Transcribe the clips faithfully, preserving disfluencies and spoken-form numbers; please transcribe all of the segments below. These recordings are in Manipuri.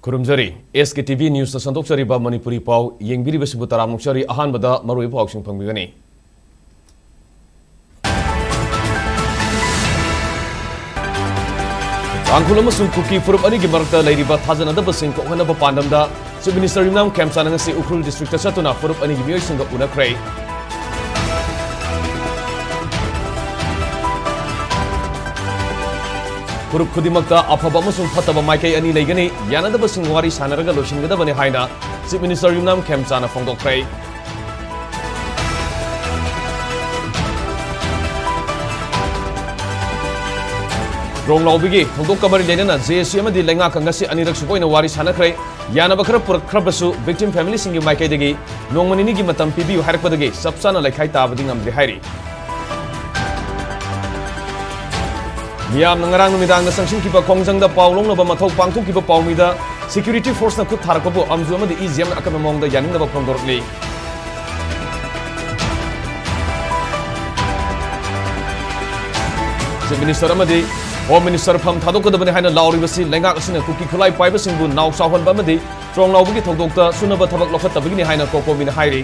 ꯈꯨꯔꯨꯝꯖꯔꯤ꯫ ꯑꯦꯁ ꯀꯦ ꯇꯤ ꯚꯤ ꯅ꯭ꯌꯨꯁꯇ ꯁꯟꯗꯣꯛꯆꯔꯤꯕ ꯃꯅꯤꯄꯨꯔꯤ ꯄꯥꯎ ꯌꯦꯡꯕꯤꯔꯤꯕꯁꯤꯕꯨ ꯇꯔꯥꯝꯅ ꯑꯣꯛꯆꯔꯤ꯫ ꯑꯍꯥꯟꯕꯗ ꯃꯔꯨꯑꯣꯏꯕ ꯄꯥꯎꯁꯤꯡ ꯐꯪꯕꯤꯒꯅꯤ꯫ ꯇꯥꯡꯈꯨꯜ ꯑꯃꯁꯨꯡ ꯀꯨꯀꯤ ꯐꯨꯔꯨꯞ ꯑꯅꯤꯒꯤ ꯃꯔꯛꯇ ꯂꯩꯔꯤꯕ ꯊꯥꯖꯅꯗꯕꯁꯤꯡ ꯀꯣꯛꯍꯟꯅꯕ ꯄꯥꯟꯗꯝꯗ Chief Minister ꯌꯨꯝꯅꯥꯝ ꯈꯦꯝꯆꯥꯟꯅ ꯉꯁꯤ ꯎꯈ꯭ꯔꯨꯜ districtꯇ ꯆꯠꯇꯨꯅ ꯐꯨꯔꯨꯞ ꯑꯅꯤꯒꯤ ꯃꯤꯑꯣꯏꯁꯤꯡꯒ ꯎꯅꯈ꯭ꯔꯦ꯫ ꯐꯨꯔꯨꯞ ꯈꯨꯗꯤꯡꯃꯛꯇ ꯑꯐꯕ ꯑꯃꯁꯨꯡ ꯐꯠꯇꯕ ꯃꯥꯏꯀꯩ ꯑꯅꯤ ꯂꯩꯒꯅꯤ꯫ ꯌꯥꯅꯗꯕꯁꯤꯡ ꯋꯥꯔꯤ ꯁꯥꯟꯅꯔꯒ ꯂꯣꯏꯁꯤꯟꯒꯗꯕꯅꯤ ꯍꯥꯏꯅ Chief Minister ꯌꯨꯝꯅꯥꯝ ꯈꯦꯝꯆꯥꯟꯅ ꯐꯣꯡꯗꯣꯛꯈ꯭ꯔꯦ꯫ ꯗ꯭ꯔꯣꯟ ꯂꯥꯎꯕꯒꯤ ꯊꯧꯗꯣꯛꯀ ꯃꯔꯤ ꯂꯩꯅꯅ J S U ꯑꯃꯗꯤ ꯂꯩꯉꯥꯛꯀ ꯉꯁꯤ ꯑꯅꯤꯔꯛ ꯁꯨꯕ ꯑꯣꯏꯅ ꯋꯥꯔꯤ ꯁꯥꯟꯅꯈ꯭ꯔꯦ꯫ ꯌꯥꯅꯕ ꯈꯔ ꯄꯨꯔꯛꯈ꯭ꯔꯕꯁꯨ victim familyꯁꯤꯡꯒꯤ ꯃꯥꯏꯀꯩꯗꯒꯤ ꯅꯣꯡꯃ ꯅꯤꯅꯤꯒꯤ ꯃꯇꯝ ꯄꯤꯕꯤꯌꯨ ꯍꯥꯏꯔꯛꯄꯗꯒꯤ ꯆꯞ ꯆꯥꯅ ꯂꯩꯈꯥꯏ ꯇꯥꯕꯗꯤ ꯉꯝꯗ꯭ꯔꯤ ꯍꯥꯏꯔꯤ꯫ ꯃꯤꯌꯥꯝꯅ ꯉꯔꯥꯡ ꯅꯨꯃꯤꯗꯥꯡꯗ ꯆꯪꯁꯤꯟꯈꯤꯕ ꯈꯣꯡꯖꯪꯗ ꯄꯥꯎ ꯂꯧꯅꯕ ꯃꯊꯧ ꯄꯥꯡꯊꯣꯛꯈꯤꯕ ꯄꯥꯎꯃꯤꯗ security forceꯅ ꯈꯨꯠ ꯊꯥꯔꯛꯄꯕꯨ ꯑꯝꯖꯨ ꯑꯃꯗꯤ EGMꯅ ꯑꯀꯟꯕ ꯃꯑꯣꯡꯗ ꯌꯥꯅꯤꯡꯗꯕ ꯐꯣꯡꯗꯣꯔꯛꯂꯤ꯫ Chief Minister ꯑꯃꯗꯤ Home Minister ꯐꯝ ꯊꯥꯗꯣꯛꯀꯗꯕꯅꯤ ꯍꯥꯏꯅ ꯂꯥꯎꯔꯤꯕꯁꯤ ꯂꯩꯉꯥꯛ ꯑꯁꯤꯅ ꯀꯨꯀꯤ ꯈꯨꯠꯂꯥꯏ ꯄꯥꯏꯕꯁꯤꯡꯕꯨ ꯅꯥꯎ ꯆꯥꯎꯍꯟꯕ ꯑꯃꯗꯤ ꯗ꯭ꯔꯣꯟ ꯂꯥꯎꯕꯒꯤ ꯊꯧꯗꯣꯛꯇ ꯆꯨꯅꯕ ꯊꯕꯛ ꯂꯧꯈꯠꯇꯕꯒꯤꯅꯤ ꯍꯥꯏꯅ ꯀꯣꯀꯣꯃꯤꯅ ꯍꯥꯏꯔꯤ꯫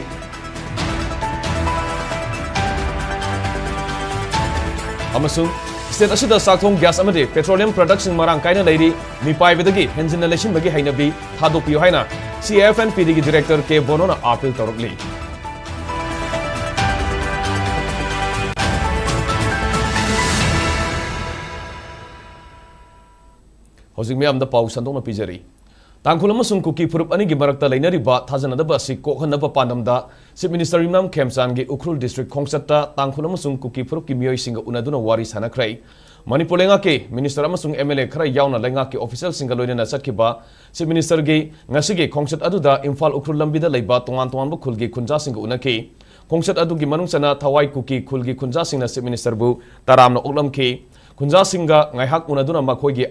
ꯑꯃꯁꯨꯡ state ꯑꯁꯤꯗ ꯆꯥꯛꯊꯣꯡ gas ꯑꯃꯗꯤ petroleum productꯁꯤꯡ ꯃꯔꯥꯡ ꯀꯥꯏꯅ ꯂꯩꯔꯤ꯫ ꯃꯤꯄꯥꯏꯕꯗꯒꯤ ꯍꯦꯟꯖꯤꯟꯅ ꯂꯩꯁꯤꯟꯕꯒꯤ ꯍꯩꯅꯕꯤ ꯊꯥꯗꯣꯛꯄꯤꯌꯨ ꯍꯥꯏꯅ C I F N P Dꯒꯤ director K ꯕꯣꯅꯣꯅ appeal ꯇꯧꯔꯛꯂꯤ꯫ ꯍꯧꯖꯤꯛ ꯃꯤꯌꯥꯝꯗ ꯄꯥꯎ ꯁꯟꯗꯣꯛꯅ ꯄꯤꯖꯔꯤ꯫ ꯇꯥꯡꯈꯨꯜ ꯑꯃꯁꯨꯡ ꯀꯨꯀꯤ ꯐꯨꯔꯨꯞ ꯑꯅꯤꯒꯤ ꯃꯔꯛꯇ ꯂꯩꯅꯔꯤꯕ ꯊꯥꯖꯅꯗꯕ ꯑꯁꯤ ꯀꯣꯛꯍꯟꯅꯕ ꯄꯥꯟꯗꯝꯗ Chief Minister ꯌꯨꯝꯅꯥꯝ ꯈꯦꯝꯆꯥꯟꯒꯤ ꯎꯈ꯭ꯔꯨꯜ district ꯈꯣꯡꯆꯠꯇ ꯇꯥꯡꯈꯨꯜ ꯑꯃꯁꯨꯡ ꯀꯨꯀꯤ ꯐꯨꯔꯨꯞꯀꯤ ꯃꯤꯑꯣꯏꯁꯤꯡꯒ ꯎꯅꯗꯨꯅ ꯋꯥꯔꯤ ꯁꯥꯟꯅꯈ꯭ꯔꯦ꯫ ꯃꯅꯤꯄꯨꯔ ꯂꯩꯉꯥꯛꯀꯤ minister ꯑꯃꯁꯨꯡ M L A ꯈꯔ ꯌꯥꯎꯅ ꯂꯩꯉꯥꯛꯀꯤ officialꯁꯤꯡꯒ ꯂꯣꯏꯅꯅ ꯆꯠꯈꯤꯕ Chief Ministerꯒꯤ ꯉꯁꯤꯒꯤ ꯈꯣꯡꯆꯠ ꯑꯗꯨꯗ ꯏꯝꯐꯥꯜ ꯎꯈ꯭ꯔꯨꯜ ꯂꯝꯕꯤꯗ ꯂꯩꯕ ꯇꯣꯉꯥꯟ ꯇꯣꯉꯥꯟꯕ ꯈꯨꯜꯒꯤ ꯈꯨꯟꯖꯥꯁꯤꯡꯒ ꯎꯅꯈꯤ꯫ ꯈꯣꯡꯆꯠ ꯑꯗꯨꯒꯤ ꯃꯅꯨꯡ ꯆꯟꯅ ꯊꯋꯥꯏ ꯀꯨꯀꯤ ꯈꯨꯜꯒꯤ ꯈꯨꯟꯖꯥꯁꯤꯡꯅ Chief Ministerꯕꯨ ꯇꯔꯥꯝꯅ ꯑꯣꯛꯂꯝꯈꯤ꯫ ꯈꯨꯟꯖꯥꯁꯤꯡꯒ ꯉꯥꯏꯍꯥꯛ ꯎꯅꯗꯨꯅ ꯃꯈꯣꯏꯒꯤ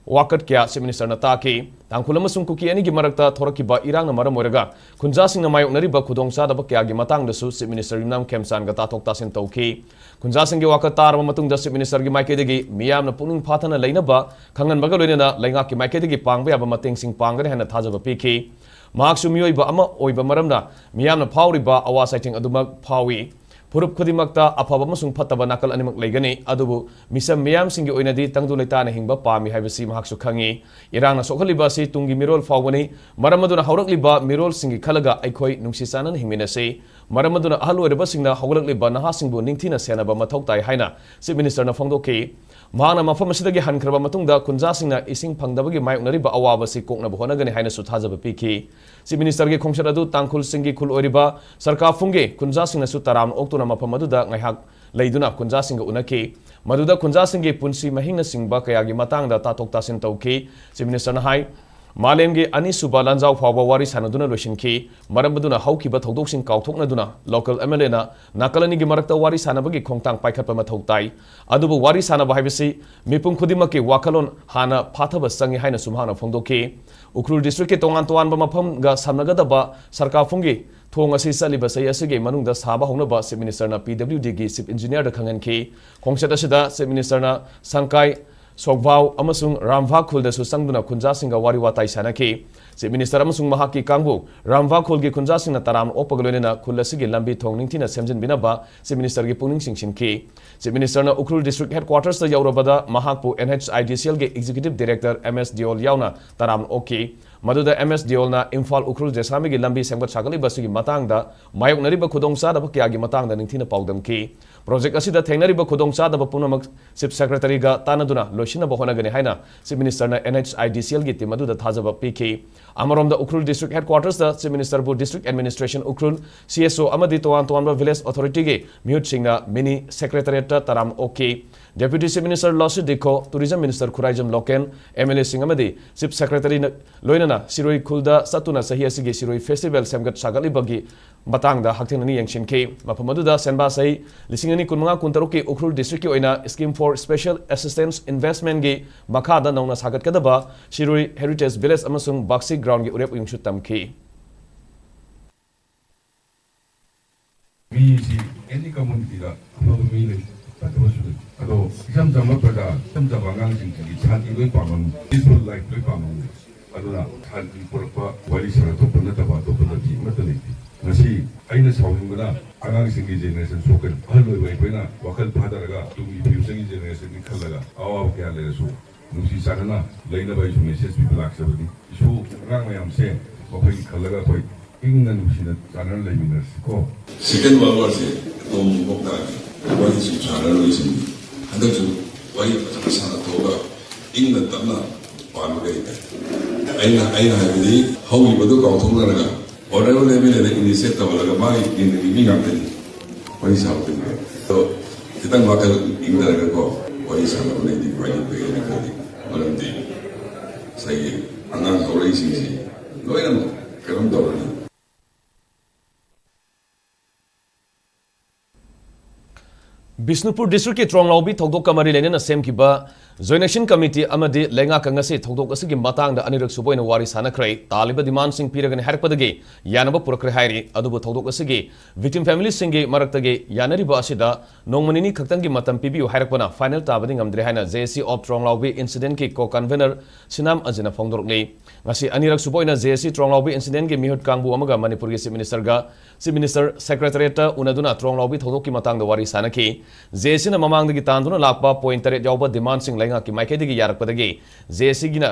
ꯋꯥꯀꯠ ꯀꯌꯥ Chief Minister ꯅ ꯇꯥꯈꯤ꯫ ꯇꯥꯡꯈꯨꯜ ꯑꯃꯁꯨꯡ ꯀꯨꯀꯤ ꯑꯅꯤꯒꯤ ꯃꯔꯛꯇ ꯊꯣꯔꯛꯈꯤꯕ ꯏꯔꯥꯡꯅ ꯃꯔꯝ ꯑꯣꯏꯔꯒ ꯈꯨꯟꯖꯥꯁꯤꯡꯅ ꯃꯥꯌꯣꯛꯅꯔꯤꯕ ꯈꯨꯗꯣꯡꯆꯥꯗꯕ ꯀꯌꯥꯒꯤ ꯃꯇꯥꯡꯗꯁꯨ Chief Minister ꯌꯨꯝꯅꯥꯝ ꯈꯦꯝꯆꯥꯟꯒ ꯇꯥꯊꯣꯛ ꯇꯥꯁꯤꯟ ꯇꯧꯈꯤ꯫ ꯈꯨꯟꯖꯥꯁꯤꯡꯒꯤ ꯋꯥꯀꯠ ꯇꯥꯔꯕ ꯃꯇꯨꯡꯗ Chief Minister ꯒꯤ ꯃꯥꯏꯀꯩꯗꯒꯤ ꯃꯤꯌꯥꯝꯅ ꯄꯨꯛꯅꯤꯡ ꯐꯥꯊꯅ ꯂꯩꯅꯕ ꯈꯪꯍꯟꯕꯒ ꯂꯣꯏꯅꯅ ꯂꯩꯉꯥꯛꯀꯤ ꯃꯥꯏꯀꯩꯗꯒꯤ ꯄꯥꯡꯕ ꯌꯥꯕ ꯃꯇꯦꯡꯁꯤꯡ ꯄꯥꯡꯒꯅꯤ ꯍꯥꯏꯅ ꯊꯥꯖꯕ ꯄꯤꯈꯤ꯫ ꯃꯍꯥꯛꯁꯨ ꯃꯤꯑꯣꯏꯕ ꯑꯃ ꯑꯣꯏꯕ ꯃꯔꯝꯅ ꯃꯤꯌꯥꯝꯅ ꯐꯥꯎꯔꯤꯕ ꯑꯋꯥ ꯆꯩꯊꯦꯡ ꯑꯗꯨꯃꯛ ꯐꯥꯎꯏ꯫ ꯐꯨꯔꯨꯞ ꯈꯨꯗꯤꯡꯃꯛꯇ ꯑꯐꯕ ꯑꯃꯁꯨꯡ ꯐꯠꯇꯕ ꯅꯥꯀꯜ ꯑꯅꯤꯃꯛ ꯂꯩꯒꯅꯤ, ꯑꯗꯨꯕꯨ ꯃꯤꯆꯝ ꯃꯤꯌꯥꯝꯁꯤꯡꯒꯤ ꯑꯣꯏꯅꯗꯤ ꯇꯪꯗꯨ ꯂꯩꯇꯥꯅ ꯍꯤꯡꯕ ꯄꯥꯝꯃꯤ ꯍꯥꯏꯕꯁꯤ ꯃꯍꯥꯛꯁꯨ ꯈꯪꯏ꯫ ꯏꯔꯥꯡꯅ ꯁꯣꯛꯍꯜꯂꯤꯕ ꯑꯁꯤ ꯇꯨꯡꯒꯤ ꯃꯤꯔꯣꯜ ꯐꯥꯎꯕꯅꯤ꯫ ꯃꯔꯝ ꯑꯗꯨꯅ ꯍꯧꯔꯛꯂꯤꯕ ꯃꯤꯔꯣꯜꯁꯤꯡꯒꯤ ꯈꯜꯂꯒ ꯑꯩꯈꯣꯏ ꯅꯨꯡꯁꯤ ꯆꯥꯟꯅꯅ ꯍꯤꯡꯃꯤꯟꯅꯁꯤ꯫ ꯃꯔꯝ ꯑꯗꯨꯅ ꯑꯍꯜ ꯑꯣꯏꯔꯕꯁꯤꯡꯅ ꯍꯧꯒꯠꯂꯛꯂꯤꯕ ꯅꯍꯥꯁꯤꯡꯕꯨ ꯅꯤꯡꯊꯤꯅ ꯁꯦꯟꯅꯕ ꯃꯊꯧ ꯇꯥꯏ ꯍꯥꯏꯅ Chief Minister ꯅ ꯐꯣꯡꯗꯣꯛꯈꯤ꯫ ꯃꯍꯥꯛꯅ ꯃꯐꯝ ꯑꯁꯤꯗꯒꯤ ꯍꯟꯈ꯭ꯔꯕ ꯃꯇꯨꯡꯗ ꯈꯨꯟꯖꯥꯁꯤꯡꯅ ꯏꯁꯤꯡ ꯐꯪꯗꯕꯒꯤ ꯃꯥꯌꯣꯛꯅꯔꯤꯕ ꯑꯋꯥꯕꯁꯤ ꯀꯣꯛꯅꯕ ꯍꯣꯠꯅꯒꯅꯤ ꯍꯥꯏꯅꯁꯨ ꯊꯥꯖꯕ ꯄꯤꯈꯤ꯫ Chief Minister ꯒꯤ ꯈꯣꯡꯆꯠ ꯑꯗꯨ ꯇꯥꯡꯈꯨꯜꯁꯤꯡꯒꯤ ꯈꯨꯜ ꯑꯣꯏꯔꯤꯕ ꯁꯔꯀꯥꯐꯨꯡꯒꯤ ꯈꯨꯟꯖꯥꯁꯤꯡꯅꯁꯨ ꯇꯔꯥꯝꯅ ꯑꯣꯛꯇꯨꯅ ꯃꯐꯝ ꯑꯗꯨꯗ ꯉꯥꯏꯍꯥꯛ ꯂꯩꯗꯨꯅ ꯈꯨꯟꯖꯥꯁꯤꯡꯒ ꯎꯅꯈꯤ꯫ ꯃꯗꯨꯗ ꯈꯨꯟꯖꯥꯁꯤꯡꯒꯤ ꯄꯨꯟꯁꯤ ꯃꯍꯤꯡꯅꯆꯤꯡꯕ ꯀꯌꯥꯒꯤ ꯃꯇꯥꯡꯗ ꯇꯥꯊꯣꯛ ꯇꯥꯁꯤꯟ ꯇꯧꯈꯤ꯫ Chief Minister ꯅ ꯍꯥꯏ, ꯃꯥꯂꯦꯝꯒꯤ ꯑꯅꯤꯁꯨꯕ ꯂꯥꯟꯖꯥꯎ ꯐꯥꯎꯕ ꯋꯥꯔꯤ ꯁꯥꯟꯅꯗꯨꯅ ꯂꯣꯏꯁꯤꯟꯈꯤ꯫ ꯃꯔꯝ ꯑꯗꯨꯅ ꯍꯧꯈꯤꯕ ꯊꯧꯗꯣꯛꯁꯤꯡ ꯀꯥꯎꯊꯣꯛꯅꯗꯨꯅ local M L A ꯅ ꯅꯥꯀꯜ ꯑꯅꯤꯒꯤ ꯃꯔꯛꯇ ꯋꯥꯔꯤ ꯁꯥꯟꯅꯕꯒꯤ ꯈꯣꯡꯊꯥꯡ ꯄꯥꯏꯈꯠꯄ ꯃꯊꯧ ꯇꯥꯏ꯫ ꯑꯗꯨꯕꯨ ꯋꯥꯔꯤ ꯁꯥꯟꯅꯕ ꯍꯥꯏꯕꯁꯤ ꯃꯤꯄꯨꯝ ꯈꯨꯗꯤꯡꯃꯛꯀꯤ ꯋꯥꯈꯜꯂꯣꯟ ꯍꯥꯟꯅ ꯐꯥꯊꯕ ꯆꯪꯏ ꯍꯥꯏꯅꯁꯨ ꯃꯍꯥꯛꯅ ꯐꯣꯡꯗꯣꯛꯈꯤ꯫ ꯎꯈ꯭ꯔꯨꯜ district ꯀꯤ ꯇꯣꯉꯥꯟ ꯇꯣꯉꯥꯟꯕ ꯃꯐꯝꯒ ꯁꯝꯅꯒꯗꯕ ꯁꯔꯀꯥꯐꯨꯡꯒꯤ ꯊꯣꯡ ꯑꯁꯤ ꯆꯠꯂꯤꯕ ꯆꯍꯤ ꯑꯁꯤꯒꯤ ꯃꯅꯨꯡꯗ ꯁꯥꯕ ꯍꯧꯅꯕ Chief Minister ꯅ P W D ꯒꯤ Chief Engineer ꯗ ꯈꯪꯍꯟꯈꯤ꯫ ꯈꯣꯡꯆꯠ ꯑꯁꯤꯗ Chief Minister ꯅ ꯁꯪꯀꯥꯏ, ꯁꯣꯛꯚꯥꯎ ꯑꯃꯁꯨꯡ ꯔꯥꯝꯚꯥ ꯈꯨꯜꯗꯁꯨ ꯆꯪꯗꯨꯅ ꯈꯨꯟꯖꯥꯁꯤꯡꯒ ꯋꯥꯔꯤ ꯋꯥꯇꯥꯏ ꯁꯥꯟꯅꯈꯤ꯫ Chief Minister ꯑꯃꯁꯨꯡ ꯃꯍꯥꯛꯀꯤ ꯀꯥꯡꯕꯨ ꯔꯥꯝꯚꯥ ꯈꯨꯜꯒꯤ ꯈꯨꯟꯖꯥꯁꯤꯡꯅ ꯇꯔꯥꯝꯅ ꯑꯣꯛꯄꯒ ꯂꯣꯏꯅꯅ ꯈꯨꯜ ꯑꯁꯤꯒꯤ ꯂꯝꯕꯤ ꯊꯣꯡ ꯅꯤꯡꯊꯤꯅ ꯁꯦꯝꯖꯤꯟꯕꯤꯅꯕ Chief Minister ꯒꯤ ꯄꯨꯛꯅꯤꯡ ꯆꯤꯡꯁꯤꯟꯈꯤ꯫ Chief Minister ꯅ ꯎꯈ꯭ꯔꯨꯜ district headquarters ꯇ ꯌꯧꯔꯕꯗ ꯃꯍꯥꯛꯄꯨ N H I D C L ꯒꯤ Executive Director M S ꯗꯤꯑꯣꯜ ꯌꯥꯎꯅ ꯇꯔꯥꯝꯅ ꯑꯣꯛꯈꯤ꯫ ꯃꯗꯨꯗ M S ꯗꯤꯑꯣꯜꯅ ꯏꯝꯐꯥꯜ ꯎꯈ꯭ꯔꯨꯜ ꯖꯦꯁꯥꯃꯤꯒꯤ ꯂꯝꯕꯤ ꯁꯦꯝꯒꯠ ꯁꯥꯒꯠꯂꯤꯕ ꯑꯁꯤꯒꯤ ꯃꯇꯥꯡꯗ ꯃꯥꯌꯣꯛꯅꯔꯤꯕ ꯈꯨꯗꯣꯡꯆꯥꯗꯕ ꯀꯌꯥꯒꯤ ꯃꯇꯥꯡꯗ ꯅꯤꯡꯊꯤꯅ ꯄꯥꯎꯗꯝꯈꯤ꯫ Project ꯑꯁꯤꯗ ꯊꯦꯡꯅꯔꯤꯕ ꯈꯨꯗꯣꯡꯆꯥꯗꯕ ꯄꯨꯝꯅꯃꯛ Chief Secretary ꯒ ꯇꯥꯟꯅꯗꯨꯅ ꯂꯣꯏꯁꯤꯟꯅꯕ ꯍꯣꯠꯅꯒꯅꯤ ꯍꯥꯏꯅ Chief Minister ꯅ N H I D C L ꯒꯤ team ꯑꯗꯨꯗ ꯊꯥꯖꯕ ꯄꯤꯈꯤ꯫ ꯑꯃꯔꯣꯝꯗ ꯎꯈ꯭ꯔꯨꯜ district headquarters ꯇ Chief Minister ꯕꯨ District Administration Ukhrul, C S O ꯑꯃꯗꯤ ꯇꯣꯉꯥꯟ ꯇꯣꯉꯥꯟꯕ village authority ꯒꯤ ꯃꯤꯍꯨꯠꯁꯤꯡꯅ mini secretariat ꯇ ꯇꯔꯥꯝꯅ ꯑꯣꯛꯈꯤ꯫ Deputy Chief Minister Losii Dikho, Tourism Minister Khuraijam Loken, M L A ꯁꯤꯡ ꯑꯃꯗꯤ Chief Secretary ꯅ ꯂꯣꯏꯅꯅ ꯁꯤꯔꯣꯏ ꯈꯨꯜꯗ ꯆꯠꯇꯨꯅ ꯆꯍꯤ ꯑꯁꯤꯒꯤ ꯁꯤꯔꯣꯏ festival ꯁꯦꯝꯒꯠ ꯁꯥꯒꯠꯂꯤꯕꯒꯤ ꯃꯇꯥꯡꯗ ꯍꯛꯊꯦꯡꯅꯅ ꯌꯦꯡꯁꯤꯟꯈꯤ꯫ ꯃꯐꯝ ꯑꯗꯨꯗ ꯁꯦꯟꯕꯥ ꯆꯍꯤ ꯂꯤꯁꯤꯡ ꯑꯅꯤ ꯀꯨꯟꯃꯉꯥ ꯀꯨꯟꯇꯔꯨꯛꯀꯤ ꯎꯈ꯭ꯔꯨꯜ district ꯀꯤ ꯑꯣꯏꯅ Scheme for Special Assistance Investment ꯀꯤ ꯃꯈꯥꯗ ꯅꯧꯅ ꯁꯥꯒꯠꯀꯗꯕ ꯁꯤꯔꯣꯏ Heritage Village ꯑꯃꯁꯨꯡ ꯕꯥꯛꯁꯤ ground ꯀꯤ ꯎꯔꯦꯞ ꯎꯌꯨꯡꯁꯨ ꯇꯝꯈꯤ꯫ ꯃꯤꯁꯤ ꯑꯦꯅꯤ ꯀꯝꯃ꯭ꯌꯨꯅꯤꯇꯤꯗ ꯑꯐꯕ ꯃꯤ ꯂꯩ, ꯐꯠꯇꯕꯁꯨ ꯂꯩ꯫ ꯑꯗꯣ ꯏꯆꯝ ꯆꯝꯕ ꯄ꯭ꯔꯖꯥ, ꯏꯆꯝ ꯆꯝꯕ ꯑꯉꯥꯡꯁꯤꯡꯁꯤꯗꯤ ꯁꯥꯟꯇꯤ ꯂꯣꯏ ꯄꯥꯝꯃꯝꯃꯤ, peaceful life ꯂꯣꯏ ꯄꯥꯝꯃꯝꯃꯤ꯫ ꯑꯗꯨꯅ ꯁꯥꯟꯇꯤ ꯄꯨꯔꯛꯄ ꯋꯥꯔꯤ ꯁꯥꯟꯅꯊꯣꯛꯄ ꯅꯠꯇꯕ ꯑꯇꯣꯞꯄ ꯂꯝꯕꯤ ꯑꯃꯠꯇ ꯂꯩꯇꯦ꯫ ꯉꯁꯤ ꯑꯩꯅ ꯁꯥꯎꯅꯤꯡꯕꯅ ꯑꯉꯥꯡꯁꯤꯡꯒꯤ generation ꯁꯣꯛꯀꯅꯤ꯫ ꯑꯍꯜ ꯑꯣꯏꯕ ꯑꯩꯈꯣꯏꯅ ꯋꯥꯈꯜ ꯐꯥꯊꯔꯒ ꯇꯨꯡꯒꯤ future ꯒꯤ generation ꯒꯤ ꯈꯜꯂꯒ ꯑꯋꯥꯕ ꯀꯌꯥ ꯂꯩꯔꯁꯨ ꯅꯨꯡꯁꯤ ꯆꯥꯟꯅꯅ ꯂꯩꯅꯕ ꯑꯩꯁꯨ message ꯄꯤꯕ ꯂꯥꯛꯆꯕꯅꯤ꯫ ꯏꯁꯨ ꯑꯉꯥꯡ ꯃꯌꯥꯝꯁꯦ ꯃꯈꯣꯏꯒꯤ ꯈꯜꯂꯒ ꯑꯩꯈꯣꯏ ꯏꯪꯅ ꯅꯨꯡꯁꯤꯅ ꯆꯥꯟꯅꯅ ꯂꯩꯃꯤꯟꯅꯔꯁꯤ ꯀꯣ꯫ Second World War ꯁꯦ ꯑꯇꯣꯡꯕ ꯃꯣꯛ ꯇꯥꯔꯦ꯫ ꯑꯩꯈꯣꯏꯒꯤ ꯁꯨꯝ ꯁꯥꯟꯅꯔꯣꯏꯁꯤꯡ ꯍꯟꯗꯛꯁꯨ ꯋꯥꯔꯤ ꯐꯖꯅ ꯁꯥꯟꯅꯊꯣꯛꯑꯒ ꯏꯪꯅ ꯇꯞꯅ ꯄꯥꯟꯕ ꯀꯩ ꯀꯥꯏ? ꯑꯩꯅ, ꯑꯩꯅ ꯍꯥꯏꯕꯗꯤ ꯍꯧꯈꯤꯕꯗꯨ ꯀꯥꯎꯊꯣꯛꯅꯔꯒ Honorable M L A the initiate ꯇꯧꯍꯜꯂꯒ ꯃꯥꯒꯤ ꯀꯦꯟꯗ꯭ꯔꯒꯤ ꯃꯤ ꯉꯥꯛꯇꯅꯤ ꯋꯥꯔꯤ ꯁꯥꯕ ꯀꯩꯗꯧꯔꯦ? ꯑꯗꯣ ꯈꯤꯇꯪ ꯋꯥꯈꯜ ꯏꯪꯊꯔꯒꯀꯣ ꯋꯥꯔꯤ ꯁꯥꯟꯅꯕꯅꯗꯤ ꯈ꯭ꯋꯥꯏꯗꯒꯤ ꯐꯩ ꯍꯥꯏꯅ ꯈꯜꯂꯤ꯫ ꯃꯔꯝꯗꯤ ꯉꯁꯥꯏꯒꯤ ꯑꯉꯥꯡ ꯍꯧꯔꯛꯏꯁꯤꯡꯁꯤ ꯂꯣꯏꯅꯃꯛ ꯀꯩꯅꯣꯝ ꯇꯧꯔꯅꯤ꯫ ꯕꯤꯁꯅꯨꯄꯨꯔ district ꯀꯤ ꯇ꯭ꯔꯣꯡꯂꯥꯎꯕꯤ ꯊꯧꯗꯣꯛꯀ ꯃꯔꯤ ꯂꯩꯅꯅ ꯁꯦꯝꯈꯤꯕ Joint Action Committee ꯑꯃꯗꯤ ꯂꯩꯉꯥꯛꯀ ꯉꯁꯤ ꯊꯧꯗꯣꯛ ꯑꯁꯤꯒꯤ ꯃꯇꯥꯡꯗ ꯑꯅꯤꯔꯛ ꯁꯨꯕ ꯑꯣꯏꯅ ꯋꯥꯔꯤ ꯁꯥꯟꯅꯈ꯭ꯔꯦ꯫ ꯇꯥꯜꯂꯤꯕ demand ꯁꯤꯡ ꯄꯤꯔꯒꯅꯤ ꯍꯥꯏꯔꯛꯄꯗꯒꯤ ꯌꯥꯅꯕ ꯄꯨꯔꯛꯈ꯭ꯔꯦ ꯍꯥꯏꯔꯤ꯫ ꯑꯗꯨꯕꯨ ꯊꯧꯗꯣꯛ ꯑꯁꯤꯒꯤ victim family ꯁꯤꯡꯒꯤ ꯃꯔꯛꯇꯒꯤ ꯌꯥꯅꯔꯤꯕ ꯑꯁꯤꯗ ꯅꯣꯡꯃ ꯅꯤꯅꯤ ꯈꯛꯇꯪꯒꯤ ꯃꯇꯝ ꯄꯤꯕꯤꯌꯨ ꯍꯥꯏꯔꯛꯄꯅ final ꯇꯥꯕꯗꯤ ꯉꯝꯗ꯭ꯔꯦ ꯍꯥꯏꯅ J A C of ꯇ꯭ꯔꯣꯡꯂꯥꯎꯕꯤ incident ꯀꯤ co-convener ꯁꯤꯅꯥꯝ ꯑꯖꯤꯅ ꯐꯣꯡꯗꯣꯔꯛꯂꯤ꯫ ꯉꯁꯤ ꯑꯅꯤꯔꯛ ꯁꯨꯕ ꯑꯣꯏꯅ J A C ꯇ꯭ꯔꯣꯡꯂꯥꯎꯕꯤ incident ꯀꯤ ꯃꯤꯍꯨꯠ ꯀꯥꯡꯕꯨ ꯑꯃꯒ ꯃꯅꯤꯄꯨꯔꯒꯤ Chief Minister ꯒ Chief Minister Secretariat ꯇ ꯎꯅꯗꯨꯅ ꯇ꯭ꯔꯣꯡꯂꯥꯎꯕꯤ ꯊꯧꯗꯣꯛꯀꯤ ꯃꯇꯥꯡꯗ ꯋꯥꯔꯤ ꯁꯥꯅꯈꯤ꯫ J A C ꯅ ꯃꯃꯥꯡꯗꯒꯤ ꯇꯥꯟꯗꯨꯅ ꯂꯥꯛꯄ point ꯇꯔꯦꯠ ꯌꯥꯎꯕ demand ꯁꯤꯡ ꯂꯩꯉꯥꯛꯀꯤ ꯃꯥꯏꯀꯩꯗꯒꯤ ꯌꯥꯔꯛꯄꯗꯒꯤ J A C ꯒꯤꯅ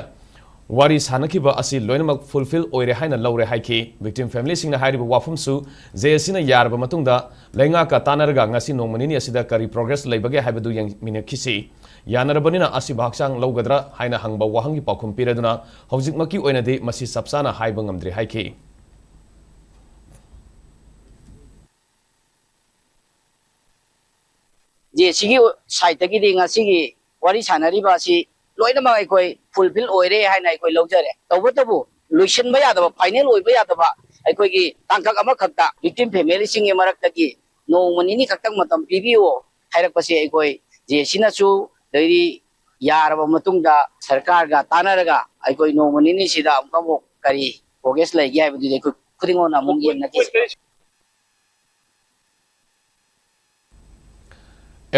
ꯋꯥꯔꯤ ꯁꯥꯅꯈꯤꯕ ꯑꯁꯤ ꯂꯣꯏꯅꯃꯛ fulfill ꯑꯣꯏꯔꯦ ꯍꯥꯏꯅ ꯂꯧꯔꯦ ꯍꯥꯏꯈꯤ꯫ Victim family ꯁꯤꯡꯅ ꯍꯥꯏꯔꯤꯕ ꯋꯥꯐꯝꯁꯨ J A C ꯅ ꯌꯥꯔꯕ ꯃꯇꯨꯡꯗ ꯂꯩꯉꯥꯛꯀ ꯇꯥꯟꯅꯔꯒ ꯉꯁꯤ ꯅꯣꯡꯃ ꯅꯤꯅꯤ ꯑꯁꯤꯗ ꯀꯔꯤ progress ꯂꯩꯕꯒꯦ ꯍꯥꯏꯕꯗꯨ ꯌꯦꯡꯃꯤꯟꯅꯈꯤꯁꯤ꯫ ꯌꯥꯅꯔꯕꯅꯤꯅ ꯑꯁꯤꯕꯨ ꯍꯛꯆꯥꯡ ꯂꯧꯒꯗ꯭ꯔꯥ ꯍꯥꯏꯅ ꯍꯪꯕ ꯋꯥꯍꯪꯒꯤ ꯄꯥꯎꯈꯨꯝ ꯄꯤꯔꯗꯨꯅ ꯍꯧꯖꯤꯛꯃꯛꯀꯤ ꯑꯣꯏꯅꯗꯤ ꯃꯁꯤ ꯆꯞ ꯆꯥꯅ ꯍꯥꯏꯕ ꯉꯝꯗ꯭ꯔꯤ ꯍꯥꯏꯈꯤ꯫ ꯖꯦ ꯁꯤꯒꯤ ꯁꯥꯏꯠꯇꯒꯤꯗꯤ ꯉꯁꯤꯒꯤ ꯋꯥꯔꯤ ꯁꯥꯟꯅꯔꯤꯕ ꯑꯁꯤ ꯂꯣꯏꯅꯃꯛ ꯑꯩꯈꯣꯏ ꯐꯨꯜꯐꯤꯜ ꯑꯣꯏꯔꯦ ꯍꯥꯏꯅ ꯑꯩꯈꯣꯏ ꯂꯧꯖꯔꯦ꯫ ꯇꯧꯕꯇꯕꯨ ꯂꯣꯏꯁꯤꯟꯕ ꯌꯥꯗꯕ, ꯐꯥꯏꯅꯦꯜ ꯑꯣꯏꯕ ꯌꯥꯗꯕ ꯑꯩꯈꯣꯏꯒꯤ ꯇꯥꯡꯀꯛ ꯑꯃꯈꯛꯇ ꯚꯤꯛꯇꯤꯝ ꯐꯦꯃꯤꯂꯤꯁꯤꯡꯒꯤ ꯃꯔꯛꯇꯒꯤ ꯅꯣꯡꯃ ꯅꯤꯅꯤ ꯈꯛꯇꯪ ꯃꯇꯝ ꯄꯤꯕꯤꯌꯨ ꯍꯥꯏꯔꯛꯄꯁꯦ ꯑꯩꯈꯣꯏ ꯖꯦ ꯁꯤꯅꯁꯨ, ꯑꯗꯩꯗꯤ ꯌꯥꯔꯕ ꯃꯇꯨꯡꯗ ꯁꯔꯀꯥꯔꯒ ꯇꯥꯟꯅꯔꯒ ꯑꯩꯈꯣꯏ ꯅꯣꯡꯃ ꯅꯤꯅꯤꯁꯤꯗ ꯑꯃꯨꯛ ꯑꯃꯨꯛ ꯀꯔꯤ ꯄ꯭ꯔꯣꯒ꯭ꯔꯦꯁ ꯂꯩꯒꯦ ꯍꯥꯏꯕꯗꯨꯗꯤ ꯑꯩꯈꯣꯏ ꯈꯨꯗꯤꯡꯃꯛꯅ ꯑꯃꯨꯛ ꯌꯦꯡꯅꯈꯤꯁꯤ꯫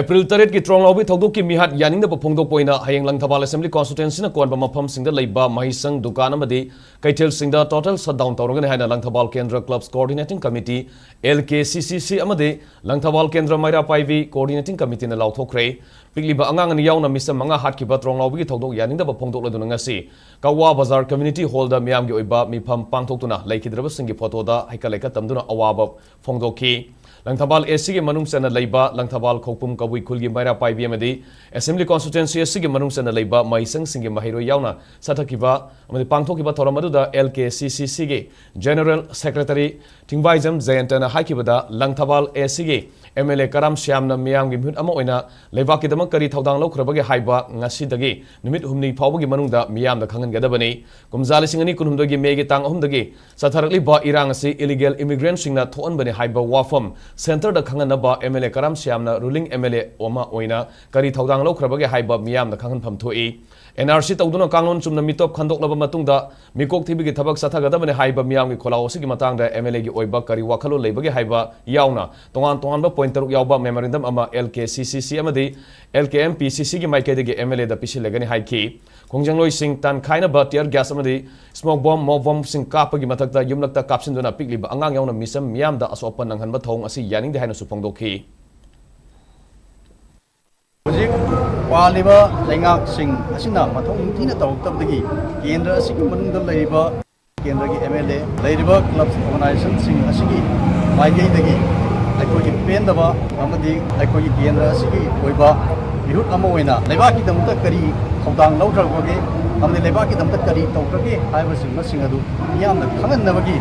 ꯑꯦꯄ꯭ꯔꯤꯜ ꯇꯔꯦꯠꯀꯤ ꯇ꯭ꯔꯣꯡꯂꯥꯎꯕꯤ ꯊꯧꯗꯣꯛꯀꯤ ꯃꯤꯍꯥꯠ ꯌꯥꯅꯤꯡꯗꯕ ꯐꯣꯡꯗꯣꯛꯄ ꯑꯣꯏꯅ ꯍꯌꯦꯡ ꯂꯪꯊꯕꯥꯜ ꯑꯦꯁꯦꯝꯕ꯭ꯂꯤ ꯀꯣꯟꯁꯇꯤꯇ꯭ꯋꯦꯟꯁꯤꯅ ꯀꯣꯟꯕ ꯃꯐꯝꯁꯤꯡꯗ ꯂꯩꯕ ꯃꯍꯩꯁꯪ, ꯗꯨꯀꯥꯟ ꯑꯃꯗꯤ ꯀꯩꯊꯦꯜꯁꯤꯡꯗ ꯇꯣꯇꯦꯜ ꯁꯠꯗꯥꯎꯟ ꯇꯧꯔꯒꯅꯤ ꯍꯥꯏꯅ Langthabal Kendra clubs coordinating committee, L K C C ꯁꯤ, ꯑꯃꯗꯤ ꯂꯪꯊꯕꯥꯜ ꯀꯦꯟꯗ꯭ꯔ ꯃꯩꯔꯥ ꯄꯥꯏꯕꯤ ꯀꯣꯑꯣꯔꯗꯤꯅꯦꯇꯤꯡ ꯀꯃꯤꯇꯤꯅ ꯂꯥꯎꯊꯣꯛꯈ꯭ꯔꯦ꯫ ꯄꯤꯛꯂꯤꯕ ꯑꯉꯥꯡ ꯑꯅꯤ ꯌꯥꯎꯅ ꯃꯤꯆꯝ ꯃꯉꯥ ꯍꯥꯠꯈꯤꯕ ꯇ꯭ꯔꯣꯡꯂꯥꯎꯕꯤꯒꯤ ꯊꯧꯗꯣꯛ ꯌꯥꯅꯤꯡꯗꯕ ꯐꯣꯡꯗꯣꯛꯂꯗꯨꯅ ꯉꯁꯤ ꯀꯛꯋꯥ ꯕꯖꯥꯔ ꯀꯝꯃ꯭ꯌꯨꯅꯤꯇꯤ ꯍꯣꯜꯗ ꯃꯤꯌꯥꯝꯒꯤ ꯑꯣꯏꯕ ꯃꯤꯐꯝ ꯄꯥꯡꯊꯣꯛꯇꯨꯅ ꯂꯩꯈꯤꯗ꯭ꯔꯕꯁꯤꯡꯒꯤ ꯐꯣꯇꯣꯗ ꯍꯩꯀꯠ ꯂꯩꯀꯠ ꯇꯝꯗꯨꯅ ꯑꯋꯥꯕ ꯐꯣꯡꯗꯣꯛꯈꯤ꯫ ꯂꯪꯊꯕꯥꯜ ꯑꯦ ꯁꯤꯒꯤ ꯃꯅꯨꯡ ꯆꯟꯅ ꯂꯩꯕ ꯂꯪꯊꯕꯥꯜ ꯈꯧꯄꯨꯝ ꯀꯕꯨꯏ ꯈꯨꯜꯒꯤ ꯃꯩꯔꯥ ꯄꯥꯏꯕꯤ ꯑꯃꯗꯤ ꯑꯦꯁꯦꯝꯕ꯭ꯂꯤ ꯀꯣꯟꯁꯇꯤꯇ꯭ꯋꯦꯟꯁꯤ ꯑꯁꯤꯒꯤ ꯃꯅꯨꯡ ꯆꯟꯅ ꯂꯩꯕ ꯃꯍꯩꯁꯪꯁꯤꯡꯒꯤ ꯃꯍꯩꯔꯣꯏ ꯌꯥꯎꯅ ꯆꯠꯊꯈꯤꯕ ꯑꯃꯗꯤ ꯄꯥꯡꯊꯣꯛꯈꯤꯕ ꯊꯧꯔꯝ ꯑꯗꯨꯗ ꯑꯦꯜ ꯀꯦ ꯁꯤ ꯁꯤ ꯁꯤꯒꯤ ꯖꯦꯅꯔꯦꯜ ꯁꯦꯀ꯭ꯔꯦꯇꯔꯤ ꯊꯤꯡꯕꯥꯏꯖꯝ ꯖꯌꯟꯇꯅ ꯍꯥꯏꯈꯤꯕꯗ, ꯂꯪꯊꯕꯥꯜ ꯑꯦ ꯁꯤꯒꯤ ꯑꯦꯝ ꯑꯦꯜ ꯑꯦ ꯀꯔꯥꯝ ꯁ꯭ꯌꯥꯝꯅ ꯃꯤꯌꯥꯝꯒꯤ ꯃꯤꯍꯨꯠ ꯑꯃ ꯑꯣꯏꯅ ꯂꯩꯕꯥꯛꯀꯤꯗꯃꯛ ꯀꯔꯤ ꯊꯧꯗꯥꯡ ꯂꯧꯈ꯭ꯔꯕꯒꯦ ꯍꯥꯏꯕ ꯉꯁꯤꯗꯒꯤ ꯅꯨꯃꯤꯠ ꯍꯨꯝꯅꯤ ꯐꯥꯎꯕꯒꯤ ꯃꯅꯨꯡꯗ ꯃꯤꯌꯥꯝꯗ ꯈꯪꯍꯟꯒꯗꯕꯅꯤ꯫ ꯀꯨꯝꯖꯥ ꯂꯤꯁꯤꯡ ꯑꯅꯤ ꯀꯨꯟꯍꯨꯝꯗꯣꯏꯒꯤ ꯃꯦꯒꯤ ꯇꯥꯡ ꯑꯍꯨꯝꯗꯒꯤ ꯆꯠꯊꯔꯛꯂꯤꯕ ꯏꯔꯥꯡ ꯑꯁꯤ ꯏꯂꯤꯒꯦꯜ ꯏꯃꯤꯒ꯭ꯔꯦꯟꯠꯁꯤꯡꯅ ꯊꯣꯛꯍꯟꯕꯅꯤ ꯍꯥꯏꯕ ꯋꯥꯐꯝ ꯁꯦꯟꯇꯔꯗ ꯈꯪꯍꯟꯅꯕ ꯑꯦꯝ ꯑꯦꯜ ꯑꯦ ꯀꯔꯥꯝ ꯁ꯭ꯌꯥꯝꯅ ꯔꯨꯂꯤꯡ ꯑꯦꯝ ꯑꯦꯜ ꯑꯦ ꯑꯃ ꯑꯣꯏꯅ ꯀꯔꯤ ꯊꯧꯗꯥꯡ ꯂꯧꯈ꯭ꯔꯕꯒꯦ ꯍꯥꯏꯕ ꯃꯤꯌꯥꯝꯗ ꯈꯪꯍꯟꯐꯝ ꯊꯣꯛꯏ꯫ ꯑꯦꯟ ꯑꯥꯔ ꯁꯤ ꯇꯧꯗꯨꯅ ꯀꯥꯡꯂꯣꯟ ꯆꯨꯝꯅ ꯃꯤꯇꯣꯞ ꯈꯟꯗꯣꯛꯂꯕ ꯃꯇꯨꯡꯗ ꯃꯤꯀꯣꯛ ꯊꯤꯕꯒꯤ ꯊꯕꯛ ꯆꯠꯊꯒꯗꯕꯅꯤ ꯍꯥꯏꯕ ꯃꯤꯌꯥꯝꯒꯤ ꯈꯣꯜꯂꯥꯎ ꯑꯁꯤꯒꯤ ꯃꯇꯥꯡꯗ ꯑꯦꯝ ꯑꯦꯜ ꯑꯦꯒꯤ ꯑꯣꯏꯕ ꯀꯔꯤ ꯋꯥꯈꯜꯂꯣꯟ ꯂꯩꯕꯒꯦ ꯍꯥꯏꯕ ꯌꯥꯎꯅ ꯇꯣꯉꯥꯟ ꯇꯣꯉꯥꯟꯕ ꯄꯣꯏꯟꯠ ꯇꯔꯨꯛ ꯌꯥꯎꯕ ꯃꯦꯃꯣꯔꯦꯟꯗꯝ ꯑꯃ ꯑꯦꯜ ꯀꯦ ꯁꯤ ꯁꯤ ꯁꯤ ꯑꯃꯗꯤ ꯑꯦꯜ ꯀꯦ ꯑꯦꯝ ꯄꯤ ꯁꯤ ꯁꯤꯒꯤ ꯃꯥꯏꯀꯩꯗꯒꯤ ꯑꯦꯝ ꯑꯦꯜ ꯑꯦꯗ ꯄꯤꯁꯤꯜꯂꯒꯅꯤ ꯍꯥꯏꯈꯤ꯫ ꯈꯣꯡꯖꯪꯂꯣꯏꯁꯤꯡ ꯇꯥꯟꯈꯥꯏꯅꯕ tear gas ꯑꯃꯗꯤ smoke bomb, mob bombꯁꯤꯡ ꯀꯥꯞꯄꯒꯤ ꯃꯊꯛꯇ ꯌꯨꯝꯂꯛꯇ ꯀꯥꯞꯁꯤꯟꯗꯨꯅ ꯄꯤꯛꯂꯤꯕ ꯑꯉꯥꯡ ꯌꯥꯎꯅ ꯃꯤꯆꯝ ꯃꯤꯌꯥꯝꯗ ꯑꯁꯣꯛ ꯑꯄꯟ ꯅꯪꯍꯟꯕ ꯊꯧꯑꯣꯡ ꯑꯁꯤ ꯌꯥꯅꯤꯡꯗꯦ ꯍꯥꯏꯅꯁꯨ ꯐꯣꯡꯗꯣꯛꯈꯤ꯫ ꯍꯧꯖꯤꯛ ꯄꯥꯜꯂꯤꯕ ꯂꯩꯉꯥꯛꯁꯤꯡ ꯑꯁꯤꯅ ꯃꯊꯧ ꯅꯤꯡꯊꯤꯅ ꯇꯧꯔꯛꯇꯕꯗꯒꯤ ꯀꯦꯟꯗ꯭ꯔ ꯑꯁꯤꯒꯤ ꯃꯅꯨꯡꯗ ꯂꯩꯔꯤꯕ ꯀꯦꯟꯗ꯭ꯔꯒꯤ ꯑꯦꯝ ꯑꯦꯜ ꯑꯦ, ꯂꯩꯔꯤꯕ ꯀ꯭ꯂꯕ ꯑꯣꯔꯒꯅꯥꯏꯖꯦꯁꯟꯁꯤꯡ ꯑꯁꯤꯒꯤ ꯃꯥꯏꯀꯩꯗꯒꯤ ꯑꯩꯈꯣꯏꯒꯤ ꯄꯦꯟꯗꯕ ꯑꯃꯗꯤ ꯑꯩꯈꯣꯏꯒꯤ ꯀꯦꯟꯗ꯭ꯔ ꯑꯁꯤꯒꯤ ꯑꯣꯏꯕ ꯃꯤꯍꯨꯠ ꯑꯃ ꯑꯣꯏꯅ ꯂꯩꯕꯥꯛꯀꯤꯗꯃꯛꯇ ꯀꯔꯤ ꯊꯧꯗꯥꯡ ꯂꯧꯈ꯭ꯔꯕꯒꯦ ꯑꯃꯗꯤ ꯂꯩꯕꯥꯛꯀꯤꯗꯃꯛꯇ ꯀꯔꯤ ꯇꯧꯈ꯭ꯔꯒꯦ ꯍꯥꯏꯕꯁꯤꯡ ꯑꯗꯨ ꯃꯤꯌꯥꯝꯅ ꯈꯪꯍꯟꯅꯕꯒꯤ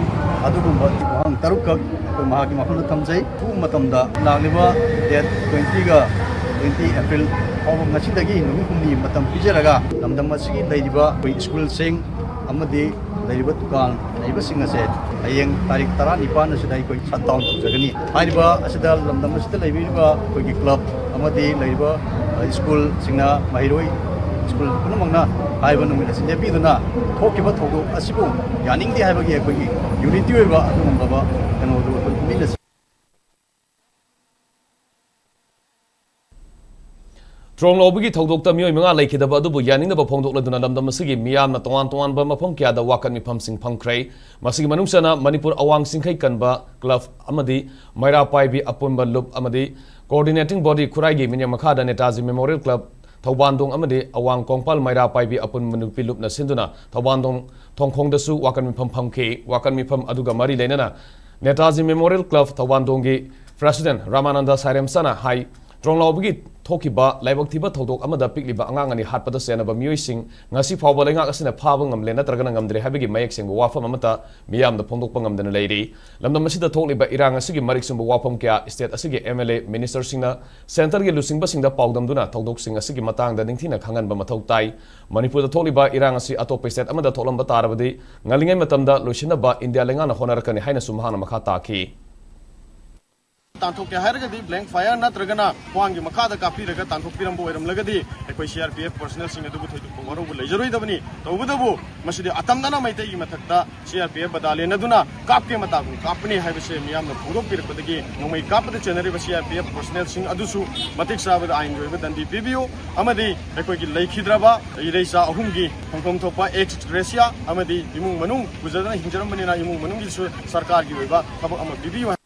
ꯑꯗꯨꯒꯨꯝꯕ ꯋꯥꯍꯪ ꯇꯔꯨꯛꯈꯛ ꯑꯩꯈꯣꯏ ꯃꯍꯥꯛꯀꯤ ꯃꯐꯝꯗ ꯊꯝꯖꯩ꯫ ꯊꯣꯛꯄ ꯃꯇꯝꯗ ꯂꯥꯛꯂꯤꯕ date twentyꯒ Twenty April ꯐꯥꯎꯕ ꯉꯁꯤꯗꯒꯤ ꯅꯨꯃꯤꯠ ꯍꯨꯝꯅꯤ ꯃꯇꯝ ꯄꯤꯖꯔꯒ ꯂꯝꯗꯝ ꯑꯁꯤꯒꯤ ꯂꯩꯔꯤꯕ ꯑꯩꯈꯣꯏ ꯁ꯭ꯀꯨꯜꯁꯤꯡ ꯑꯃꯗꯤ ꯂꯩꯔꯤꯕ ꯗꯨꯀꯥꯟ ꯂꯩꯕꯁꯤꯡ ꯑꯁꯦ ꯍꯌꯦꯡ ꯇꯥꯔꯤꯛ ꯇꯔꯥꯅꯤꯄꯥꯟ ꯑꯁꯤꯗ ꯑꯩꯈꯣꯏ shut down ꯇꯧꯖꯒꯅꯤ꯫ ꯍꯥꯏꯔꯤꯕ ꯑꯁꯤꯗ ꯂꯝꯗꯝ ꯑꯁꯤꯗ ꯂꯩꯕꯤꯔꯤꯕ ꯑꯩꯈꯣꯏꯒꯤ club ꯑꯃꯗꯤ ꯂꯩꯔꯤꯕ ꯁ꯭ꯀꯨꯜꯁꯤꯡꯅ, ꯃꯍꯩꯔꯣꯏ ꯁ꯭ꯀꯨꯜ ꯄꯨꯝꯅꯃꯛꯅ ꯍꯥꯏꯔꯤꯕ ꯅꯨꯃꯤꯠ ꯑꯁꯤ ꯂꯦꯞꯄꯤꯗꯨꯅ ꯊꯣꯛꯈꯤꯕ ꯊꯧꯗꯣꯛ ꯑꯁꯤꯕꯨ ꯌꯥꯅꯤꯡꯗꯦ ꯍꯥꯏꯕꯒꯤ ꯑꯩꯈꯣꯏꯒꯤ unity ꯑꯣꯏꯕ ꯑꯗꯨꯒꯨꯝꯂꯕ ꯀꯩꯅꯣꯗꯨ ꯑꯩꯈꯣꯏ ꯎꯠꯃꯤꯟꯅꯁꯤ꯫ ꯗ꯭ꯔꯣꯟ ꯂꯧꯕꯒꯤ ꯊꯧꯗꯣꯛꯇ ꯃꯤꯑꯣꯏ ꯃꯉꯥ ꯂꯩꯈꯤꯗꯕ ꯑꯗꯨꯕꯨ ꯌꯥꯅꯤꯡꯗꯕ ꯐꯣꯡꯗꯣꯛꯂꯗꯨꯅ ꯂꯝꯗꯝ ꯑꯁꯤꯒꯤ ꯃꯤꯌꯥꯝꯅ ꯇꯣꯉꯥꯟ ꯇꯣꯉꯥꯟꯕ ꯃꯐꯝ ꯀꯌꯥꯗ ꯋꯥꯀꯠ ꯃꯤꯐꯝꯁꯤꯡ ꯐꯝꯈ꯭ꯔꯦ꯫ ꯃꯁꯤꯒꯤ ꯃꯅꯨꯡ ꯆꯟꯅ ꯃꯅꯤꯄꯨꯔ ꯑꯋꯥꯡ ꯆꯤꯡꯈꯩ ꯀꯟꯕ club ꯑꯃꯗꯤ ꯃꯩꯔꯥ ꯄꯥꯏꯕꯤ ꯑꯄꯨꯟꯕ ꯂꯨꯞ ꯑꯃꯗꯤ coordinating body ꯈꯨꯔꯥꯏꯒꯤ ꯃꯤꯠꯌꯦꯡ ꯃꯈꯥꯗ ꯅꯦꯇꯥꯖꯤ Memorial Club ꯊꯧꯕꯥꯟꯗꯣꯡ ꯑꯃꯗꯤ ꯑꯋꯥꯡ ꯀꯣꯡꯄꯥꯜ ꯃꯩꯔꯥ ꯄꯥꯏꯕꯤ ꯑꯄꯨꯟꯕ ꯅꯨꯄꯤ ꯂꯨꯞꯅ ꯁꯤꯟꯗꯨꯅ ꯊꯧꯕꯥꯟꯗꯣꯡ ꯊꯣꯡꯈꯣꯡꯗꯁꯨ ꯋꯥꯀꯠ ꯃꯤꯐꯝ ꯐꯝꯈꯤ꯫ ꯋꯥꯀꯠ ꯃꯤꯐꯝ ꯑꯗꯨꯒ ꯃꯔꯤ ꯂꯩꯅꯅ Netaji Memorial Club ꯊꯧꯕꯥꯟꯗꯣꯡꯒꯤ president Ramanand ꯁꯥꯏꯔꯦꯝꯁꯅ ꯍꯥꯏ, ꯗ꯭ꯔꯣꯟ ꯂꯥꯎꯕꯒꯤ ꯊꯣꯛꯈꯤꯕ ꯂꯥꯏꯕꯛ ꯊꯤꯕ ꯊꯧꯗꯣꯛ ꯑꯃꯗ ꯄꯤꯛꯂꯤꯕ ꯑꯉꯥꯡ ꯑꯅꯤ ꯍꯥꯠꯄꯗ ꯆꯦꯟꯅꯕ ꯃꯤꯑꯣꯏꯁꯤꯡ ꯉꯁꯤ ꯐꯥꯎꯕ ꯂꯩꯉꯥꯛ ꯑꯁꯤꯅ ꯐꯥꯕ ꯉꯝꯂꯦ ꯅꯠꯇ꯭ꯔꯒꯅ ꯉꯝꯗ꯭ꯔꯦ ꯍꯥꯏꯕꯒꯤ ꯃꯌꯦꯛ ꯁꯦꯡꯕ ꯋꯥꯐꯝ ꯑꯃꯠꯇ ꯃꯤꯌꯥꯝꯗ ꯐꯣꯡꯗꯣꯛꯄ ꯉꯝꯗꯅ ꯂꯩꯔꯤ꯫ ꯂꯝꯗꯝ ꯑꯁꯤꯗ ꯊꯣꯛꯂꯤꯕ ꯏꯔꯥꯡ ꯑꯁꯤꯒꯤ ꯃꯔꯤꯛ ꯆꯨꯝꯕ ꯋꯥꯐꯝ ꯀꯌꯥ state ꯑꯁꯤꯒꯤ MLA, ministerꯁꯤꯡꯅ centreꯒꯤ ꯂꯨꯆꯤꯡꯕꯁꯤꯡꯗ ꯄꯥꯎꯗꯝꯗꯨꯅ ꯊꯧꯗꯣꯛꯁꯤꯡ ꯑꯁꯤꯒꯤ ꯃꯇꯥꯡꯗ ꯅꯤꯡꯊꯤꯅ ꯈꯪꯍꯟꯕ ꯃꯊꯧ ꯇꯥꯏ꯫ ꯃꯅꯤꯄꯨꯔꯗ ꯊꯣꯛꯂꯤꯕ ꯏꯔꯥꯡ ꯑꯁꯤ ꯑꯇꯣꯞꯄ state ꯑꯃꯗ ꯊꯣꯛꯂꯝꯕ ꯇꯥꯔꯕꯗꯤ ꯉꯜꯂꯤꯉꯩ ꯃꯇꯝꯗ ꯂꯣꯏꯁꯤꯟꯅꯕ ꯏꯟꯗꯤꯌꯥ ꯂꯩꯉꯥꯛꯅ ꯍꯣꯠꯅꯔꯛꯀꯅꯤ ꯍꯥꯏꯅꯁꯨ ꯃꯍꯥꯛꯅ ꯃꯈꯥ ꯇꯥꯈꯤ꯫ ꯇꯥꯟꯊꯣꯛꯀꯦ ꯍꯥꯏꯔꯒꯗꯤ blank fire ꯅꯠꯇ꯭ꯔꯒꯅ ꯈ꯭ꯋꯥꯡꯒꯤ ꯃꯈꯥꯗ ꯀꯥꯞꯄꯤꯔꯒ ꯇꯥꯟꯊꯣꯛꯄꯤꯔꯝꯕ ꯑꯣꯏꯔꯝꯂꯒꯗꯤ ꯑꯩꯈꯣꯏ CRPF personnelꯁꯤꯡ ꯑꯗꯨꯕꯨ ꯊꯣꯏꯗꯣꯛꯄ ꯋꯥꯔꯧꯕ ꯂꯩꯖꯔꯣꯏꯗꯕꯅꯤ꯫ ꯇꯧꯕꯇꯕꯨ ꯃꯁꯤꯗꯤ ꯑꯇꯝꯅꯅ ꯃꯩꯇꯩꯒꯤ ꯃꯊꯛꯇ CRPF battalion ꯑꯗꯨꯅ ꯀꯥꯞꯀꯦ ꯃꯇꯥꯒꯨꯝ ꯀꯥꯞꯄꯅꯤ ꯍꯥꯏꯕꯁꯦ ꯃꯤꯌꯥꯝꯅ ꯐꯣꯡꯗꯣꯛꯄꯤꯔꯛꯄꯗꯒꯤ ꯅꯣꯡꯃꯩ ꯀꯥꯞꯄꯗ ꯆꯦꯟꯅꯔꯤꯕ CRPF personnelꯁꯤꯡ ꯑꯗꯨꯁꯨ ꯃꯇꯤꯛ ꯆꯥꯕꯗ ꯑꯥꯏꯟꯒꯤ ꯑꯣꯏꯕ ꯗꯟꯗꯤ ꯄꯤꯕꯤꯌꯨ ꯑꯃꯗꯤ ꯑꯩꯈꯣꯏꯒꯤ ꯂꯩꯈꯤꯗ꯭ꯔꯕ ꯏꯔꯩꯆꯥ ꯑꯍꯨꯝꯒꯤ ꯐꯪꯐꯝ ꯊꯣꯛꯄ ex gratia ꯑꯃꯗꯤ ꯏꯃꯨꯡ ꯃꯅꯨꯡ ꯄꯨꯖꯗꯅ ꯍꯤꯡꯖꯔꯝꯕꯅꯤꯅ ꯏꯃꯨꯡ ꯃꯅꯨꯡꯒꯤꯁꯨ ꯁꯔꯀꯥꯔꯒꯤ ꯑꯣꯏꯕ ꯊꯕꯛ ꯑꯃ ꯄꯤꯕꯤꯌꯨ ꯍꯥꯏ꯫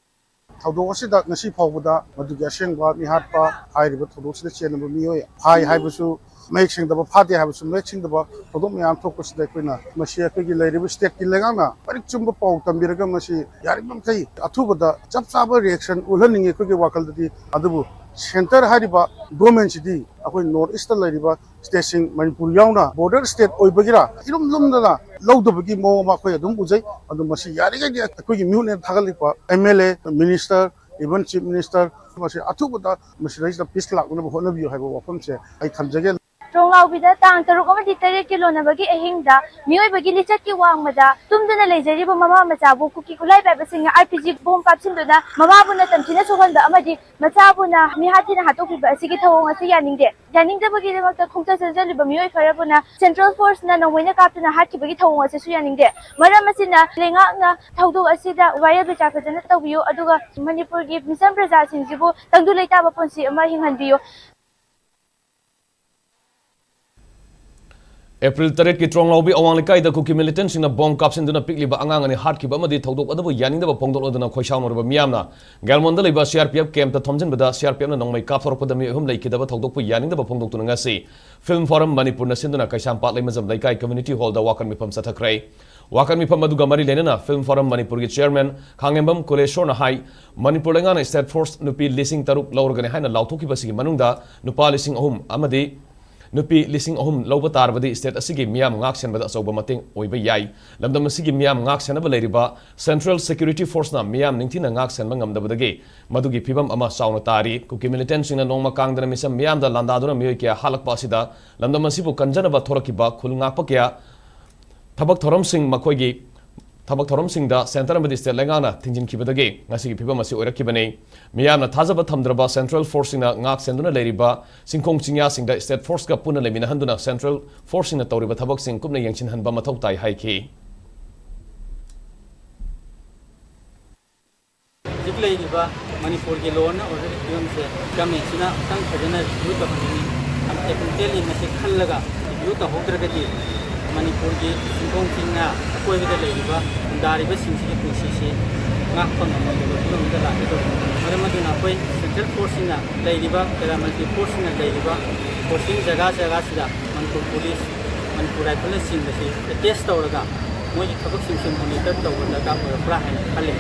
ꯊꯧꯗꯣꯛ ꯑꯁꯤꯗ ꯉꯁꯤ ꯐꯥꯎꯕꯗ ꯃꯗꯨꯒꯤ ꯑꯁꯦꯡꯕ ꯃꯤꯍꯥꯠꯄ ꯍꯥꯏꯔꯤꯕ ꯊꯧꯗꯣꯛꯁꯤꯗ ꯆꯦꯟꯅꯕ ꯃꯤꯑꯣꯏ ꯐꯥꯏ ꯍꯥꯏꯕꯁꯨ ꯃꯌꯦꯛ ꯁꯦꯡꯗꯕ, ꯐꯥꯗꯦ ꯍꯥꯏꯕꯁꯨ ꯃꯌꯦꯛ ꯁꯦꯡꯗꯕ ꯊꯧꯗꯣꯛ ꯃꯌꯥꯝ ꯊꯣꯛꯄꯁꯤꯗ ꯑꯩꯈꯣꯏꯅ ꯃꯁꯤ ꯑꯩꯈꯣꯏꯒꯤ ꯂꯩꯔꯤꯕ stateꯀꯤ ꯂꯩꯉꯥꯛꯅ ꯃꯔꯤꯛ ꯆꯨꯝꯕ ꯄꯥꯎ ꯇꯝꯕꯤꯔꯒ ꯃꯁꯤ ꯌꯥꯔꯤꯕ ꯃꯈꯩ ꯑꯊꯨꯕꯗ ꯆꯞ ꯆꯥꯕ reaction ꯎꯠꯍꯟꯅꯤꯡꯉꯤ ꯑꯩꯈꯣꯏꯒꯤ ꯋꯥꯈꯜꯗꯗꯤ꯫ ꯑꯗꯨꯕꯨ centre ꯍꯥꯏꯔꯤꯕ governmentꯁꯤꯗꯤ ꯑꯩꯈꯣꯏ north eastꯇ ꯂꯩꯔꯤꯕ stateꯁꯤꯡ ꯃꯅꯤꯄꯨꯔ ꯌꯥꯎꯅ border state ꯑꯣꯏꯕꯒꯤꯔꯥ ꯏꯔꯨꯝ ꯂꯨꯝꯗꯅ ꯂꯧꯗꯕꯒꯤ ꯃꯑꯣꯡ ꯑꯃ ꯑꯩꯈꯣꯏ ꯑꯗꯨꯝ ꯎꯖꯩ꯫ ꯑꯗꯨ ꯃꯁꯤ ꯌꯥꯔꯤꯈꯩꯗꯤ ꯑꯩꯈꯣꯏꯒꯤ ꯃꯤꯍꯨꯠꯅꯦꯅ ꯊꯥꯒꯠꯂꯤꯕ MLA, minister, Even Chief Minister ꯃꯁꯤ ꯑꯊꯨꯕꯗ ꯃꯁꯤꯗꯩꯁꯤꯗ peace ꯂꯥꯛꯅꯅꯕ ꯍꯣꯠꯅꯕꯤꯌꯨ ꯍꯥꯏꯕ ꯋꯥꯐꯝꯁꯦ ꯑꯩ ꯊꯝꯖꯒꯦ꯫ ꯇ꯭ꯔꯣꯡꯂꯥꯎꯕꯤꯗ ꯇꯥꯡ ꯇꯔꯨꯛ ꯑꯃꯗꯤ ꯇꯔꯦꯠꯀꯤ ꯂꯣꯟꯅꯕꯒꯤ ꯑꯍꯤꯡꯗ ꯃꯤꯑꯣꯏꯕꯒꯤ ꯂꯤꯆꯠꯀꯤ ꯋꯥꯡꯃꯗ ꯇꯨꯝꯗꯨꯅ ꯂꯩꯖꯔꯤꯕ ꯃꯃꯥ ꯃꯆꯥꯕꯨ ꯀꯨꯀꯤ ꯈꯨꯠꯂꯥꯏ ꯄꯥꯏꯕꯁꯤꯡꯅ ꯑꯥꯔ ꯄꯤ ꯖꯤ ꯕꯣꯝ ꯀꯥꯞꯁꯤꯟꯗꯨꯅ ꯃꯃꯥꯕꯨ ꯅꯝꯊꯤꯅ ꯁꯣꯛꯍꯟꯕ ꯑꯃꯗꯤ ꯃꯆꯥꯕꯨꯅ ꯃꯤꯍꯥꯠ ꯊꯤꯅ ꯍꯥꯠꯇꯣꯛꯄꯤꯕ ꯑꯁꯤꯒꯤ ꯊꯧꯑꯣꯡ ꯑꯁꯤ ꯌꯥꯅꯤꯡꯗꯦ꯫ ꯌꯥꯅꯤꯡꯗꯕꯒꯤꯗꯃꯛꯇ ꯈꯣꯡꯆꯠ ꯆꯪꯁꯤꯜꯂꯤꯕ ꯃꯤꯑꯣꯏ ꯈꯔꯕꯨꯅ Central Force ꯅ ꯅꯣꯡꯃꯩꯅ ꯀꯥꯞꯇꯨꯅ ꯍꯥꯠꯈꯤꯕꯒꯤ ꯊꯧꯑꯣꯡ ꯑꯁꯤꯁꯨ ꯌꯥꯅꯤꯡꯗꯦ꯫ ꯃꯔꯝ ꯑꯁꯤꯅ ꯂꯩꯉꯥꯛꯅ ꯊꯧꯗꯣꯛ ꯑꯁꯤꯗ ꯋꯥꯌꯦꯜ ꯕꯤꯆꯥꯔ ꯐꯖꯅ ꯇꯧꯕꯤꯌꯨ, ꯑꯗꯨꯒ ꯃꯅꯤꯄꯨꯔꯒꯤ ꯃꯤꯆꯝ ꯄ꯭ꯔꯖꯥꯁꯤꯡꯁꯤꯕꯨ ꯇꯪꯗꯨ ꯂꯩꯇꯥꯕ ꯄꯨꯟꯁꯤ ꯑꯃ ꯍꯤꯡꯍꯟꯕꯤꯌꯨ꯫ ꯑꯦꯄ꯭ꯔꯤꯜ ꯇꯔꯦꯠꯀꯤ ꯇ꯭ꯔꯣꯡꯂꯥꯎꯕꯤ ꯑꯋꯥꯡ ꯂꯩꯀꯥꯏꯗ ꯀꯨꯀꯤ ꯃꯤꯂꯤꯇꯦꯟꯁꯤꯡꯅ ꯕꯣꯝ ꯀꯥꯞꯁꯤꯟꯗꯨꯅ ꯄꯤꯛꯂꯤꯕ ꯑꯉꯥꯡ ꯑꯅꯤ ꯍꯥꯠꯈꯤꯕ ꯑꯃꯗꯤ ꯊꯧꯗꯣꯛ ꯑꯗꯨꯕꯨ ꯌꯥꯅꯤꯡꯗꯕ ꯐꯣꯡꯗꯣꯛꯂꯗꯨꯅ ꯈꯣꯏꯁꯥꯎꯅꯔꯕ ꯃꯤꯌꯥꯝꯅ ꯒꯦꯜꯃꯣꯟꯗ ꯂꯩꯕ C R P F ꯀꯦꯝꯞꯇ ꯊꯣꯝꯖꯤꯟꯕꯗ C R P ꯑꯦꯐꯅ ꯅꯣꯡꯃꯩ ꯀꯥꯞꯊꯣꯔꯛꯄꯗ ꯃꯤꯑꯣꯏ ꯑꯍꯨꯝ ꯂꯩꯈꯤꯗꯕ ꯊꯧꯗꯣꯛꯄꯨ ꯌꯥꯅꯤꯡꯗꯕ ꯐꯣꯡꯗꯣꯛꯇꯨꯅ ꯉꯁꯤ ꯐꯤꯜꯝ ꯐꯣꯔꯝ ꯃꯅꯤꯄꯨꯔꯅ ꯁꯤꯟꯗꯨꯅ ꯀꯩꯁꯥꯝꯄꯥꯠ ꯂꯩꯃꯖꯝ ꯂꯩꯀꯥꯏ ꯀꯝꯃ꯭ꯌꯨꯅꯤꯇꯤ ꯍꯣꯜꯗ ꯋꯥꯀꯠ ꯃꯤꯐꯝ ꯆꯠꯊꯈ꯭ꯔꯦ꯫ ꯋꯥꯀꯠ ꯃꯤꯐꯝ ꯑꯗꯨꯒ ꯃꯔꯤ ꯂꯩꯅꯅ ꯐꯤꯜꯝ ꯐꯣꯔꯝ ꯃꯅꯤꯄꯨꯔꯒꯤ ꯆꯤꯌꯔꯃꯦꯟ ꯈꯥꯉꯦꯝꯕꯝ ꯀꯨꯂꯦꯁꯣꯔꯅ ꯍꯥꯏ, ꯃꯅꯤꯄꯨꯔ ꯂꯩꯉꯥꯛꯅ ꯁ꯭ꯇꯦꯠ ꯐꯣꯔꯁ ꯅꯨꯄꯤ ꯂꯤꯁꯤꯡ ꯇꯔꯨꯛ ꯂꯧꯔꯒꯅꯤ ꯍꯥꯏꯅ ꯂꯥꯎꯊꯣꯛꯈꯤꯕꯁꯤꯒꯤ ꯃꯅꯨꯡꯗ ꯅꯨꯄꯥ ꯂꯤꯁꯤꯡ ꯑꯍꯨꯝ ꯑꯃꯗꯤ ꯅꯨꯄꯤ ꯂꯤꯁꯤꯡ ꯑꯍꯨꯝ ꯂꯧꯕ ꯇꯥꯔꯕꯗꯤ ꯁ꯭ꯇꯦꯠ ꯑꯁꯤꯒꯤ ꯃꯤꯌꯥꯝ ꯉꯥꯛ ꯁꯦꯟꯕꯗ ꯑꯆꯧꯕ ꯃꯇꯦꯡ ꯑꯣꯏꯕ ꯌꯥꯏ꯫ ꯂꯝꯗꯝ ꯑꯁꯤꯒꯤ ꯃꯤꯌꯥꯝ ꯉꯥꯛ ꯁꯦꯟꯅꯕ ꯂꯩꯔꯤꯕ ꯁꯦꯟꯇ꯭ꯔꯦꯜ ꯁꯦꯀ꯭ꯌꯨꯔꯤꯇꯤ ꯐꯣꯔꯁꯅ ꯃꯤꯌꯥꯝ ꯅꯤꯡꯊꯤꯅ ꯉꯥꯛ ꯁꯦꯟꯕ ꯉꯝꯗꯕꯗꯒꯤ ꯃꯗꯨꯒꯤ ꯐꯤꯕꯝ ꯑꯃ ꯆꯥꯎꯅ ꯇꯥꯔꯤ꯫ ꯀꯨꯀꯤ ꯃꯤꯂꯤꯇꯦꯟꯁꯤꯡꯅ ꯅꯣꯡꯃ ꯀꯥꯡꯗꯅ ꯃꯤꯆꯝ ꯃꯤꯌꯥꯝꯗ ꯂꯥꯟꯗꯥꯗꯨꯅ ꯃꯤꯑꯣꯏ ꯀꯌꯥ ꯍꯥꯠꯂꯛꯄ ꯑꯁꯤꯗ ꯂꯝꯗꯝ ꯑꯁꯤꯕꯨ ꯀꯟꯖꯅꯕ ꯊꯣꯔꯛꯈꯤꯕ ꯈꯨꯜ ꯉꯥꯛꯄ ꯀꯌꯥ ꯊꯕꯛ ꯊꯧꯔꯝꯁꯤꯡ ꯃꯈꯣꯏꯒꯤ ꯊꯕꯛ ꯊꯧꯔꯝꯁꯤꯡꯗ ꯁꯦꯟꯇꯔ ꯑꯃꯗꯤ ꯁ꯭ꯇꯦꯠ ꯂꯩꯉꯥꯛꯅ ꯊꯤꯡꯖꯤꯟꯈꯤꯕꯗꯒꯤ ꯉꯁꯤꯒꯤ ꯐꯤꯕꯝ ꯑꯁꯤ ꯑꯣꯏꯔꯛꯈꯤꯕꯅꯤ꯫ ꯃꯤꯌꯥꯝꯅ ꯊꯥꯖꯕ ꯊꯝꯗ꯭ꯔꯕ ꯁꯦꯟꯇ꯭ꯔꯦꯜ ꯐꯣꯔꯁꯁꯤꯡꯅ ꯉꯥꯛ ꯁꯦꯟꯗꯨꯅ ꯂꯩꯔꯤꯕ ꯆꯤꯡꯈꯣꯡ ꯆꯤꯡꯌꯥꯁꯤꯡꯗ ꯁ꯭ꯇꯦꯠ ꯐꯣꯔꯁꯀ ꯄꯨꯟꯅ ꯂꯩꯃꯤꯟꯅꯍꯟꯗꯨꯅ ꯁꯦꯟꯇ꯭ꯔꯦꯜ ꯐꯣꯔꯁꯁꯤꯡꯅ ꯇꯧꯔꯤꯕ ꯊꯕꯛꯁꯤꯡ ꯀꯨꯞꯅ ꯌꯦꯡꯁꯤꯟꯍꯟꯕ ꯃꯊꯧ ꯇꯥꯏ ꯍꯥꯏꯈꯤ꯫ ꯍꯧꯖꯤꯛ ꯂꯩꯔꯤꯕ ꯃꯅꯤꯄꯨꯔꯒꯤ law and order ꯒꯤ ꯐꯤꯕꯝꯁꯦ government ꯁꯤꯅ ꯑꯃꯨꯛꯇꯪ ꯐꯖꯅ review ꯇꯧꯍꯟꯅꯤꯡꯉꯤ꯫ ꯑꯃꯗꯤ ꯑꯦꯄ꯭ꯔꯤꯜ ꯇꯦꯟ ꯃꯁꯤ ꯈꯜꯂꯒ review ꯇꯧꯍꯧꯗ꯭ꯔꯒꯗꯤ ꯃꯅꯤꯄꯨꯔꯒꯤ ꯆꯤꯡꯈꯣꯡ ꯆꯤꯡꯌꯥ ꯑꯀꯣꯏꯕꯗ ꯂꯩꯔꯤꯕ ꯈꯨꯟꯗꯥꯔꯤꯕꯁꯤꯡꯁꯤꯒꯤ ꯄꯨꯟꯁꯤꯁꯤ ꯉꯥꯛꯄ ꯉꯝꯃꯣꯏꯗꯕ ꯐꯤꯕꯝꯗ ꯂꯥꯛꯀꯗꯧꯔꯤꯕꯅꯤ꯫ ꯃꯔꯝ ꯑꯗꯨꯅ ꯑꯩꯈꯣꯏ central force ꯁꯤꯡꯅ ꯂꯩꯔꯤꯕ, paramilitary force ꯁꯤꯡꯅ ꯂꯩꯔꯤꯕ posting ꯖꯒꯥ ꯖꯒꯥꯁꯤꯗ Manipur police, Manipur rifle ꯅꯆꯤꯡꯕꯁꯤ attach ꯇꯧꯔꯒ ꯃꯣꯏꯒꯤ ꯊꯕꯛꯁꯤꯡꯁꯤ monitor ꯇꯧꯕ ꯗꯔꯀꯥꯔ ꯑꯣꯏꯔꯛꯄ꯭ꯔꯥ ꯍꯥꯏꯅ ꯈꯜꯂꯤ꯫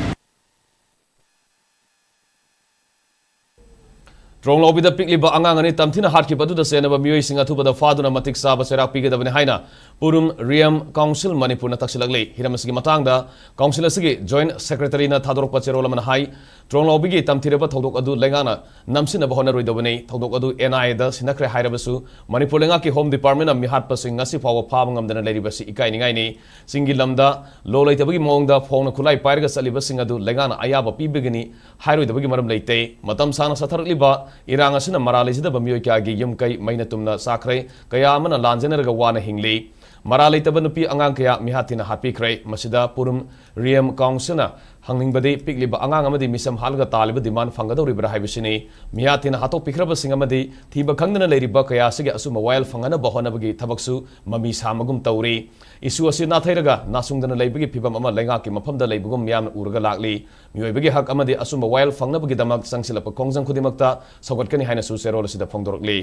ꯇ꯭ꯔꯣꯡꯂꯥꯎꯕꯤꯗ ꯄꯤꯛꯂꯤꯕ ꯑꯉꯥꯡ ꯑꯅꯤ ꯇꯝꯊꯤꯅ ꯍꯥꯠꯈꯤꯕ ꯑꯗꯨꯗ ꯆꯦꯟꯅꯕ ꯃꯤꯑꯣꯏꯁꯤꯡ ꯑꯊꯨꯕꯗ ꯐꯥꯗꯨꯅ ꯃꯇꯤꯛ ꯆꯥꯕ ꯆꯩꯔꯥꯛ ꯄꯤꯒꯗꯕꯅꯤ ꯍꯥꯏꯅ ꯄꯨꯔꯨꯝ ꯔꯤꯌꯝ ꯀꯥꯎꯟꯁꯤꯜ ꯃꯅꯤꯄꯨꯔꯅ ꯇꯛꯁꯤꯜꯂꯛꯂꯤ꯫ ꯍꯤꯔꯝ ꯑꯁꯤꯒꯤ ꯃꯇꯥꯡꯗ ꯀꯥꯎꯟꯁꯤꯜ ꯑꯁꯤꯒꯤ ꯖꯣꯏꯟꯠ ꯁꯦꯀ꯭ꯔꯦꯇꯔꯤꯅ ꯊꯥꯗꯣꯔꯛꯄ ꯆꯦꯔꯣꯜ ꯑꯃꯅ ꯍꯥꯏ, ꯇ꯭ꯔꯣꯡꯂꯥꯎꯕꯤꯒꯤ ꯇꯝꯊꯤꯔꯕ ꯊꯧꯗꯣꯛ ꯑꯗꯨ ꯂꯩꯉꯥꯛꯅ ꯅꯝꯁꯤꯟꯅꯕ ꯍꯣꯠꯅꯔꯣꯏꯗꯕꯅꯤ꯫ ꯊꯧꯗꯣꯛ ꯑꯗꯨ ꯑꯦꯟ ꯑꯥꯏ ꯑꯦꯗ ꯁꯤꯟꯅꯈ꯭ꯔꯦ ꯍꯥꯏꯔꯕꯁꯨ ꯃꯅꯤꯄꯨꯔ ꯂꯩꯉꯥꯛꯀꯤ ꯍꯣꯝ ꯗꯤꯄꯥꯔꯠꯃꯦꯟꯅ ꯃꯤꯍꯥꯠꯄꯁꯤꯡ ꯉꯁꯤ ꯐꯥꯎꯕ ꯐꯥꯕ ꯉꯝꯗꯅ ꯂꯩꯔꯤꯕꯁꯤ ꯏꯀꯥꯏꯅꯤꯡꯉꯥꯏꯅꯤ꯫ ꯆꯤꯡꯒꯤ ꯂꯝꯗ ꯂꯣ ꯂꯩꯇꯕꯒꯤ ꯃꯑꯣꯡꯗ ꯐꯣꯡꯅ ꯈꯨꯠꯂꯥꯏ ꯄꯥꯏꯔꯒ ꯆꯠꯂꯤꯕꯁꯤꯡ ꯑꯗꯨ ꯂꯩꯉꯥꯛꯅ ꯑꯌꯥꯕ ꯄꯤꯕꯒꯤꯅꯤ ꯍꯥꯏꯔꯣꯏꯗꯕꯒꯤ ꯃꯔꯝ ꯂꯩꯇꯦ꯫ ꯃꯇꯝ ꯁꯥꯡꯅ ꯆꯠꯊꯔꯛꯂꯤꯕ ꯏꯔꯥꯡ ꯑꯁꯤꯅ ꯃꯔꯥ ꯂꯩꯖꯗꯕ ꯃꯤꯑꯣꯏ ꯀꯌꯥꯒꯤ ꯌꯨꯝ ꯀꯩ ꯃꯩꯅ ꯇꯨꯝꯅ ꯆꯥꯈ꯭ꯔꯦ, ꯀꯌꯥ ꯑꯃꯅ ꯂꯥꯟꯖꯦꯟꯅꯔꯒ ꯋꯥꯅ ꯍꯤꯡꯂꯤ꯫ ꯃꯔꯥ ꯂꯩꯇꯕ ꯅꯨꯄꯤ ꯑꯉꯥꯡ ꯀꯌꯥ ꯃꯤꯍꯥꯠ ꯊꯤꯅ ꯍꯥꯠꯄꯤꯈ꯭ꯔꯦ꯫ ꯃꯁꯤꯗ ꯄꯨꯔꯨꯝ ꯔꯤꯌꯝ ꯀꯥꯎꯟꯁꯤꯜꯅ ꯍꯪꯅꯤꯡꯕꯗꯤ ꯄꯤꯛꯂꯤꯕ ꯑꯉꯥꯡ ꯑꯃꯗꯤ ꯃꯤꯁꯝ ꯍꯥꯠꯂꯒ ꯇꯥꯜꯂꯤꯕ ꯗꯤꯃꯥꯟ ꯐꯪꯒꯗꯧꯔꯤꯕ꯭ꯔꯥ ꯍꯥꯏꯕꯁꯤꯅꯤ꯫ ꯃꯤꯍꯥꯠ ꯊꯤꯅ ꯍꯥꯠꯇꯣꯛꯄꯤꯈ꯭ꯔꯕꯁꯤꯡ ꯑꯃꯗꯤ ꯊꯤꯕ ꯈꯪꯗꯅ ꯂꯩꯔꯤꯕ ꯀꯌꯥ ꯑꯁꯤꯒꯤ ꯑꯆꯨꯝꯕ ꯋꯥꯌꯦꯜ ꯐꯪꯍꯟꯅꯕ ꯍꯣꯠꯅꯕꯒꯤ ꯊꯕꯛꯁꯨ ꯃꯃꯤ ꯁꯥꯃꯒꯨꯝ ꯇꯧꯔꯤ꯫ ꯏꯁꯨ ꯑꯁꯤ ꯅꯥꯊꯩꯔꯒ ꯅꯥꯁꯨꯡꯗꯅ ꯂꯩꯕꯒꯤ ꯐꯤꯕꯝ ꯑꯃ ꯂꯩꯉꯥꯛꯀꯤ ꯃꯐꯝꯗ ꯂꯩꯕꯒꯨꯝ ꯃꯤꯌꯥꯝꯅ ꯎꯔꯒ ꯂꯥꯛꯂꯤ꯫ ꯃꯤꯑꯣꯏꯕꯒꯤ ꯍꯛ ꯑꯃꯗꯤ ꯑꯆꯨꯝꯕ ꯋꯥꯌꯦꯜ ꯐꯪꯅꯕꯒꯤꯗꯃꯛ ꯆꯪꯁꯤꯜꯂꯛꯄ ꯈꯣꯡꯖꯪ ꯈꯨꯗꯤꯡꯃꯛꯇ ꯁꯧꯒꯠꯀꯅꯤ ꯍꯥꯏꯅꯁꯨ ꯆꯦꯔꯣꯜ ꯑꯁꯤꯗ ꯐꯣꯡꯗꯣꯔꯛꯂꯤ꯫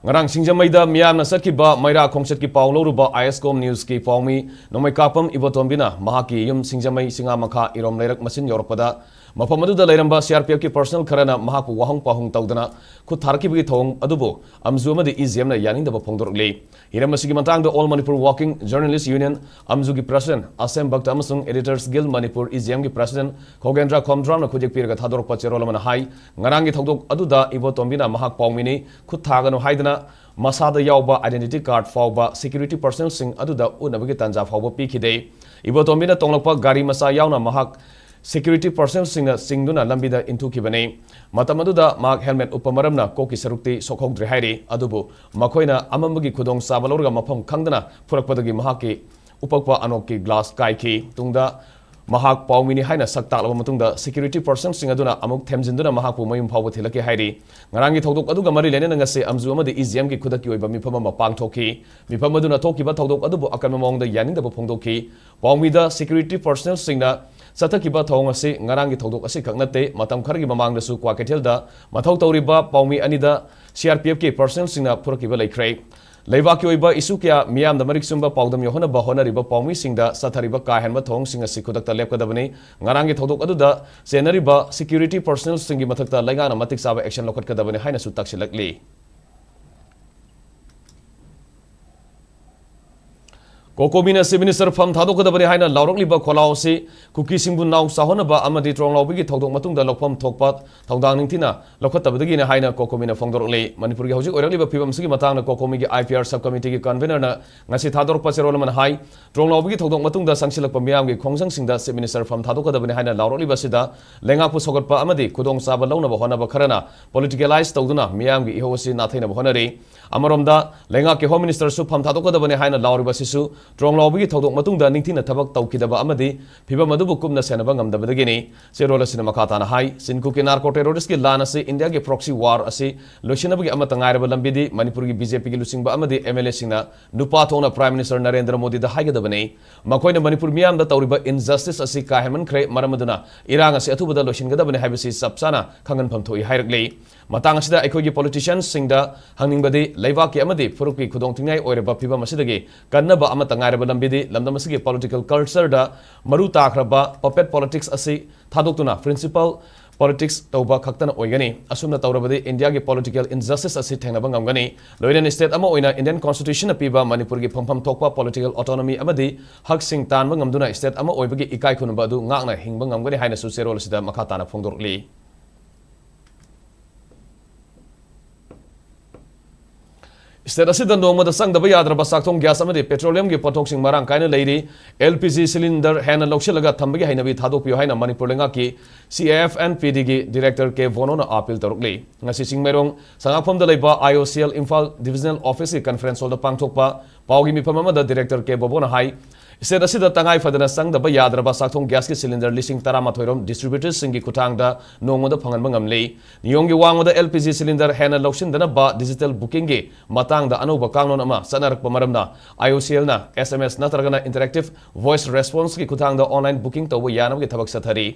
ꯉꯔꯥꯡ ꯁꯤꯡꯖꯃꯩꯗ ꯃꯤꯌꯥꯝꯅ ꯆꯠꯈꯤꯕ ꯃꯩꯔꯥ ꯈꯣꯡꯆꯠꯀꯤ ꯄꯥꯎ ꯂꯧꯔꯨꯕ ꯑꯥꯏ ꯑꯦꯁ ꯀꯣꯝ ꯅ꯭ꯌꯨꯁꯀꯤ ꯄꯥꯎꯃꯤ ꯅꯣꯡꯃꯩꯀꯥꯞꯄꯝ ꯏꯕꯣꯇꯣꯝꯕꯤꯅ ꯃꯍꯥꯛꯀꯤ ꯌꯨꯝ ꯁꯤꯡꯖꯃꯩ ꯆꯤꯡꯉꯥ ꯃꯈꯥ ꯏꯔꯣꯝ ꯂꯩꯔꯛ ꯃꯆꯤꯟ ꯌꯧꯔꯛꯄꯗ ꯃꯐꯝ ꯑꯗꯨꯗ ꯂꯩꯔꯝꯕ ꯁꯤ ꯑꯥꯔ ꯄꯤ ꯑꯦꯐꯀꯤ ꯄꯔꯁꯅꯦꯜ ꯈꯔꯅ ꯃꯍꯥꯛꯄꯨ ꯋꯥꯍꯪ ꯄꯥꯎꯍꯪ ꯇꯧꯗꯅ ꯈꯨꯠ ꯊꯥꯔꯛꯈꯤꯕꯒꯤ ꯊꯧꯑꯣꯡ ꯑꯗꯨꯕꯨ ꯑꯝꯖꯨ ꯑꯃꯗꯤ ꯏ ꯖꯤ ꯑꯦꯝꯅ ꯌꯥꯅꯤꯡꯗꯕ ꯐꯣꯡꯗꯣꯔꯛꯂꯤ꯫ ꯍꯤꯔꯝ ꯑꯁꯤꯒꯤ ꯃꯇꯥꯡꯗ all Manipur working journalists union ꯑꯝꯖꯨꯒꯤ ꯄ꯭ꯔꯁꯤꯗꯦꯟꯠ ꯑꯁꯦꯝ ꯚꯛꯇ ꯑꯃꯁꯨꯡ editors guild Manipur, E G ꯑꯦꯝꯒꯤ ꯄ꯭ꯔꯁꯤꯗꯦꯟꯠ ꯈꯣꯒꯦꯟꯗ꯭ꯔ ꯈꯣꯝꯗ꯭ꯔꯥꯝꯅ ꯈꯨꯠꯌꯦꯛ ꯄꯤꯔꯒ ꯊꯥꯗꯣꯔꯛꯄ ꯆꯦꯔꯣꯜ ꯑꯃꯅ ꯍꯥꯏ, ꯉꯔꯥꯡꯒꯤ ꯊꯧꯗꯣꯛ ꯑꯗꯨꯗ ꯏꯕꯣꯇꯣꯝꯕꯤꯅ ꯃꯍꯥꯛ ꯄꯥꯎꯃꯤꯅꯤ, ꯈꯨꯠ ꯊꯥꯒꯅꯨ ꯍꯥꯏꯗꯅ ꯃꯁꯥꯗ ꯌꯥꯎꯕ ꯑꯥꯏꯗꯦꯟꯇꯤꯇꯤ ꯀꯥꯔꯗ ꯐꯥꯎꯕ ꯁꯦꯀ꯭ꯌꯨꯔꯤꯇꯤ ꯄꯔꯁꯅꯦꯜꯁꯤꯡ ꯑꯗꯨꯗ ꯎꯠꯅꯕꯒꯤ ꯇꯥꯟꯖꯥ ꯐꯥꯎꯕ ꯄꯤꯈꯤꯗꯦ꯫ ꯏꯕꯣꯇꯣꯝꯕꯤꯅ ꯇꯣꯡꯂꯛꯄ ꯒꯥꯔꯤ ꯃꯆꯥ ꯌꯥꯎꯅ ꯃꯍꯥꯛ ꯁꯦꯀ꯭ꯌꯨꯔꯤꯇꯤ ꯄꯔꯁꯅꯦꯜꯁꯤꯡꯅ ꯆꯤꯡꯗꯨꯅ ꯂꯝꯕꯤꯗ ꯏꯟꯊꯨꯈꯤꯕꯅꯤ꯫ ꯃꯇꯝ ꯑꯗꯨꯗ ꯃꯍꯥꯛ ꯍꯦꯜꯃꯦꯠ ꯎꯞꯄ ꯃꯔꯝꯅ ꯀꯣꯛꯀꯤ ꯁꯔꯨꯛꯇꯤ ꯁꯣꯛꯍꯧꯗ꯭ꯔꯦ ꯍꯥꯏꯔꯤ꯫ ꯑꯗꯨꯕꯨ ꯃꯈꯣꯏꯅ ꯑꯃꯝꯕꯒꯤ ꯈꯨꯗꯣꯡꯆꯥꯕ ꯂꯧꯔꯒ ꯃꯐꯝ ꯈꯪꯗꯅ ꯐꯨꯔꯛꯄꯗꯒꯤ ꯃꯍꯥꯛꯀꯤ ꯎꯄꯛꯄ ꯑꯅꯣꯛꯀꯤ ꯒ꯭ꯂꯥꯁ ꯀꯥꯏꯈꯤ꯫ ꯇꯨꯡꯗ ꯃꯍꯥꯛ ꯄꯥꯎꯃꯤꯅꯤ ꯍꯥꯏꯅ ꯁꯛ ꯇꯥꯛꯂꯕ ꯃꯇꯨꯡꯗ ꯁꯦꯀ꯭ꯌꯨꯔꯤꯇꯤ ꯄꯔꯁꯟꯁꯤꯡ ꯑꯗꯨꯅ ꯑꯃꯨꯛ ꯊꯦꯝꯖꯤꯟꯗꯨꯅ ꯃꯍꯥꯛꯄꯨ ꯃꯌꯨꯝ ꯐꯥꯎꯕ ꯊꯤꯜꯂꯛꯈꯤ ꯍꯥꯏꯔꯤ꯫ ꯉꯔꯥꯡꯒꯤ ꯊꯧꯗꯣꯛ ꯑꯗꯨꯒ ꯃꯔꯤ ꯂꯩꯅꯅ ꯉꯁꯤ ꯑꯝꯖꯨ ꯑꯃꯗꯤ ꯏ ꯖꯤ ꯑꯦꯝꯒꯤ ꯈꯨꯗꯛꯀꯤ ꯑꯣꯏꯕ ꯃꯤꯐꯝ ꯑꯃ ꯄꯥꯡꯊꯣꯛꯈꯤ꯫ ꯃꯤꯐꯝ ꯑꯗꯨꯅ ꯊꯣꯛꯈꯤꯕ ꯊꯧꯗꯣꯛ ꯑꯗꯨꯕꯨ ꯑꯀꯟꯕ ꯃꯑꯣꯡꯗ ꯌꯥꯅꯤꯡꯗꯕ ꯐꯣꯡꯗꯣꯛꯈꯤ꯫ ꯄꯥꯎꯃꯤꯗ ꯁꯦꯀ꯭ꯌꯨꯔꯤꯇꯤ ꯄꯔꯁꯅꯦꯜꯁꯤꯡꯅ ꯆꯠꯊꯈꯤꯕ ꯊꯧꯑꯣꯡ ꯑꯁꯤ ꯉꯔꯥꯡꯒꯤ ꯊꯧꯗꯣꯛ ꯑꯁꯤꯈꯛ ꯅꯠꯇꯦ, ꯃꯇꯝ ꯈꯔꯒꯤ ꯃꯃꯥꯡꯗꯁꯨ ꯀ꯭ꯋꯥꯀꯩꯊꯦꯜꯗ ꯃꯊꯧ ꯇꯧꯔꯤꯕ ꯄꯥꯎꯃꯤ ꯑꯅꯤꯗ ꯁꯤ ꯑꯥꯔ ꯄꯤ ꯑꯦꯐꯀꯤ ꯄꯔꯁꯅꯦꯜꯁꯤꯡꯅ ꯐꯨꯔꯛꯈꯤꯕ ꯂꯩꯈ꯭ꯔꯦ꯫ ꯂꯩꯕꯥꯛꯀꯤ ꯑꯣꯏꯕ ꯏꯁꯨ ꯀꯌꯥ ꯃꯤꯌꯥꯝꯗ ꯃꯔꯤꯛ ꯆꯨꯝꯕ ꯄꯥꯎꯗꯝ ꯌꯧꯍꯟꯅꯕ ꯍꯣꯠꯅꯔꯤꯕ ꯄꯥꯎꯃꯤꯁꯤꯡꯗ ꯆꯠꯊꯔꯤꯕ ꯀꯥ ꯍꯦꯟꯕ ꯊꯧꯑꯣꯡꯁꯤꯡ ꯑꯁꯤ ꯈꯨꯗꯛꯇ ꯂꯦꯞꯀꯗꯕꯅꯤ꯫ ꯉꯔꯥꯡꯒꯤ ꯊꯧꯗꯣꯛ ꯑꯗꯨꯗ ꯆꯦꯟꯅꯔꯤꯕ ꯁꯦꯀ꯭ꯌꯨꯔꯤꯇꯤ ꯄꯔꯁꯅꯦꯜꯁꯤꯡꯒꯤ ꯃꯊꯛꯇ ꯂꯩꯉꯥꯛꯅ ꯃꯇꯤꯛ ꯆꯥꯕ ꯑꯦꯛꯁꯟ ꯂꯧꯈꯠꯀꯗꯕꯅꯤ ꯍꯥꯏꯅꯁꯨ ꯇꯛꯁꯤꯜꯂꯛꯂꯤ꯫ ꯀꯣꯀꯣꯃꯤꯅ ꯆꯤꯐ ꯃꯤꯅꯤꯁꯇꯔ ꯐꯝ ꯊꯥꯗꯣꯛꯀꯗꯕꯅꯤ ꯍꯥꯏꯅ ꯂꯥꯎꯔꯛꯂꯤꯕ ꯈꯣꯜꯂꯥꯎ ꯑꯁꯤ ꯀꯨꯀꯤꯁꯤꯡꯕꯨ ꯅꯥꯎ ꯆꯥꯎꯍꯟꯅꯕ ꯑꯃꯗꯤ ꯇ꯭ꯔꯣꯡꯂꯥꯎꯕꯤꯒꯤ ꯊꯧꯗꯣꯛ ꯃꯇꯨꯡꯗ ꯂꯧꯐꯝ ꯊꯣꯛꯄ ꯊꯧꯗꯥꯡ ꯅꯤꯡꯊꯤꯅ ꯂꯧꯈꯠꯇꯕꯗꯒꯤꯅꯤ ꯍꯥꯏꯅ ꯀꯣꯀꯣꯃꯤꯅ ꯐꯣꯡꯗꯣꯔꯛꯂꯤ꯫ ꯃꯅꯤꯄꯨꯔꯒꯤ ꯍꯧꯖꯤꯛ ꯑꯣꯏꯔꯛꯂꯤꯕ ꯐꯤꯕꯝ ꯑꯁꯤꯒꯤ ꯃꯇꯥꯡꯗ ꯀꯣꯀꯣꯃꯤꯒꯤ IPR sub committeeꯒꯤ convenerꯅ ꯉꯁꯤ ꯊꯥꯗꯣꯔꯛꯄ ꯆꯦꯔꯣꯜ ꯑꯃꯅ ꯍꯥꯏ, ꯇ꯭ꯔꯣꯡꯂꯥꯎꯕꯤꯒꯤ ꯊꯧꯗꯣꯛ ꯃꯇꯨꯡꯗ ꯆꯪꯁꯤꯜꯂꯛꯄ ꯃꯤꯌꯥꯝꯒꯤ ꯈꯣꯡꯖꯪꯁꯤꯡꯗ ꯆꯤꯐ ꯃꯤꯅꯤꯁꯇꯔ ꯐꯝ ꯊꯥꯗꯣꯛꯀꯗꯕꯅꯤ ꯍꯥꯏꯅ ꯂꯥꯎꯔꯛꯂꯤꯕ ꯑꯁꯤꯗ ꯂꯩꯉꯥꯛꯄꯨ ꯁꯧꯒꯠꯄ ꯑꯃꯗꯤ ꯈꯨꯗꯣꯡꯆꯥꯕ ꯂꯧꯅꯕ ꯍꯣꯠꯅꯕ ꯈꯔꯅ politicalize ꯇꯧꯗꯨꯅ ꯃꯤꯌꯥꯝꯒꯤ ꯏꯍꯧ ꯑꯁꯤ ꯅꯥꯊꯩꯅꯕ ꯍꯣꯠꯅꯔꯤ꯫ ꯑꯃꯔꯣꯝꯗ, ꯂꯩꯉꯥꯛꯀꯤ ꯍꯣꯝ ꯃꯤꯅꯤꯁꯇꯔꯁꯨ ꯐꯝ ꯊꯥꯗꯣꯛꯀꯗꯕꯅꯤ ꯍꯥꯏꯅ ꯂꯥꯎꯔꯤꯕ ꯑꯁꯤꯁꯨ ꯇ꯭ꯔꯣꯡꯂꯥꯎꯕꯤꯒꯤ ꯊꯧꯗꯣꯛ ꯃꯇꯨꯡꯗ ꯅꯤꯡꯊꯤꯅ ꯊꯕꯛ ꯇꯧꯈꯤꯗꯕ ꯑꯃꯗꯤ ꯐꯤꯕꯝ ꯑꯗꯨꯕꯨ ꯀꯨꯞꯅ ꯁꯦꯟꯅꯕ ꯉꯝꯗꯕꯗꯒꯤꯅꯤ꯫ ꯆꯦꯔꯣꯜ ꯑꯁꯤꯅ ꯃꯈꯥ ꯇꯥꯅ ꯍꯥꯏ, ꯆꯤꯟ ꯀꯨꯀꯤ ꯅꯥꯔꯀꯣ ꯇꯦꯔꯣꯔꯤꯁꯀꯤ ꯂꯥꯟ ꯑꯁꯤ ꯏꯟꯗꯤꯌꯥꯒꯤ proxy war ꯑꯁꯤ ꯂꯣꯏꯁꯤꯟꯅꯕꯒꯤ ꯑꯃꯠꯇ ꯉꯥꯏꯔꯕ ꯂꯝꯕꯤꯗꯤ ꯃꯅꯤꯄꯨꯔꯒꯤ BJPꯒꯤ ꯂꯨꯆꯤꯡꯕ ꯑꯃꯗꯤ MLAꯁꯤꯡꯅ ꯅꯨꯄꯥ ꯊꯣꯛꯅ ꯄ꯭ꯔꯥꯏꯝ ꯃꯤꯅꯤꯁꯇꯔ ꯅꯔꯦꯟꯗ꯭ꯔ ꯃꯣꯗꯤꯗ ꯍꯥꯏꯒꯗꯕꯅꯤ꯫ ꯃꯈꯣꯏꯅ ꯃꯅꯤꯄꯨꯔ ꯃꯤꯌꯥꯝꯗ ꯇꯧꯔꯤꯕ injustice ꯑꯁꯤ ꯀꯥ ꯍꯦꯟꯃꯟꯈ꯭ꯔꯦ, ꯃꯔꯝ ꯑꯗꯨꯅ ꯏꯔꯥꯡ ꯑꯁꯤ ꯑꯊꯨꯕꯗ ꯂꯣꯏꯁꯤꯟꯒꯗꯕꯅꯤ ꯍꯥꯏꯕꯁꯤ ꯆꯞ ꯆꯥꯅ ꯈꯪꯍꯟꯐꯝ ꯊꯣꯛꯏ ꯍꯥꯏꯔꯛꯂꯤ꯫ ꯃꯇꯥꯡ ꯑꯁꯤꯗ ꯑꯩꯈꯣꯏꯒꯤ politiciansꯁꯤꯡꯗ ꯍꯪꯅꯤꯡꯕꯗꯤ ꯂꯩꯕꯥꯛꯀꯤ ꯑꯃꯗꯤ ꯐꯨꯔꯨꯞꯀꯤ ꯈꯨꯗꯣꯡꯊꯤꯅꯤꯡꯉꯥꯏ ꯑꯣꯏꯔꯕ ꯐꯤꯕꯝ ꯑꯁꯤꯗꯒꯤ ꯀꯟꯅꯕ ꯑꯃꯠꯇ ꯉꯥꯏꯔꯕ ꯂꯝꯕꯤꯗꯤ ꯂꯝꯗꯝ ꯑꯁꯤꯒꯤ political cultureꯗ ꯃꯔꯨ ꯇꯥꯈ꯭ꯔꯕ puppet politics ꯑꯁꯤ ꯊꯥꯗꯣꯛꯇꯨꯅ principle politics ꯇꯧꯕ ꯈꯛꯇꯅ ꯑꯣꯏꯒꯅꯤ꯫ ꯑꯁꯨꯝꯅ ꯇꯧꯔꯕꯗꯤ ꯏꯟꯗꯤꯌꯥꯒꯤ political injustice ꯑꯁꯤ ꯊꯦꯡꯅꯕ ꯉꯝꯒꯅꯤ꯫ ꯂꯣꯏꯅꯅ state ꯑꯃ ꯑꯣꯏꯅ Indian Constitutionꯅ ꯄꯤꯕ ꯃꯅꯤꯄꯨꯔꯒꯤ ꯐꯪꯐꯝ ꯊꯣꯛꯄ political autonomy ꯑꯃꯗꯤ ꯍꯛꯁꯤꯡ ꯇꯥꯟꯕ ꯉꯝꯗꯨꯅ state ꯑꯃ ꯑꯣꯏꯕꯒꯤ ꯏꯀꯥꯏ ꯈꯨꯝꯅꯕ ꯑꯗꯨ ꯉꯥꯛꯅ ꯍꯤꯡꯕ ꯉꯝꯒꯅꯤ ꯍꯥꯏꯅꯁꯨ ꯆꯦꯔꯣꯜ ꯑꯁꯤꯗ ꯃꯈꯥ ꯇꯥꯅ ꯐꯣꯡꯗꯣꯔꯛꯂꯤ꯫ State ꯑꯁꯤꯗ ꯅꯣꯡꯃꯗ ꯆꯪꯗꯕ ꯌꯥꯗ꯭ꯔꯕ ꯆꯥꯛꯊꯣꯡ gas ꯑꯃꯗꯤ petroleumꯒꯤ ꯄꯣꯠꯊꯣꯛꯁꯤꯡ ꯃꯔꯥꯡ ꯀꯥꯏꯅ ꯂꯩꯔꯤ꯫ LPG cylinder ꯍꯦꯟꯅ ꯂꯧꯁꯤꯜꯂꯒ ꯊꯝꯕꯒꯤ ꯍꯩꯅꯕꯤ ꯊꯥꯗꯣꯛꯄꯤꯌꯨ ꯍꯥꯏꯅ ꯃꯅꯤꯄꯨꯔ ꯂꯩꯉꯥꯛꯀꯤ CAFNPDꯒꯤ director ꯀꯦ ꯕꯣꯅꯣꯅ appeal ꯇꯧꯔꯛꯂꯤ꯫ ꯉꯁꯤ ꯆꯤꯡꯃꯩꯔꯣꯡ ꯁꯉꯥꯛꯐꯝꯗ ꯂꯩꯕ IOCL Imphal Divisional Officeꯀꯤ conference hallꯗ ꯄꯥꯡꯊꯣꯛꯄ ꯄꯥꯎꯒꯤ ꯃꯤꯐꯝ ꯑꯃꯗ director ꯀꯦ ꯕꯣꯕꯣꯅ ꯍꯥꯏ, state ꯑꯁꯤꯗ ꯇꯉꯥꯏ ꯐꯗꯅ ꯆꯪꯗꯕ ꯌꯥꯗ꯭ꯔꯕ ꯆꯥꯛꯊꯣꯡ gasꯀꯤ cylinder ꯂꯤꯁꯤꯡ ꯇꯔꯥꯃꯥꯊꯣꯏ ꯔꯣꯝ distributorsꯁꯤꯡꯒꯤ ꯈꯨꯠꯊꯥꯡꯗ ꯅꯣꯡꯃꯗ ꯐꯪꯍꯟꯕ ꯉꯝꯂꯤ꯫ ꯅꯤꯌꯣꯝꯒꯤ ꯋꯥꯡꯃꯗ LPG cylinder ꯍꯦꯟꯅ ꯂꯧꯁꯤꯟꯗꯅꯕ digital bookingꯒꯤ ꯃꯇꯥꯡꯗ ꯑꯅꯧꯕ ꯀꯥꯡꯂꯣꯟ ꯑꯃ ꯆꯠꯅꯔꯛꯄ ꯃꯔꯝꯅ IOCLꯅ SMS ꯅꯠꯇ꯭ꯔꯒꯅ interactive voice responseꯀꯤ ꯈꯨꯠꯊꯥꯡꯗ online booking ꯇꯧꯕ ꯌꯥꯅꯕꯒꯤ ꯊꯕꯛ ꯆꯠꯊꯔꯤ꯫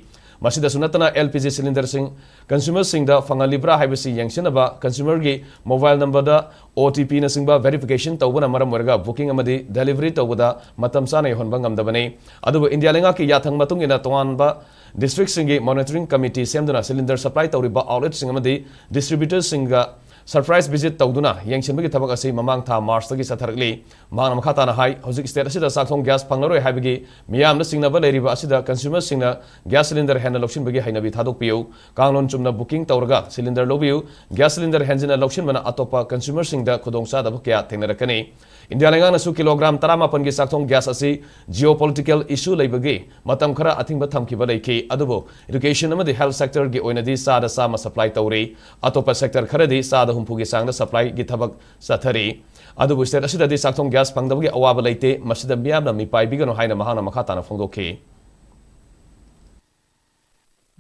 ꯃꯁꯤꯗꯁꯨ ꯅꯠꯇꯅ, L P G cylinderꯁꯤꯡ consumerꯁꯤꯡꯗ ꯐꯪꯍꯜꯂꯤꯕ꯭ꯔꯥ ꯍꯥꯏꯕꯁꯤ ꯌꯦꯡꯁꯤꯟꯅꯕ consumerꯒꯤ mobile numberꯗ O T Pꯅꯆꯤꯡꯕ verification ꯇꯧꯕꯅ ꯃꯔꯝ ꯑꯣꯏꯔꯒ booking ꯑꯃꯗꯤ delivery ꯇꯧꯕꯗ ꯃꯇꯝ ꯆꯥꯅ ꯌꯧꯍꯟꯕ ꯉꯝꯗꯕꯅꯤ꯫ ꯑꯗꯨꯕꯨ ꯏꯟꯗꯤꯌꯥ ꯂꯩꯉꯥꯛꯀꯤ ꯌꯥꯊꯪ ꯃꯇꯨꯡ ꯏꯟꯅ ꯇꯣꯉꯥꯟꯕ districtꯁꯤꯡꯒꯤ monitoring committee ꯁꯦꯝꯗꯨꯅ cylinder supply ꯇꯧꯔꯤꯕ outletꯁꯤꯡ ꯑꯃꯗꯤ distributorꯁꯤꯡꯒ surprise visit ꯇꯧꯗꯨꯅ ꯌꯦꯡꯁꯤꯟꯕꯒꯤ ꯊꯕꯛ ꯑꯁꯤ ꯃꯃꯥꯡ ꯊꯥ Marchꯇꯒꯤ ꯆꯠꯊꯔꯛꯂꯤ꯫ ꯃꯍꯥꯛꯅ ꯃꯈꯥ ꯇꯥꯅ ꯍꯥꯏ, ꯍꯧꯖꯤꯛ state ꯑꯁꯤꯗ ꯆꯥꯛꯊꯣꯡ gas ꯐꯪꯂꯔꯣꯏ ꯍꯥꯏꯕꯒꯤ ꯃꯤꯌꯥꯝꯅ ꯆꯤꯡꯅꯕ ꯂꯩꯔꯤꯕ ꯑꯁꯤꯗ consumerꯁꯤꯡꯅ gas cylinder ꯍꯦꯟꯅ ꯂꯧꯁꯤꯟꯕꯒꯤ ꯍꯩꯅꯕꯤ ꯊꯥꯗꯣꯛꯄꯤꯌꯨ꯫ ꯀꯥꯡꯂꯣꯟ ꯆꯨꯝꯅ booking ꯇꯧꯔꯒ cylinder ꯂꯧꯕꯤꯌꯨ꯫ Gas cylinder ꯍꯦꯟꯖꯤꯟꯅ ꯂꯧꯁꯤꯟꯕꯅ ꯑꯇꯣꯞꯄ consumerꯁꯤꯡꯗ ꯈꯨꯗꯣꯡꯆꯥꯗꯕ ꯀꯌꯥ ꯊꯦꯡꯅꯔꯛꯀꯅꯤ꯫ ꯏꯟꯗꯤꯌꯥ ꯂꯩꯉꯥꯛꯅꯁꯨ kilogram ꯇꯔꯥꯃꯥꯄꯟꯒꯤ ꯆꯥꯛꯊꯣꯡ gas ꯑꯁꯤ geopolitical issue ꯂꯩꯕꯒꯤ ꯃꯇꯝ ꯈꯔ ꯑꯊꯤꯡꯕ ꯊꯝꯈꯤꯕ ꯂꯩꯈꯤ꯫ ꯑꯗꯨꯕꯨ education ꯑꯃꯗꯤ health sectorꯒꯤ ꯑꯣꯏꯅꯗꯤ ꯆꯥꯗ ꯆꯥꯝꯃ supply ꯇꯧꯔꯤ꯫ ꯑꯇꯣꯞꯄ sector ꯈꯔꯗꯤ ꯆꯥꯗ ꯍꯨꯝꯐꯨꯒꯤ ꯆꯥꯡꯗ supplyꯒꯤ ꯊꯕꯛ ꯆꯠꯊꯔꯤ꯫ ꯑꯗꯨꯕꯨ state ꯑꯁꯤꯗꯗꯤ ꯆꯥꯛꯊꯣꯡ gas ꯐꯪꯗꯕꯒꯤ ꯑꯋꯥꯕ ꯂꯩꯇꯦ꯫ ꯃꯁꯤꯗ ꯃꯤꯌꯥꯝꯅ ꯃꯤꯄꯥꯏꯕꯤꯒꯅꯨ ꯍꯥꯏꯅ ꯃꯍꯥꯛꯅ ꯃꯈꯥ ꯇꯥꯅ ꯐꯣꯡꯗꯣꯛꯈꯤ꯫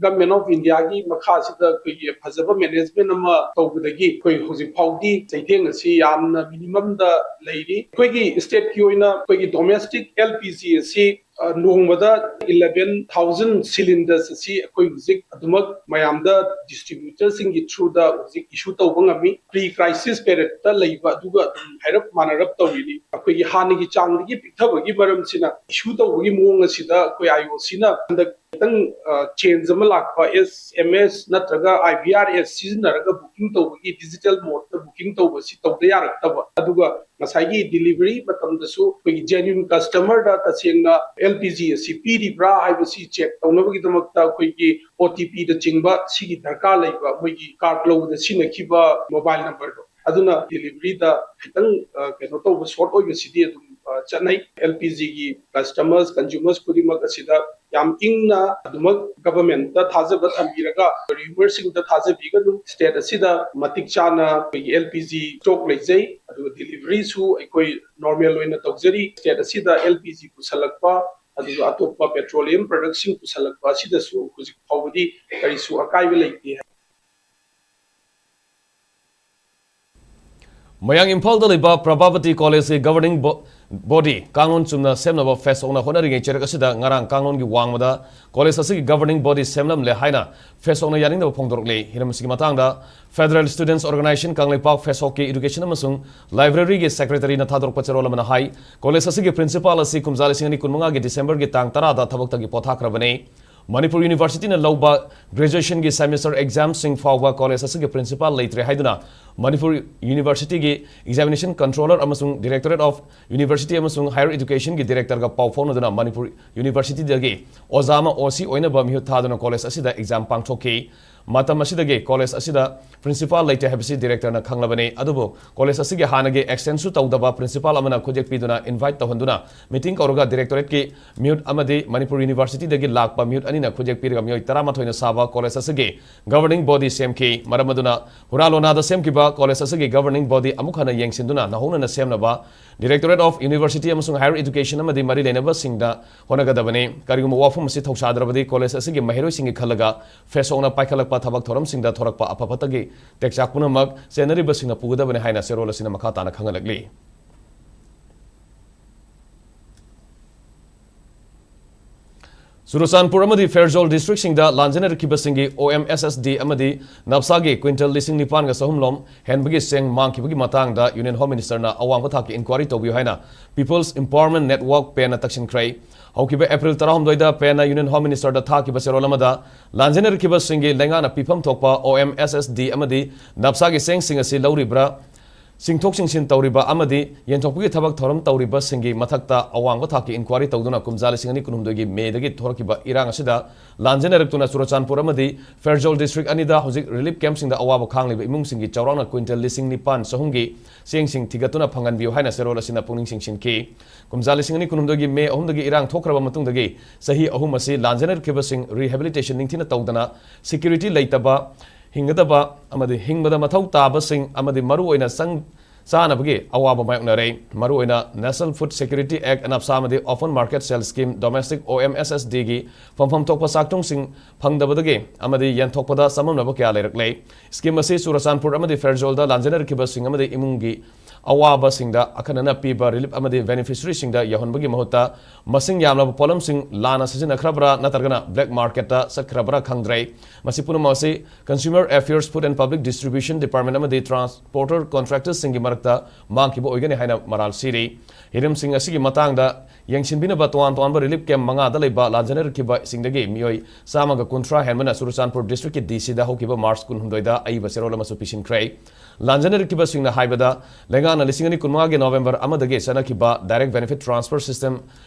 Government of Indiaꯒꯤ ꯃꯈꯥꯁꯤꯗ ꯑꯩꯈꯣꯏꯒꯤ ꯐꯖꯕ management ꯑꯃ ꯇꯧꯕꯗꯒꯤ ꯑꯩꯈꯣꯏ ꯍꯧꯖꯤꯛ ꯐꯥꯎꯗꯤ ꯆꯩꯊꯦꯡ ꯑꯁꯤ ꯌꯥꯝꯅ minimumꯗ ꯂꯩꯔꯤ꯫ ꯑꯩꯈꯣꯏꯒꯤ stateꯀꯤ ꯑꯣꯏꯅ ꯑꯩꯈꯣꯏꯒꯤ domestic L P G ꯑꯁꯤ, ꯑ, ꯅꯣꯡꯃꯗ eleven thousand cylinders ꯑꯁꯤ ꯑꯩꯈꯣꯏ ꯍꯧꯖꯤꯛ ꯑꯗꯨꯃꯛ ꯃꯌꯥꯝꯗ distributorꯁꯤꯡꯒꯤ throughꯗ ꯍꯧꯖꯤꯛ issue ꯇꯧꯕ ꯉꯝꯃꯤ꯫ Pre-crisis periodꯇ ꯂꯩꯕ ꯑꯗꯨꯒ ꯑꯗꯨꯝ ꯍꯥꯏꯔꯞ ꯃꯥꯟꯅꯔꯞ ꯇꯧꯔꯤꯅꯤ꯫ ꯑꯩꯈꯣꯏꯒꯤ ꯍꯥꯟꯅꯒꯤ ꯆꯥꯡꯗꯒꯤ ꯄꯤꯛꯊꯕꯒꯤ ꯃꯔꯝꯁꯤꯅ issue ꯇꯧꯕꯒꯤ ꯃꯑꯣꯡ ꯑꯁꯤꯗ ꯑꯩꯈꯣꯏ IOCꯅ ꯍꯟꯗꯛ ꯈꯤꯇꯪ, ꯑ, change ꯑꯃ ꯂꯥꯛꯄ, S M S ꯅꯠꯇ꯭ꯔꯒ I V R S ꯁꯤꯖꯤꯟꯅꯔꯒ booking ꯇꯧꯕꯒꯤ digital modeꯇ booking ꯇꯧꯕꯁꯤ ꯇꯧꯗ ꯌꯥꯔꯛꯇꯕ, ꯑꯗꯨꯒ ꯉꯁꯥꯏꯒꯤ delivery ꯃꯇꯝꯗꯁꯨ ꯑꯩꯈꯣꯏꯒꯤ genuine customerꯗ ꯇꯁꯦꯡꯅ L P G ꯑꯁꯤ ꯄꯤꯔꯤꯕ꯭ꯔꯥ ꯍꯥꯏꯕꯁꯤ check ꯇꯧꯅꯕꯒꯤꯗꯃꯛꯇ ꯑꯩꯈꯣꯏꯒꯤ O T Pꯗ ꯆꯤꯡꯕ ꯁꯤꯒꯤ ꯗꯔꯀꯥꯔ ꯂꯩꯕ, ꯃꯣꯏꯒꯤ card ꯂꯧꯕꯗ ꯁꯤꯖꯤꯟꯅꯈꯤꯕ mobile numberꯗꯣ꯫ ꯑꯗꯨꯅ deliveryꯗ ꯈꯤꯇꯪ, ꯑ, ꯀꯩꯅꯣ ꯇꯧꯕ, short ꯑꯣꯏꯕꯁꯤꯗꯤ ꯑꯗꯨꯝ, ꯑ, ꯆꯠꯅꯩ꯫ L P Gꯒꯤ customers, consumers ꯈꯨꯗꯤꯡꯃꯛ ꯑꯁꯤꯗ ꯌꯥꯝ ꯏꯪꯅ ꯑꯗꯨꯃꯛ governmentꯇ ꯊꯥꯖꯕ ꯊꯝꯕꯤꯔꯒ rumourꯁꯤꯡꯗ ꯊꯥꯖꯕꯤꯒꯅꯨ꯫ State ꯑꯁꯤꯗ ꯃꯇꯤꯛ ꯆꯥꯅ ꯑꯩꯈꯣꯏꯒꯤ L P G stock ꯂꯩꯖꯩ, ꯑꯗꯨꯒ deliveryꯁꯨ ꯑꯩꯈꯣꯏ normal ꯑꯣꯏꯅ ꯇꯧꯖꯔꯤ꯫ State ꯑꯁꯤꯗ L P G ꯄꯨꯁꯜꯂꯛꯄ, ꯑꯗꯨꯒ ꯑꯇꯣꯞꯄ petroleum productꯁꯤꯡ ꯄꯨꯁꯜꯂꯛꯄ ꯑꯁꯤꯗꯁꯨ ꯍꯧꯖꯤꯛ ꯐꯥꯎꯕꯗꯤ ꯀꯔꯤꯁꯨ ꯑꯀꯥꯏꯕ ꯂꯩꯇꯦ꯫ ꯃꯌꯥꯡ ꯏꯝꯐꯥꯜꯗ ꯂꯩꯕ ꯄ꯭ꯔꯚꯥꯕꯇꯤ ꯀꯣꯂꯦꯖꯀꯤ ꯒꯚꯔꯅꯤꯡ ꯕꯣ-, ꯕꯣꯗꯤ ꯀꯥꯡꯂꯣꯟ ꯆꯨꯝꯅ ꯁꯦꯝꯅꯕ ꯐꯦꯁꯣꯛꯅ ꯍꯣꯠꯅꯔꯤꯉꯩ ꯆꯩꯔꯛ ꯑꯁꯤꯗ ꯉꯔꯥꯡ ꯀꯥꯡꯂꯣꯟꯒꯤ ꯋꯥꯡꯃꯗ ꯀꯣꯂꯦꯖ ꯑꯁꯤꯒꯤ ꯒꯚꯔꯅꯤꯡ ꯕꯣꯗꯤ ꯁꯦꯝꯂꯝꯂꯦ ꯍꯥꯏꯅ ꯐꯦꯁꯣꯛꯅ ꯌꯥꯅꯤꯡꯗꯕ ꯐꯣꯡꯗꯣꯔꯛꯂꯤ꯫ ꯍꯤꯔꯝ ꯑꯁꯤꯒꯤ ꯃꯇꯥꯡꯗ Federal Students Organisation Kangleipak ꯐꯦꯁꯣꯛꯀꯤ Education ꯑꯃꯁꯨꯡ Library ꯒꯤ Secretary ꯅ ꯊꯥꯗꯣꯔꯛꯄ ꯆꯦꯔꯣꯜ ꯑꯃꯅ ꯍꯥꯏ, ꯀꯣꯂꯦꯖ ꯑꯁꯤꯒꯤ ꯄ꯭ꯔꯤꯟꯁꯤꯄꯥꯜ ꯑꯁꯤ ꯀꯨꯝꯖꯥ ꯂꯤꯁꯤꯡ ꯑꯅꯤ ꯀꯨꯟꯃꯉꯥꯒꯤ ꯗꯤꯁꯦꯝꯕꯔꯒꯤ ꯇꯥꯡ ꯇꯔꯥꯗ ꯊꯕꯛꯇꯒꯤ ꯄꯣꯊꯥꯈ꯭ꯔꯕꯅꯤ꯫ ꯃꯅꯤꯄꯨꯔ ꯌꯨꯅꯤꯚꯔꯁꯤꯇꯤꯅ ꯂꯧꯕ graduation ꯒꯤ semester exam ꯁꯤꯡ ꯐꯥꯎꯕ ꯀꯣꯂꯦꯖ ꯑꯁꯤꯒꯤ ꯄ꯭ꯔꯤꯟꯁꯤꯄꯥꯜ ꯂꯩꯇ꯭ꯔꯦ ꯍꯥꯏꯗꯨꯅ ꯃꯅꯤꯄꯨꯔ ꯌꯨꯅꯤꯚꯔꯁꯤꯇꯤꯒꯤ Examination Controller ꯑꯃꯁꯨꯡ Directorate of University ꯑꯃꯁꯨꯡ Higher Education ꯒꯤ Director ꯒ ꯄꯥꯎ ꯐꯥꯎꯅꯗꯨꯅ ꯃꯅꯤꯄꯨꯔ ꯌꯨꯅꯤꯚꯔꯁꯤꯇꯤꯗꯒꯤ ꯑꯣꯖꯥ ꯑꯃ O C ꯑꯣꯏꯅꯕ ꯃꯤꯍꯨꯠ ꯊꯥꯗꯨꯅ ꯀꯣꯂꯦꯖ ꯑꯁꯤꯗ exam ꯄꯥꯡꯊꯣꯛꯈꯤ꯫ ꯃꯇꯝ ꯑꯁꯤꯗꯒꯤ ꯀꯣꯂꯦꯖ ꯑꯁꯤꯗ ꯄ꯭ꯔꯤꯟꯁꯤꯄꯥꯜ ꯂꯩꯇꯦ ꯍꯥꯏꯕꯁꯤ ꯗꯤꯔꯦꯛꯇꯔꯅ ꯈꯪꯂꯕꯅꯤ꯫ ꯑꯗꯨꯕꯨ ꯀꯣꯂꯦꯖ ꯑꯁꯤꯒꯤ ꯍꯥꯟꯅꯒꯤ extend ꯁꯨ ꯇꯧꯗꯕ ꯄ꯭ꯔꯤꯟꯁꯤꯄꯥꯜ ꯑꯃꯅ ꯈꯨꯠꯌꯦꯛ ꯄꯤꯗꯨꯅ invite ꯇꯧꯍꯟꯗꯨꯅ meeting ꯀꯧꯔꯒ ꯗꯤꯔꯦꯛꯇꯣꯔꯦꯠꯀꯤ ꯃꯤꯍꯨꯠ ꯑꯃꯗꯤ ꯃꯅꯤꯄꯨꯔ ꯌꯨꯅꯤꯚꯔꯁꯤꯇꯤꯗꯒꯤ ꯂꯥꯛꯄ ꯃꯤꯍꯨꯠ ꯑꯅꯤꯅ ꯈꯨꯠꯌꯦꯛ ꯄꯤꯔꯒ ꯃꯤꯑꯣꯏ ꯇꯔꯥꯃꯥꯊꯣꯏꯅ ꯁꯥꯕ ꯀꯣꯂꯦꯖ ꯑꯁꯤꯒꯤ governing body ꯁꯦꯝꯈꯤ꯫ ꯃꯔꯝ ꯑꯗꯨꯅ ꯍꯨꯔꯥ ꯂꯣꯅꯥꯗ ꯁꯦꯝꯈꯤꯕ ꯀꯣꯂꯦꯖ ꯑꯁꯤꯒꯤ governing body ꯑꯃꯨꯛ ꯍꯟꯅ ꯌꯦꯡꯁꯤꯟꯗꯨꯅ ꯅꯧꯍꯧꯅꯅ ꯁꯦꯝꯅꯕ Directorate of University ꯑꯃꯁꯨꯡ Higher Education ꯑꯃꯗꯤ ꯃꯔꯤ ꯂꯩꯅꯕꯁꯤꯡꯗ ꯍꯣꯠꯅꯒꯗꯕꯅꯤ꯫ ꯀꯔꯤꯒꯨꯝꯕ ꯋꯥꯐꯝ ꯑꯁꯤ ꯊꯧꯁꯥꯗ꯭ꯔꯕꯗꯤ ꯀꯣꯂꯦꯖ ꯑꯁꯤꯒꯤ ꯃꯍꯩꯔꯣꯏꯁꯤꯡꯒꯤ ꯈꯜꯂꯒ ꯐꯦꯁꯣꯛꯅ ꯄꯥꯏꯈꯠꯂꯛꯄ ꯊꯕꯛ ꯊꯧꯔꯝꯁꯤꯡꯗ ꯊꯣꯔꯛꯄ ꯑꯐ ꯐꯠꯇꯒꯤ ꯇꯦꯛꯆꯥꯛ ꯄꯨꯝꯅꯃꯛ ꯆꯦꯟꯅꯔꯤꯕꯁꯤꯡꯅ ꯄꯨꯒꯗꯕꯅꯤ ꯍꯥꯏꯅ ꯆꯦꯔꯣꯜ ꯑꯁꯤꯅ ꯃꯈꯥ ꯇꯥꯅ ꯈꯪꯍꯜꯂꯛꯂꯤ꯫ ꯆꯨꯔꯆꯥꯟꯄꯨꯔ ꯑꯃꯗꯤ Pherzawl ꯗꯤꯁꯇ꯭ꯔꯤꯛꯁꯤꯡꯗ ꯂꯥꯟꯖꯦꯟꯅꯔꯛꯈꯤꯕꯁꯤꯡꯒꯤ O M S S D ꯑꯃꯗꯤ ꯅꯞꯁꯥꯒꯤ ꯀ꯭ꯋꯤꯟꯇꯜ ꯂꯤꯁꯤꯡ ꯅꯤꯄꯥꯟꯒ ꯆꯍꯨꯝ ꯂꯣꯝ ꯍꯦꯟꯕꯒꯤ ꯆꯦꯡ ꯃꯥꯡꯈꯤꯕꯒꯤ ꯃꯇꯥꯡꯗ Union Home Minister ꯅ ꯑꯋꯥꯡꯕ ꯊꯥꯛꯀꯤ inquiry ꯇꯧꯕꯤꯌꯨ ꯍꯥꯏꯅ People's Empowerment Network, ꯄꯦꯟ ꯅ ꯇꯛꯁꯤꯟꯈ꯭ꯔꯦ꯫ ꯍꯧꯈꯤꯕ ꯑꯦꯄ꯭ꯔꯤꯜ ꯇꯔꯥꯍꯨꯝꯗꯣꯏꯗ ꯄꯦꯟ ꯅ Union Home Minister ꯗ ꯊꯥꯈꯤꯕ ꯆꯦꯔꯣꯜ ꯑꯃꯗ ꯂꯥꯟꯖꯦꯟꯅꯔꯛꯈꯤꯕꯁꯤꯡꯒꯤ ꯂꯩꯉꯥꯛꯅ ꯄꯤꯐꯝ ꯊꯣꯛꯄ O M S S D ꯑꯃꯗꯤ ꯅꯞꯁꯥꯒꯤ ꯆꯦꯡꯁꯤꯡ ꯑꯁꯤ ꯂꯧꯔꯤꯕ꯭ꯔꯥ, ꯆꯤꯡꯊꯣꯛ ꯆꯤꯡꯁꯤꯟ ꯇꯧꯔꯤꯕ ꯑꯃꯗꯤ ꯌꯦꯟꯊꯣꯛꯄꯒꯤ ꯊꯕꯛ ꯊꯧꯔꯝ ꯇꯧꯔꯤꯕꯁꯤꯡꯒꯤ ꯃꯊꯛꯇ ꯑꯋꯥꯡꯕ ꯊꯥꯛꯀꯤ inquiry ꯇꯧꯗꯨꯅ ꯀꯨꯝꯖꯥ ꯂꯤꯁꯤꯡ ꯑꯅꯤ ꯀꯨꯟꯍꯨꯝꯗꯣꯏꯒꯤ ꯃꯦꯗꯒꯤ ꯊꯣꯔꯛꯈꯤꯕ ꯏꯔꯥꯡ ꯑꯁꯤꯗ ꯂꯥꯟꯖꯦꯟꯅꯔꯛꯇꯨꯅ ꯆꯨꯔꯆꯥꯟꯄꯨꯔ ꯑꯃꯗꯤ ꯐꯦꯔꯖꯣꯜ ꯗꯤꯁꯇ꯭ꯔꯤꯛ ꯑꯅꯤꯗ ꯍꯧꯖꯤꯛ ꯔꯤꯂꯤꯐ ꯀꯦꯝꯞꯁꯤꯡꯗ ꯑꯋꯥꯕ ꯈꯥꯡꯂꯤꯕ ꯏꯃꯨꯡꯁꯤꯡꯒꯤ ꯆꯥꯎꯔꯥꯛꯅ ꯀ꯭ꯋꯤꯟꯇꯜ ꯂꯤꯁꯤꯡ ꯅꯤꯄꯥꯟ ꯆꯍꯨꯝꯒꯤ ꯆꯦꯡꯁꯤꯡ ꯊꯤꯒꯠꯇꯨꯅ ꯐꯪꯍꯟꯕꯤꯌꯨ ꯍꯥꯏꯅ ꯆꯦꯔꯣꯜ ꯑꯁꯤꯅ ꯄꯨꯛꯅꯤꯡ ꯆꯤꯡꯁꯤꯟꯈꯤ꯫ ꯀꯨꯝꯖꯥ ꯂꯤꯁꯤꯡ ꯑꯅꯤ ꯀꯨꯟꯍꯨꯝꯗꯣꯏꯒꯤ ꯃꯦ ꯑꯍꯨꯝꯗꯒꯤ ꯏꯔꯥꯡ ꯊꯣꯛꯈ꯭ꯔꯕ ꯃꯇꯨꯡꯗꯒꯤ ꯆꯍꯤ ꯑꯍꯨꯝ ꯑꯁꯤ ꯂꯥꯟꯖꯦꯟꯅꯔꯛꯈꯤꯕꯁꯤꯡ rehabilitation ꯅꯤꯡꯊꯤꯅ ꯇꯧꯗꯅ, security ꯂꯩꯇꯕ, ꯍꯤꯡꯒꯗꯕ ꯑꯃꯗꯤ ꯍꯤꯡꯕꯗ ꯃꯊꯧ ꯇꯥꯕꯁꯤꯡ ꯑꯃꯗꯤ ꯃꯔꯨꯑꯣꯏꯅ ꯆꯪ-, ꯆꯥꯅꯕꯒꯤ ꯑꯋꯥꯕ ꯃꯥꯌꯣꯛꯅꯔꯦ꯫ ꯃꯔꯨꯑꯣꯏꯅ National Food Security Act, NAFSA ꯑꯃꯗꯤ Open Market Sale Scheme, Domestic, OMSSD ꯒꯤ ꯐꯪꯐꯝ ꯊꯣꯛꯄ ꯆꯥꯛꯊꯨꯡꯁꯤꯡ ꯐꯪꯗꯕꯗꯒꯤ ꯑꯃꯗꯤ ꯌꯦꯟꯊꯣꯛꯄꯗ ꯆꯃꯝꯅꯕ ꯀꯌꯥ ꯂꯩꯔꯛꯂꯦ꯫ Scheme ꯑꯁꯤ ꯆꯨꯔꯆꯥꯟꯄꯨꯔ ꯑꯃꯗꯤ ꯐꯦꯔꯖꯣꯜꯗ ꯂꯥꯟꯖꯦꯟꯅꯔꯛꯈꯤꯕꯁꯤꯡ ꯑꯃꯗꯤ ꯏꯃꯨꯡꯒꯤ ꯑꯋꯥꯕꯁꯤꯡꯗ ꯑꯈꯟꯅꯅ ꯄꯤꯕ relief ꯑꯃꯗꯤ beneficiaryꯁꯤꯡꯗ ꯌꯧꯍꯟꯕꯒꯤ ꯃꯍꯨꯠꯇ ꯃꯁꯤꯡ ꯌꯥꯝꯂꯕ ꯄꯣꯠꯂꯝꯁꯤꯡ ꯂꯥꯟꯅ ꯁꯤꯖꯤꯟꯅꯈ꯭ꯔꯕ꯭ꯔꯥ ꯅꯠꯇ꯭ꯔꯒꯅ black marketꯇ ꯆꯠꯈ꯭ꯔꯕ꯭ꯔꯥ ꯈꯪꯗ꯭ꯔꯦ꯫ ꯃꯁꯤ ꯄꯨꯝꯅꯃꯛ ꯑꯁꯤ Consumer Affairs, Food and Public Distribution Department ꯑꯃꯗꯤ transporter contractorsꯁꯤꯡꯒꯤ ꯃꯔꯛꯇ ꯃꯥꯡꯈꯤꯕ ꯑꯣꯏꯒꯅꯤ ꯍꯥꯏꯅ ꯃꯔꯥꯜ ꯁꯤꯔꯤ꯫ ꯍꯤꯔꯝꯁꯤꯡ ꯑꯁꯤꯒꯤ ꯃꯇꯥꯡꯗ ꯌꯦꯡꯁꯤꯟꯕꯤꯅꯕ ꯇꯣꯉꯥꯟ ꯇꯣꯉꯥꯟꯕ relief camp ꯃꯉꯥꯗ ꯂꯩꯕ ꯂꯥꯟꯖꯦꯟꯅꯔꯛꯈꯤꯕꯁꯤꯡꯗꯒꯤ ꯃꯤꯑꯣꯏ ꯆꯥꯝꯃꯒ ꯀꯨꯟꯊ꯭ꯔꯥ ꯍꯦꯟꯕꯅ ꯆꯨꯔꯆꯥꯟꯄꯨꯔ districtꯀꯤ DCꯗ ꯍꯧꯈꯤꯕ March ꯀꯨꯟꯍꯨꯝꯗꯣꯏꯗ ꯑꯏꯕ ꯆꯦꯔꯣꯜ ꯑꯃꯁꯨ ꯄꯤꯁꯤꯟꯈ꯭ꯔꯦ꯫ ꯂꯥꯟꯖꯦꯟꯅꯔꯛꯈꯤꯕꯁꯤꯡꯅ ꯍꯥꯏꯕꯗ, ꯂꯩꯉꯥꯛꯅ ꯂꯤꯁꯤꯡ ꯑꯅꯤ ꯀꯨꯟꯃꯉꯥꯒꯤ November ꯑꯃꯗꯒꯤ ꯆꯠꯅꯈꯤꯕ direct benefit transfer system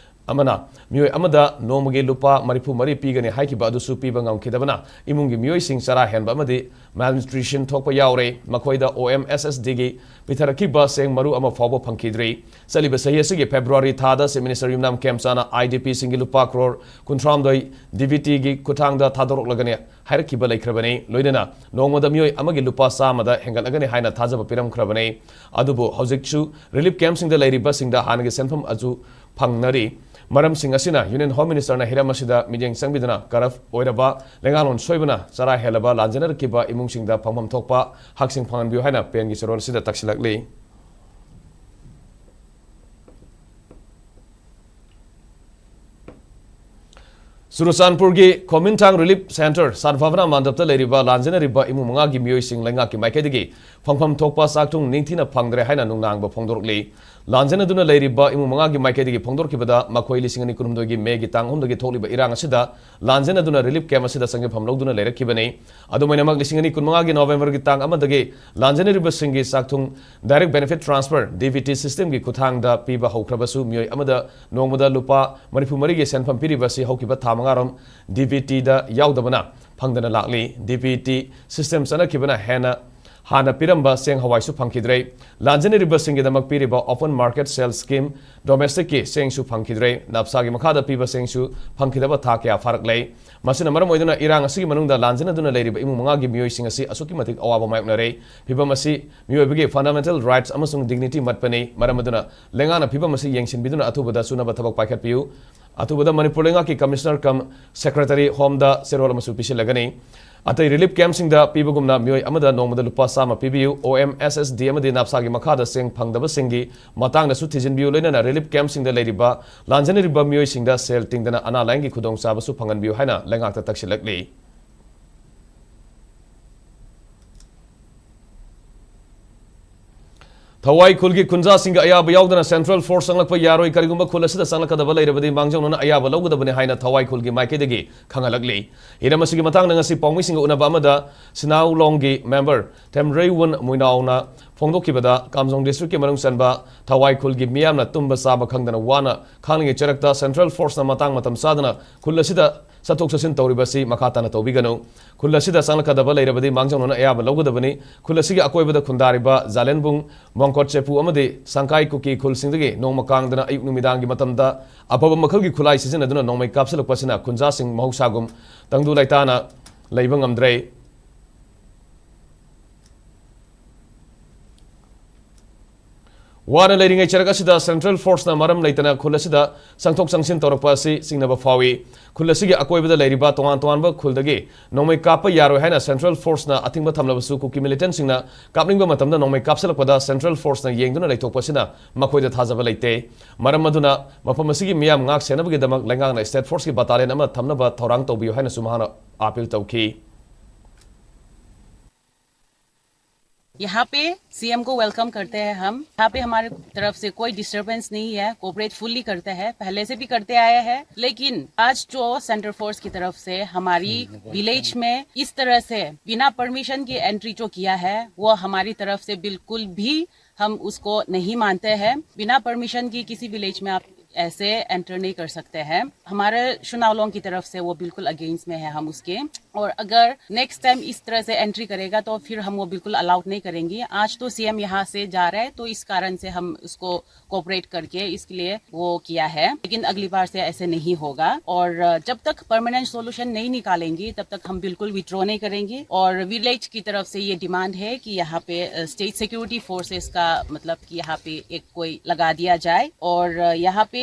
ꯑꯃꯅ ꯃꯤꯑꯣꯏ ꯑꯃꯗ ꯅꯣꯡꯃꯒꯤ ꯂꯨꯄꯥ ꯃꯔꯤꯐꯨ ꯃꯔꯤ ꯄꯤꯒꯅꯤ ꯍꯥꯏꯈꯤꯕ ꯑꯗꯨꯁꯨ ꯄꯤꯕ ꯉꯝꯈꯤꯗꯕꯅ ꯏꯃꯨꯡꯒꯤ ꯃꯤꯑꯣꯏꯁꯤꯡ ꯆꯔꯥ ꯍꯦꯟꯕ ꯑꯃꯗꯤ malnutrition ꯊꯣꯛꯄ ꯌꯥꯎꯔꯦ꯫ ꯃꯈꯣꯏꯗ OMSSDꯒꯤ ꯄꯤꯊꯔꯛꯈꯤꯕ ꯆꯦꯡ ꯃꯔꯨ ꯑꯃ ꯐꯥꯎꯕ ꯐꯪꯈꯤꯗ꯭ꯔꯤ꯫ ꯆꯠꯂꯤꯕ ꯆꯍꯤ ꯑꯁꯤꯒꯤ February ꯊꯥꯗ Chief Minister ꯌꯨꯝꯅꯥꯝ ꯈꯦꯝꯆꯥꯅ IDPꯁꯤꯡꯒꯤ ꯂꯨꯄꯥ ꯀ꯭ꯔꯣꯔ ꯀꯨꯟꯊ꯭ꯔꯥꯍꯨꯝꯗꯣꯏ DBTꯒꯤ ꯈꯨꯠꯊꯥꯡꯗ ꯊꯥꯗꯣꯔꯛꯂꯒꯅꯤ ꯍꯥꯏꯔꯛꯈꯤꯕ ꯂꯩꯈ꯭ꯔꯕꯅꯤ꯫ ꯂꯣꯏꯅꯅ ꯅꯣꯡꯃꯗ ꯃꯤꯑꯣꯏ ꯑꯃꯒꯤ ꯂꯨꯄꯥ ꯆꯥꯝꯃꯗ ꯍꯦꯟꯒꯠꯂꯒꯅꯤ ꯍꯥꯏꯅ ꯊꯥꯖꯕ ꯄꯤꯔꯝꯈ꯭ꯔꯕꯅꯤ꯫ ꯑꯗꯨꯕꯨ ꯍꯧꯖꯤꯛꯁꯨ relief campꯁꯤꯡꯗ ꯂꯩꯔꯤꯕꯁꯤꯡꯗ ꯍꯥꯟꯅꯒꯤ ꯁꯦꯟꯐꯝ ꯑꯗꯨ ꯐꯪꯅꯔꯤ꯫ ꯃꯔꯝꯁꯤꯡ ꯑꯁꯤꯅ Union Home Ministerꯅ ꯍꯤꯔꯝ ꯑꯁꯤꯗ ꯃꯤꯠꯌꯦꯡ ꯆꯪꯕꯤꯗꯨꯅ corrupt ꯑꯣꯏꯔꯕ, ꯂꯩꯉꯥꯛꯂꯣꯟ ꯁꯣꯏꯕꯅ ꯆꯔꯥ ꯍꯦꯜꯂꯕ ꯂꯥꯟꯖꯦꯟꯅꯔꯛꯈꯤꯕ ꯏꯃꯨꯡꯁꯤꯡꯗ ꯐꯪꯐꯝ ꯊꯣꯛꯄ ꯍꯛꯁꯤꯡ ꯐꯪꯍꯟꯕꯤꯌꯨ ꯍꯥꯏꯅ ꯄꯦꯟꯒꯤ ꯆꯦꯔꯣꯜ ꯑꯁꯤꯗ ꯇꯛꯁꯤꯜꯂꯛꯂꯤ꯫ ꯆꯨꯔꯆꯥꯟꯄꯨꯔꯒꯤ ꯈꯣꯃꯤꯟꯊꯥꯡ relief centre ꯁꯗꯚꯥꯕꯅꯥ ꯃꯟꯗꯞꯇ ꯂꯩꯔꯤꯕ ꯂꯥꯟꯖꯦꯟꯅꯔꯤꯕ ꯏꯃꯨꯡ ꯃꯉꯥꯒꯤ ꯃꯤꯑꯣꯏꯁꯤꯡ ꯂꯩꯉꯥꯛꯀꯤ ꯃꯥꯏꯀꯩꯗꯒꯤ ꯐꯪꯐꯝ ꯊꯣꯛꯄ ꯆꯥꯛꯊꯨꯡ ꯅꯤꯡꯊꯤꯅ ꯐꯪꯗ꯭ꯔꯦ ꯍꯥꯏꯅ ꯅꯨꯡꯅꯥꯡꯕ ꯐꯣꯡꯗꯣꯔꯛꯂꯤ꯫ ꯂꯥꯟꯖꯦꯟꯅꯗꯨꯅ ꯂꯩꯔꯤꯕ ꯏꯃꯨꯡ ꯃꯉꯥꯒꯤ ꯃꯥꯏꯀꯩꯗꯒꯤ ꯐꯣꯡꯗꯣꯔꯛꯈꯤꯕꯗ ꯃꯈꯣꯏ ꯂꯤꯁꯤꯡ ꯑꯅꯤ ꯀꯨꯟꯍꯨꯝꯗꯣꯏꯒꯤ Mayꯒꯤ ꯇꯥꯡ ꯑꯍꯨꯝꯗꯒꯤ ꯊꯣꯛꯂꯤꯕ ꯏꯔꯥꯡ ꯑꯁꯤꯗ ꯂꯥꯟꯖꯦꯟꯅꯗꯨꯅ relief camp ꯑꯁꯤꯗ ꯆꯪꯖꯐꯝ ꯂꯧꯗꯨꯅ ꯂꯩꯔꯛꯈꯤꯕꯅꯤ꯫ ꯑꯗꯨꯃꯥꯏꯅꯃꯛ ꯂꯤꯁꯤꯡ ꯑꯅꯤ ꯀꯨꯟꯃꯉꯥꯒꯤ Novemberꯒꯤ ꯇꯥꯡ ꯑꯃꯗꯒꯤ ꯂꯥꯟꯖꯦꯟꯅꯔꯤꯕꯁꯤꯡꯒꯤ ꯆꯥꯛꯊꯨꯡ direct benefit transfer, DBT systemꯒꯤ ꯈꯨꯠꯊꯥꯡꯗ ꯄꯤꯕ ꯍꯧꯈ꯭ꯔꯕꯁꯨ ꯃꯤꯑꯣꯏ ꯑꯃꯗ ꯅꯣꯡꯃꯗ ꯂꯨꯄꯥ ꯃꯔꯤꯐꯨ ꯃꯔꯤꯒꯤ ꯁꯦꯟꯐꯝ ꯄꯤꯔꯤꯕ ꯑꯁꯤ ꯍꯧꯈꯤꯕ ꯊꯥ ꯃꯉꯥꯔꯣꯝ DBTꯗ ꯌꯥꯎꯗꯕꯅ ꯐꯪꯗꯅ ꯂꯥꯛꯂꯤ꯫ DBT system ꯆꯠꯅꯈꯤꯕꯅ ꯍꯦꯟꯅ ꯍꯥꯟꯅ ꯄꯤꯔꯝꯕ ꯆꯦꯡ ꯍꯋꯥꯏꯁꯨ ꯐꯪꯈꯤꯗ꯭ꯔꯦ꯫ ꯂꯥꯟꯖꯦꯟꯅꯔꯤꯕꯁꯤꯡꯒꯤꯗꯃꯛ ꯄꯤꯔꯤꯕ Open Market Sale Scheme Domestic ꯀꯤ ꯆꯦꯡꯁꯨ ꯐꯪꯈꯤꯗ꯭ꯔꯦ꯫ ꯅꯥꯞꯁꯥꯒꯤ ꯃꯈꯥꯗ ꯄꯤꯕ ꯆꯦꯡꯁꯨ ꯐꯪꯈꯤꯗꯕ ꯊꯥ ꯀꯌꯥ ꯐꯥꯔꯛꯂꯦ꯫ ꯃꯁꯤꯅ ꯃꯔꯝ ꯑꯣꯏꯗꯨꯅ ꯏꯔꯥꯡ ꯑꯁꯤꯒꯤ ꯃꯅꯨꯡꯗ ꯂꯥꯟꯖꯦꯟꯅꯗꯨꯅ ꯂꯩꯔꯤꯕ ꯏꯃꯨꯡ ꯃꯉꯥꯒꯤ ꯃꯤꯑꯣꯏꯁꯤꯡ ꯑꯁꯤ ꯑꯁꯨꯛꯀꯤ ꯃꯇꯤꯛ ꯑꯋꯥꯕ ꯃꯥꯌꯣꯛꯅꯔꯦ꯫ ꯐꯤꯚꯝ ꯑꯁꯤ ꯃꯤꯑꯣꯏꯕꯒꯤ fundamental rights ꯑꯃꯁꯨꯡ dignity ꯃꯠꯄꯅꯤ꯫ ꯃꯔꯝ ꯑꯗꯨꯅ ꯂꯩꯉꯥꯛꯅ ꯐꯤꯚꯝ ꯑꯁꯤ ꯌꯦꯡꯁꯤꯟꯕꯤꯗꯨꯅ ꯑꯊꯨꯕꯗ ꯆꯨꯅꯕ ꯊꯕꯛ ꯄꯥꯏꯈꯠꯄꯤꯌꯨ꯫ ꯑꯊꯨꯕꯗ ꯃꯅꯤꯄꯨꯔ ꯂꯩꯉꯥꯛꯀꯤ Commissioner cum Secretary Home ꯗ ꯆꯦꯔꯣꯜ ꯑꯃꯁꯨ ꯄꯤꯁꯤꯜꯂꯒꯅꯤ꯫ ꯑꯇꯩ relief camp ꯁꯤꯡꯗ ꯄꯤꯕꯒꯨꯝꯅ ꯃꯤꯑꯣꯏ ꯑꯃꯗ ꯅꯣꯡꯃꯗ ꯂꯨꯄꯥ ꯆꯥꯝꯃ ꯄꯤꯕꯤꯌꯨ꯫ ꯑꯣ ꯑꯦꯝ ꯑꯦꯁ ꯑꯦꯁ ꯗꯤ ꯑꯃꯗꯤ ꯅꯥꯞꯁꯥꯒꯤ ꯃꯈꯥꯗ ꯆꯦꯡ ꯐꯪꯗꯕꯁꯤꯡꯒꯤ ꯃꯇꯥꯡꯗꯁꯨ ꯊꯤꯖꯤꯟꯕꯤꯌꯨ꯫ ꯂꯣꯏꯅꯅ relief camp ꯁꯤꯡꯗ ꯂꯩꯔꯤꯕ ꯂꯥꯟꯖꯦꯟꯅꯔꯤꯕ ꯃꯤꯑꯣꯏꯁꯤꯡꯗ ꯁꯦꯜ ꯇꯤꯡꯗꯅ ꯑꯅꯥ ꯂꯥꯏꯌꯦꯡꯒꯤ ꯈꯨꯗꯣꯡꯆꯥꯕꯁꯨ ꯐꯪꯍꯟꯕꯤꯌꯨ ꯍꯥꯏꯅ ꯂꯩꯉꯥꯛꯇ ꯇꯛꯁꯤꯜꯂꯛꯂꯤ꯫ ꯊꯋꯥꯏ ꯈꯨꯜꯒꯤ ꯈꯨꯟꯖꯥꯁꯤꯡꯒꯤ ꯑꯌꯥꯕ ꯌꯥꯎꯗꯅ Central Force ꯆꯪꯂꯛꯄ ꯌꯥꯔꯣꯏ꯫ ꯀꯔꯤꯒꯨꯝꯕ ꯈꯨꯜ ꯑꯁꯤꯗ ꯆꯪꯂꯛꯀꯗꯕ ꯂꯩꯔꯕꯗꯤ ꯃꯥꯡꯖꯧꯅꯅ ꯑꯌꯥꯕ ꯂꯧꯒꯗꯕꯅꯤ ꯍꯥꯏꯅ ꯊꯋꯥꯏ ꯈꯨꯜꯒꯤ ꯃꯥꯏꯀꯩꯗꯒꯤ ꯈꯪꯍꯜꯂꯛꯂꯤ꯫ ꯍꯤꯔꯝ ꯑꯁꯤꯒꯤ ꯃꯇꯥꯡꯗ ꯉꯁꯤ ꯄꯥꯎꯃꯤꯁꯤꯡꯒ ꯎꯅꯕ ꯑꯃꯗ ꯁꯤꯅꯥꯎꯂꯣꯡꯒꯤ member ꯊꯦꯝꯔꯩꯋꯨꯟ ꯃꯨꯏꯅꯥꯎꯅ ꯐꯣꯡꯗꯣꯛꯈꯤꯕꯗ, ꯀꯥꯝꯖꯣꯡ district ꯀꯤ ꯃꯅꯨꯡ ꯆꯟꯕ ꯊꯋꯥꯏ ꯈꯨꯜꯒꯤ ꯃꯤꯌꯥꯝꯅ ꯇꯨꯝꯕ ꯆꯥꯕ ꯈꯪꯗꯅ ꯋꯥꯅ ꯈꯥꯡꯂꯤꯉꯩ ꯆꯔꯛꯇ Central Force ꯅ ꯃꯇꯥꯡ ꯃꯇꯝ ꯆꯥꯗꯅ ꯈꯨꯜ ꯑꯁꯤꯗ ꯆꯠꯊꯣꯛ ꯆꯠꯁꯤꯟ ꯇꯧꯔꯤꯕ ꯑꯁꯤ ꯃꯈꯥ ꯇꯥꯅ ꯇꯧꯕꯤꯒꯅꯨ꯫ ꯈꯨꯜ ꯑꯁꯤꯗ ꯆꯪꯂꯛꯀꯗꯕ ꯂꯩꯔꯕꯗꯤ ꯃꯥꯡꯖꯧꯅꯅ ꯑꯌꯥꯕ ꯂꯧꯒꯗꯕꯅꯤ꯫ ꯈꯨꯜ ꯑꯁꯤꯒꯤ ꯑꯀꯣꯏꯕꯗ ꯈꯨꯟꯗꯥꯔꯤꯕ ꯖꯥꯂꯦꯟꯕꯨꯡ, ꯃꯣꯡꯀꯣꯠ ꯆꯦꯄꯨ ꯑꯃꯗꯤ ꯁꯪꯀꯥꯏ ꯀꯨꯀꯤ ꯈꯨꯜꯁꯤꯡꯗꯒꯤ ꯅꯣꯡꯃ ꯀꯥꯡꯗꯅ ꯑꯌꯨꯛ ꯅꯨꯃꯤꯗꯥꯡꯒꯤ ꯃꯇꯝꯗ ꯑꯐꯕ ꯃꯈꯜꯒꯤ ꯈꯨꯠꯂꯥꯏ ꯁꯤꯖꯤꯟꯅꯗꯨꯅ ꯅꯣꯡꯃꯩ ꯀꯥꯞꯁꯤꯜꯂꯛꯄ ꯑꯁꯤꯅ ꯈꯨꯟꯖꯥꯁꯤꯡ ꯃꯍꯧꯁꯥꯒꯨꯝ ꯇꯪꯗꯨ ꯂꯩꯇꯥꯅ ꯂꯩꯕ ꯉꯝꯗ꯭ꯔꯦ꯫ ꯋꯥꯅ ꯂꯩꯔꯤꯉꯩ ꯆꯔꯛ ꯑꯁꯤꯗ Central Force ꯅ ꯃꯔꯝ ꯂꯩꯇꯅ ꯈꯨꯜ ꯑꯁꯤꯗ ꯆꯪꯊꯣꯛ ꯆꯪꯁꯤꯟ ꯇꯧꯔꯛꯄ ꯑꯁꯤ ꯆꯤꯡꯅꯕ ꯐꯥꯎꯏ꯫ ꯈꯨꯜ ꯑꯁꯤꯒꯤ ꯑꯀꯣꯏꯕꯗ ꯂꯩꯔꯤꯕ ꯇꯣꯉꯥꯟ ꯇꯣꯉꯥꯟꯕ ꯈꯨꯜꯗꯒꯤ ꯅꯣꯡꯃꯩ ꯀꯥꯞꯄ ꯌꯥꯔꯣꯏ ꯍꯥꯏꯅ Central Force ꯅ ꯑꯊꯤꯡꯕ ꯊꯝꯂꯕꯁꯨ, ꯀꯨꯀꯤ militant ꯁꯤꯡꯅ ꯀꯥꯞꯅꯤꯡꯕ ꯃꯇꯝꯗ ꯅꯣꯡꯃꯩ ꯀꯥꯞꯁꯤꯜꯂꯛꯄꯗ Central Force ꯅ ꯌꯦꯡꯗꯨꯅ ꯂꯩꯊꯣꯛꯄ ꯑꯁꯤꯅ ꯃꯈꯣꯏꯗ ꯊꯥꯖꯕ ꯂꯩꯇꯦ꯫ ꯃꯔꯝ ꯑꯗꯨꯅ ꯃꯐꯝ ꯑꯁꯤꯒꯤ ꯃꯤꯌꯥꯝ ꯉꯥꯛ ꯁꯦꯟꯅꯕꯒꯤꯗꯃꯛ ꯂꯩꯉꯥꯛꯅ State Force ꯀꯤ battalion ꯑꯃ ꯊꯝꯅꯕ ꯊꯧꯔꯥꯡ ꯇꯧꯕꯤꯌꯨ ꯍꯥꯏꯅꯁꯨ ꯃꯍꯥꯛꯅ appeal ꯇꯧꯈꯤ꯫ यहाँ पे सीएम को वेलकम करते हैं हम। यहाँ पे हमारे तरफ से कोई डिस्टरबेंस नहीं है, कोऑपरेट फुल्ली करते हैं, पहले से भी करते आए हैं। लेकिन आज जो सेंट्रल फोर्स की तरफ से हमारी विलेज में इस तरह से बिना परमिशन की एंट्री जो किया है, वो हमारी तरफ से बिल्कुल भी हम उसको नहीं मानते हैं। बिना परमिशन की किसी विलेज में आप ऐसे एंटर नहीं कर सकते हैं। हमारे शुनावलोंग की तरफ से वो बिल्कुल अगेंस्ट में है हम उसके। और अगर नेक्स्ट टाइम इस तरह से एंट्री करेगा तो फिर हम वो बिल्कुल अलाउड नहीं करेंगे। आज तो सीएम यहाँ से जा रहा है, तो इस कारण से हम उसको कोऑपरेट करके इसके लिए वो किया है, लेकिन अगली बार से ऐसे नहीं होगा। और जब तक परमानेंट सॉल्यूशन नहीं निकालेंगी, तब तक हम बिल्कुल विथड्रॉ नहीं करेंगे। और विलेज की तरफ से ये डिमांड है कि यहाँ पे स्टेट सिक्योरिटी फोर्सेस का, मतलब कि यहाँ पे एक कोई लगा दिया जाए और यहाँ पे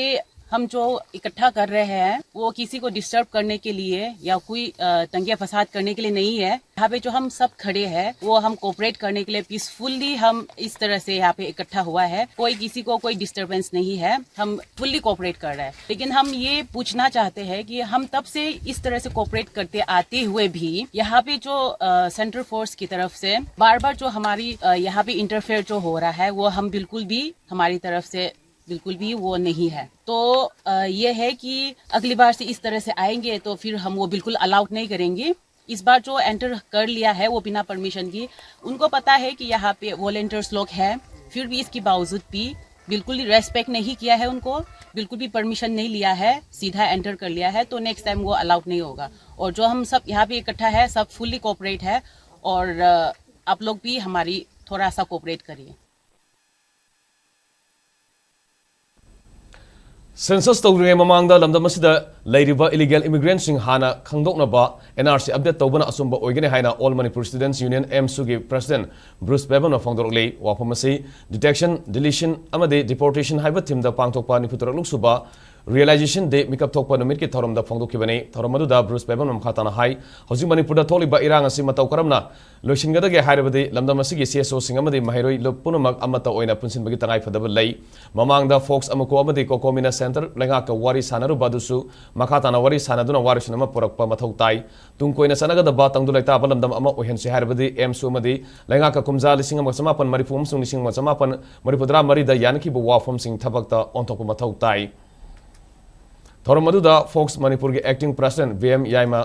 हम जो इकट्ठा कर रहे हैं, वो किसी को डिस्टर्ब करने के लिए या कोई अ, दंगे फसाद करने के लिए नहीं है। यहाँ पे जो हम सब खड़े हैं, वो हम कोऑपरेट करने के लिए, पीसफुली हम इस तरह से यहाँ पे इकट्ठा हुआ है। कोई किसी को कोई डिस्टरबेंस नहीं है, हम फुल्ली कोऑपरेट कर रहे हैं। लेकिन हम ये पूछना चाहते हैं कि हम तब से इस तरह से कोऑपरेट करते आते हुए भी यहाँ पे जो सेंट्रल फोर्स की तरफ से बार बार जो हमारी अ, यहाँ पे इंटरफेयर जो हो रहा है, वो हम बिल्कुल भी, हमारी तरफ से बिल्कुल भी वो नहीं है। तो अ, ये है कि अगली बार से इस तरह से आएंगे तो फिर हम वो बिल्कुल अलाउड नहीं करेंगे। इस बार जो एंटर कर लिया है वो बिना परमिशन की, उनको पता है कि यहाँ पे वॉलेंटियर्स लोग हैं, फिर भी इसके बावजूद भी बिल्कुल भी रेस्पेक्ट नहीं किया है उनको, बिल्कुल भी परमिशन नहीं लिया है, सीधा एंटर कर लिया है। तो नेक्स्ट टाइम वो अलाउड नहीं होगा। और जो हम सब यहाँ पे इकट्ठा है, सब फुल्ली कोऑपरेट है। और अ, आप लोग भी हमारी थोड़ा सा कोऑपरेट करिए। ꯁꯦꯟꯁꯁ ꯇꯧꯗ꯭ꯔꯤꯉꯩ ꯃꯃꯥꯡꯗ ꯂꯝꯗꯝ ꯑꯁꯤꯗ ꯂꯩꯔꯤꯕ ꯏꯂꯤꯒꯦꯜ ꯏꯃꯤꯒ꯭ꯔꯦꯟꯁꯤꯡ ꯍꯥꯟꯅ ꯈꯪꯗꯣꯛꯅꯕ ꯑꯦꯟ ꯑꯥꯔ ꯁꯤ ꯑꯞꯗꯦꯠ ꯇꯧꯕꯅ ꯑꯆꯨꯝꯕ ꯑꯣꯏꯒꯅꯤ ꯍꯥꯏꯅ ꯑꯣꯜ ꯃꯅꯤꯄꯨꯔ ꯁ꯭ꯇꯨꯗꯦꯟꯠꯁ ꯌꯨꯅꯤꯌꯟ ꯑꯦꯝꯁꯨꯒꯤ ꯄ꯭ꯔꯁꯤꯗꯦꯟꯠ ꯕ꯭ꯔꯨꯁ ꯕꯦꯕꯝꯅ ꯐꯣꯡꯗꯣꯔꯛꯂꯤ꯫ ꯋꯥꯐꯝ ꯑꯁꯤ ꯗꯤꯇꯦꯛꯁꯟ, ꯗꯤꯂꯤꯁꯟ ꯑꯃꯗꯤ ꯗꯤꯄꯣꯔꯇꯦꯁꯟ ꯍꯥꯏꯕ ꯊꯤꯝꯗ ꯄꯥꯡꯊꯣꯛꯄ ꯅꯤꯐꯨ ꯇꯔꯨꯛ ꯁꯨꯕ ꯔꯤꯌꯦꯂꯥꯏꯖꯦꯁꯟ ꯗꯦ ꯃꯤꯀꯞ ꯊꯣꯛꯄ ꯅꯨꯃꯤꯠꯀꯤ ꯊꯧꯔꯝꯗ ꯐꯣꯡꯗꯣꯛꯈꯤꯕꯅꯤ꯫ ꯊꯧꯔꯝ ꯑꯗꯨꯗ ꯕ꯭ꯔꯨꯁ ꯕꯦꯕꯝꯅ ꯃꯈꯥ ꯇꯥꯅ ꯍꯥꯏ, ꯍꯧꯖꯤꯛ ꯃꯅꯤꯄꯨꯔꯗ ꯊꯣꯛꯂꯤꯕ ꯏꯔꯥꯡ ꯑꯁꯤ ꯃꯇꯧ ꯀꯔꯝꯅ ꯂꯣꯏꯁꯤꯟꯒꯗꯒꯦ ꯍꯥꯏꯔꯕꯗꯤ ꯂꯝꯗꯝ ꯑꯁꯤꯒꯤ ꯁꯤ ꯑꯦꯁ ꯑꯣꯁꯤꯡ ꯑꯃꯗꯤ ꯃꯍꯩꯔꯣꯏ ꯂꯨꯞ ꯄꯨꯝꯅꯃꯛ ꯑꯃꯠꯇ ꯑꯣꯏꯅ ꯄꯨꯟꯁꯤꯟꯕꯒꯤ ꯇꯉꯥꯏꯐꯗꯕ ꯂꯩ꯫ ꯃꯃꯥꯡꯗ ꯐꯣꯛꯁ ꯑꯃꯀꯣ ꯑꯃꯗꯤ ꯀꯣꯀꯣꯃꯤꯅ ꯁꯦꯟꯇꯔ ꯂꯩꯉꯥꯛꯀ ꯋꯥꯔꯤ ꯁꯥꯟꯅꯔꯨꯕ ꯑꯗꯨꯁꯨ ꯃꯈꯥ ꯇꯥꯅ ꯋꯥꯔꯤ ꯁꯥꯟꯅꯗꯨꯅ ꯋꯥꯔꯤꯁꯤꯟ ꯑꯃ ꯄꯨꯔꯛꯄ ꯃꯊꯧ ꯇꯥꯏ꯫ ꯇꯨꯡ ꯀꯣꯏꯅ ꯆꯠꯅꯒꯗꯕ ꯇꯪꯗꯨ ꯂꯩꯇꯥꯕ ꯂꯝꯗꯝ ꯑꯃ ꯑꯣꯏꯍꯟꯁꯤ ꯍꯥꯏꯔꯕꯗꯤ ꯑꯦꯝꯁꯨ ꯑꯃꯗꯤ ꯂꯩꯉꯥꯛꯀ ꯀꯨꯝꯖꯥ ꯂꯤꯁꯤꯡ ꯑꯃꯒ ꯆꯃꯥꯄꯟ ꯃꯔꯤꯐꯨ ꯑꯃꯁꯨꯡ ꯂꯤꯁꯤꯡ ꯑꯃꯒ ꯆꯃꯥꯄꯟ ꯃꯔꯤꯐꯨꯇꯔꯥ ꯃꯔꯤꯗ ꯌꯥꯅꯈꯤꯕ ꯋꯥꯐꯝꯁꯤꯡ ꯊꯕꯛꯇ ꯑꯣꯟꯊꯣꯛꯄ ꯃꯊꯧ ꯇꯥꯏ꯫ ꯊꯧꯔꯝ ꯑꯗꯨꯗ ꯐꯣꯛꯁ ꯃꯅꯤꯄꯨꯔꯒꯤ ꯑꯦꯛꯇꯤꯡ ꯄ꯭ꯔꯁꯤꯗꯦꯟꯠ ꯚꯤ ꯑꯦꯝ ꯌꯥꯏꯃ,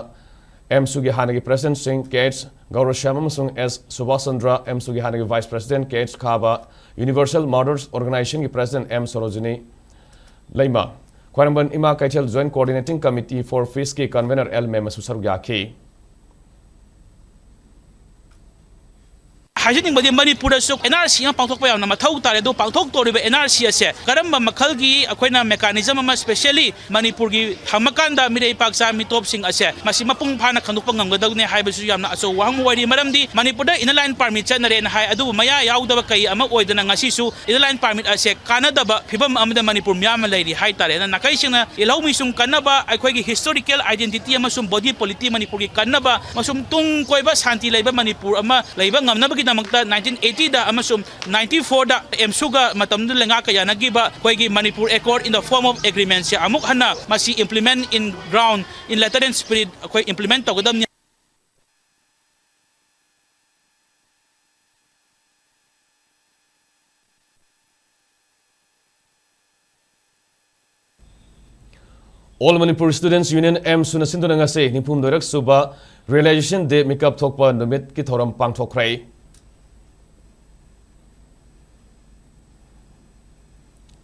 ꯑꯦꯝꯁꯨꯒꯤ ꯍꯥꯟꯅꯒꯤ ꯄ꯭ꯔꯁꯤꯗꯦꯟꯠꯁꯤꯡ ꯀꯦ ꯑꯩꯆ ꯒꯧꯔꯁ꯭ꯌꯥꯝ ꯑꯃꯁꯨꯡ ꯑꯦꯁ ꯁꯨꯕꯥꯁ ꯆꯟꯗ꯭ꯔ, ꯑꯦꯝꯁꯨꯒꯤ ꯍꯥꯟꯅꯒꯤ vice president K H Khaba, universal martyrs ꯑꯣꯔꯒꯅꯥꯏꯖꯦꯁꯟꯒꯤ ꯄ꯭ꯔꯁꯤꯗꯦꯟꯠ ꯑꯦꯝ ꯁꯣꯔꯣꯖꯤꯅꯤ, ꯂꯩꯃ, Khwairamband Ima Keithel Joint Coordinating Committee for Peace ꯀꯤ convener ꯑꯦꯜ ꯃꯦꯝ ꯑꯃꯁꯨ ꯁꯔꯨꯛ ꯌꯥꯈꯤ꯫ ꯍꯥꯏꯖꯅꯤꯡꯕꯗꯤ ꯃꯅꯤꯄꯨꯔꯗꯁꯨ ꯑꯦꯟ ꯑꯥꯔ ꯁꯤ ꯑꯃ ꯄꯥꯡꯊꯣꯛꯄ ꯌꯥꯝꯅ ꯃꯊꯧ ꯇꯥꯔꯦ꯫ ꯑꯗꯨ ꯄꯥꯡꯊꯣꯛꯇꯧꯔꯤꯕ ꯑꯦꯟ ꯑꯥꯔ ꯁꯤ ꯑꯁꯦ ꯀꯔꯝꯕ ꯃꯈꯜꯒꯤ ꯑꯩꯈꯣꯏꯅ mechanism ꯑꯃ, specially ꯃꯅꯤꯄꯨꯔꯒꯤ ꯊꯝꯃꯀꯥꯟꯗ ꯃꯤꯔꯩ ꯄꯥꯛꯆꯥ ꯃꯤꯇꯣꯞꯁꯤꯡ ꯑꯁꯦ ꯃꯁꯤ ꯃꯄꯨꯡ ꯐꯥꯅ ꯈꯪꯗꯣꯛꯄ ꯉꯝꯒꯗꯕꯅꯤ ꯍꯥꯏꯕꯁꯨ ꯌꯥꯝꯅ ꯑꯆꯧꯕ ꯋꯥꯍꯪ ꯑꯣꯏꯔꯤ꯫ ꯃꯔꯝꯗꯤ ꯃꯅꯤꯄꯨꯔꯗ Inner Line Permit ꯆꯠꯅꯔꯦꯅ ꯍꯥꯏ, ꯑꯗꯨꯕꯨ ꯃꯌꯥ ꯌꯥꯎꯗꯕ ꯀꯩ ꯑꯃ ꯑꯣꯏꯗꯅ ꯉꯁꯤꯁꯨ Inner Line Permit ꯑꯁꯦ ꯀꯥꯟꯅꯗꯕ ꯐꯤꯕꯝ ꯑꯃꯗ ꯃꯅꯤꯄꯨꯔ ꯃꯤꯌꯥꯝ ꯑꯃ ꯂꯩꯔꯤ ꯍꯥꯏꯇꯥꯔꯦ꯫ ꯑꯗꯨꯅ ꯅꯥꯀꯩ ꯁꯦꯡꯅ ꯏꯜꯍꯧꯃꯤ ꯁꯨꯝ ꯀꯟꯅꯕ, ꯑꯩꯈꯣꯏꯒꯤ historical identity ꯑꯃꯁꯨꯡ body polity ꯃꯅꯤꯄꯨꯔꯒꯤ ꯀꯟꯅꯕ ꯑꯃꯁꯨꯡ ꯇꯨꯡ ꯀꯣꯏꯕ ꯁꯥꯟꯇꯤ ꯂꯩꯕ ꯃꯅꯤꯄꯨꯔ ꯑꯃ ꯂꯩꯕ ꯉꯝꯅꯕꯒꯤꯗꯃꯛꯇ nineteen eighty ꯗ ꯑꯃꯁꯨꯡ ninety four ꯗ ꯑꯦꯝꯁꯨꯒ ꯃꯇꯝꯗꯨꯗ ꯂꯩꯉꯥꯛꯀ ꯌꯥꯅꯈꯤꯕ ꯑꯩꯈꯣꯏꯒꯤ Manipur Accord in the form of agreement ꯁꯦ ꯑꯃꯨꯛ ꯍꯟꯅ ꯃꯁꯤ implement in ground, in letter and spirit ꯑꯩꯈꯣꯏ implement ꯇꯧꯒꯗꯕꯅꯤ꯫ All Manipur Students Union, ꯑꯦꯝꯁꯨꯅ ꯁꯤꯟꯗꯨꯅ ꯉꯁꯤ ꯅꯤꯐꯨ ꯍꯨꯝꯗꯣꯏꯔꯛ ꯁꯨꯕ Realization Day ꯃꯤꯀꯞ ꯊꯣꯛꯄ ꯅꯨꯃꯤꯠꯀꯤ ꯊꯧꯔꯝ ꯄꯥꯡꯊꯣꯛꯈ꯭ꯔꯦ꯫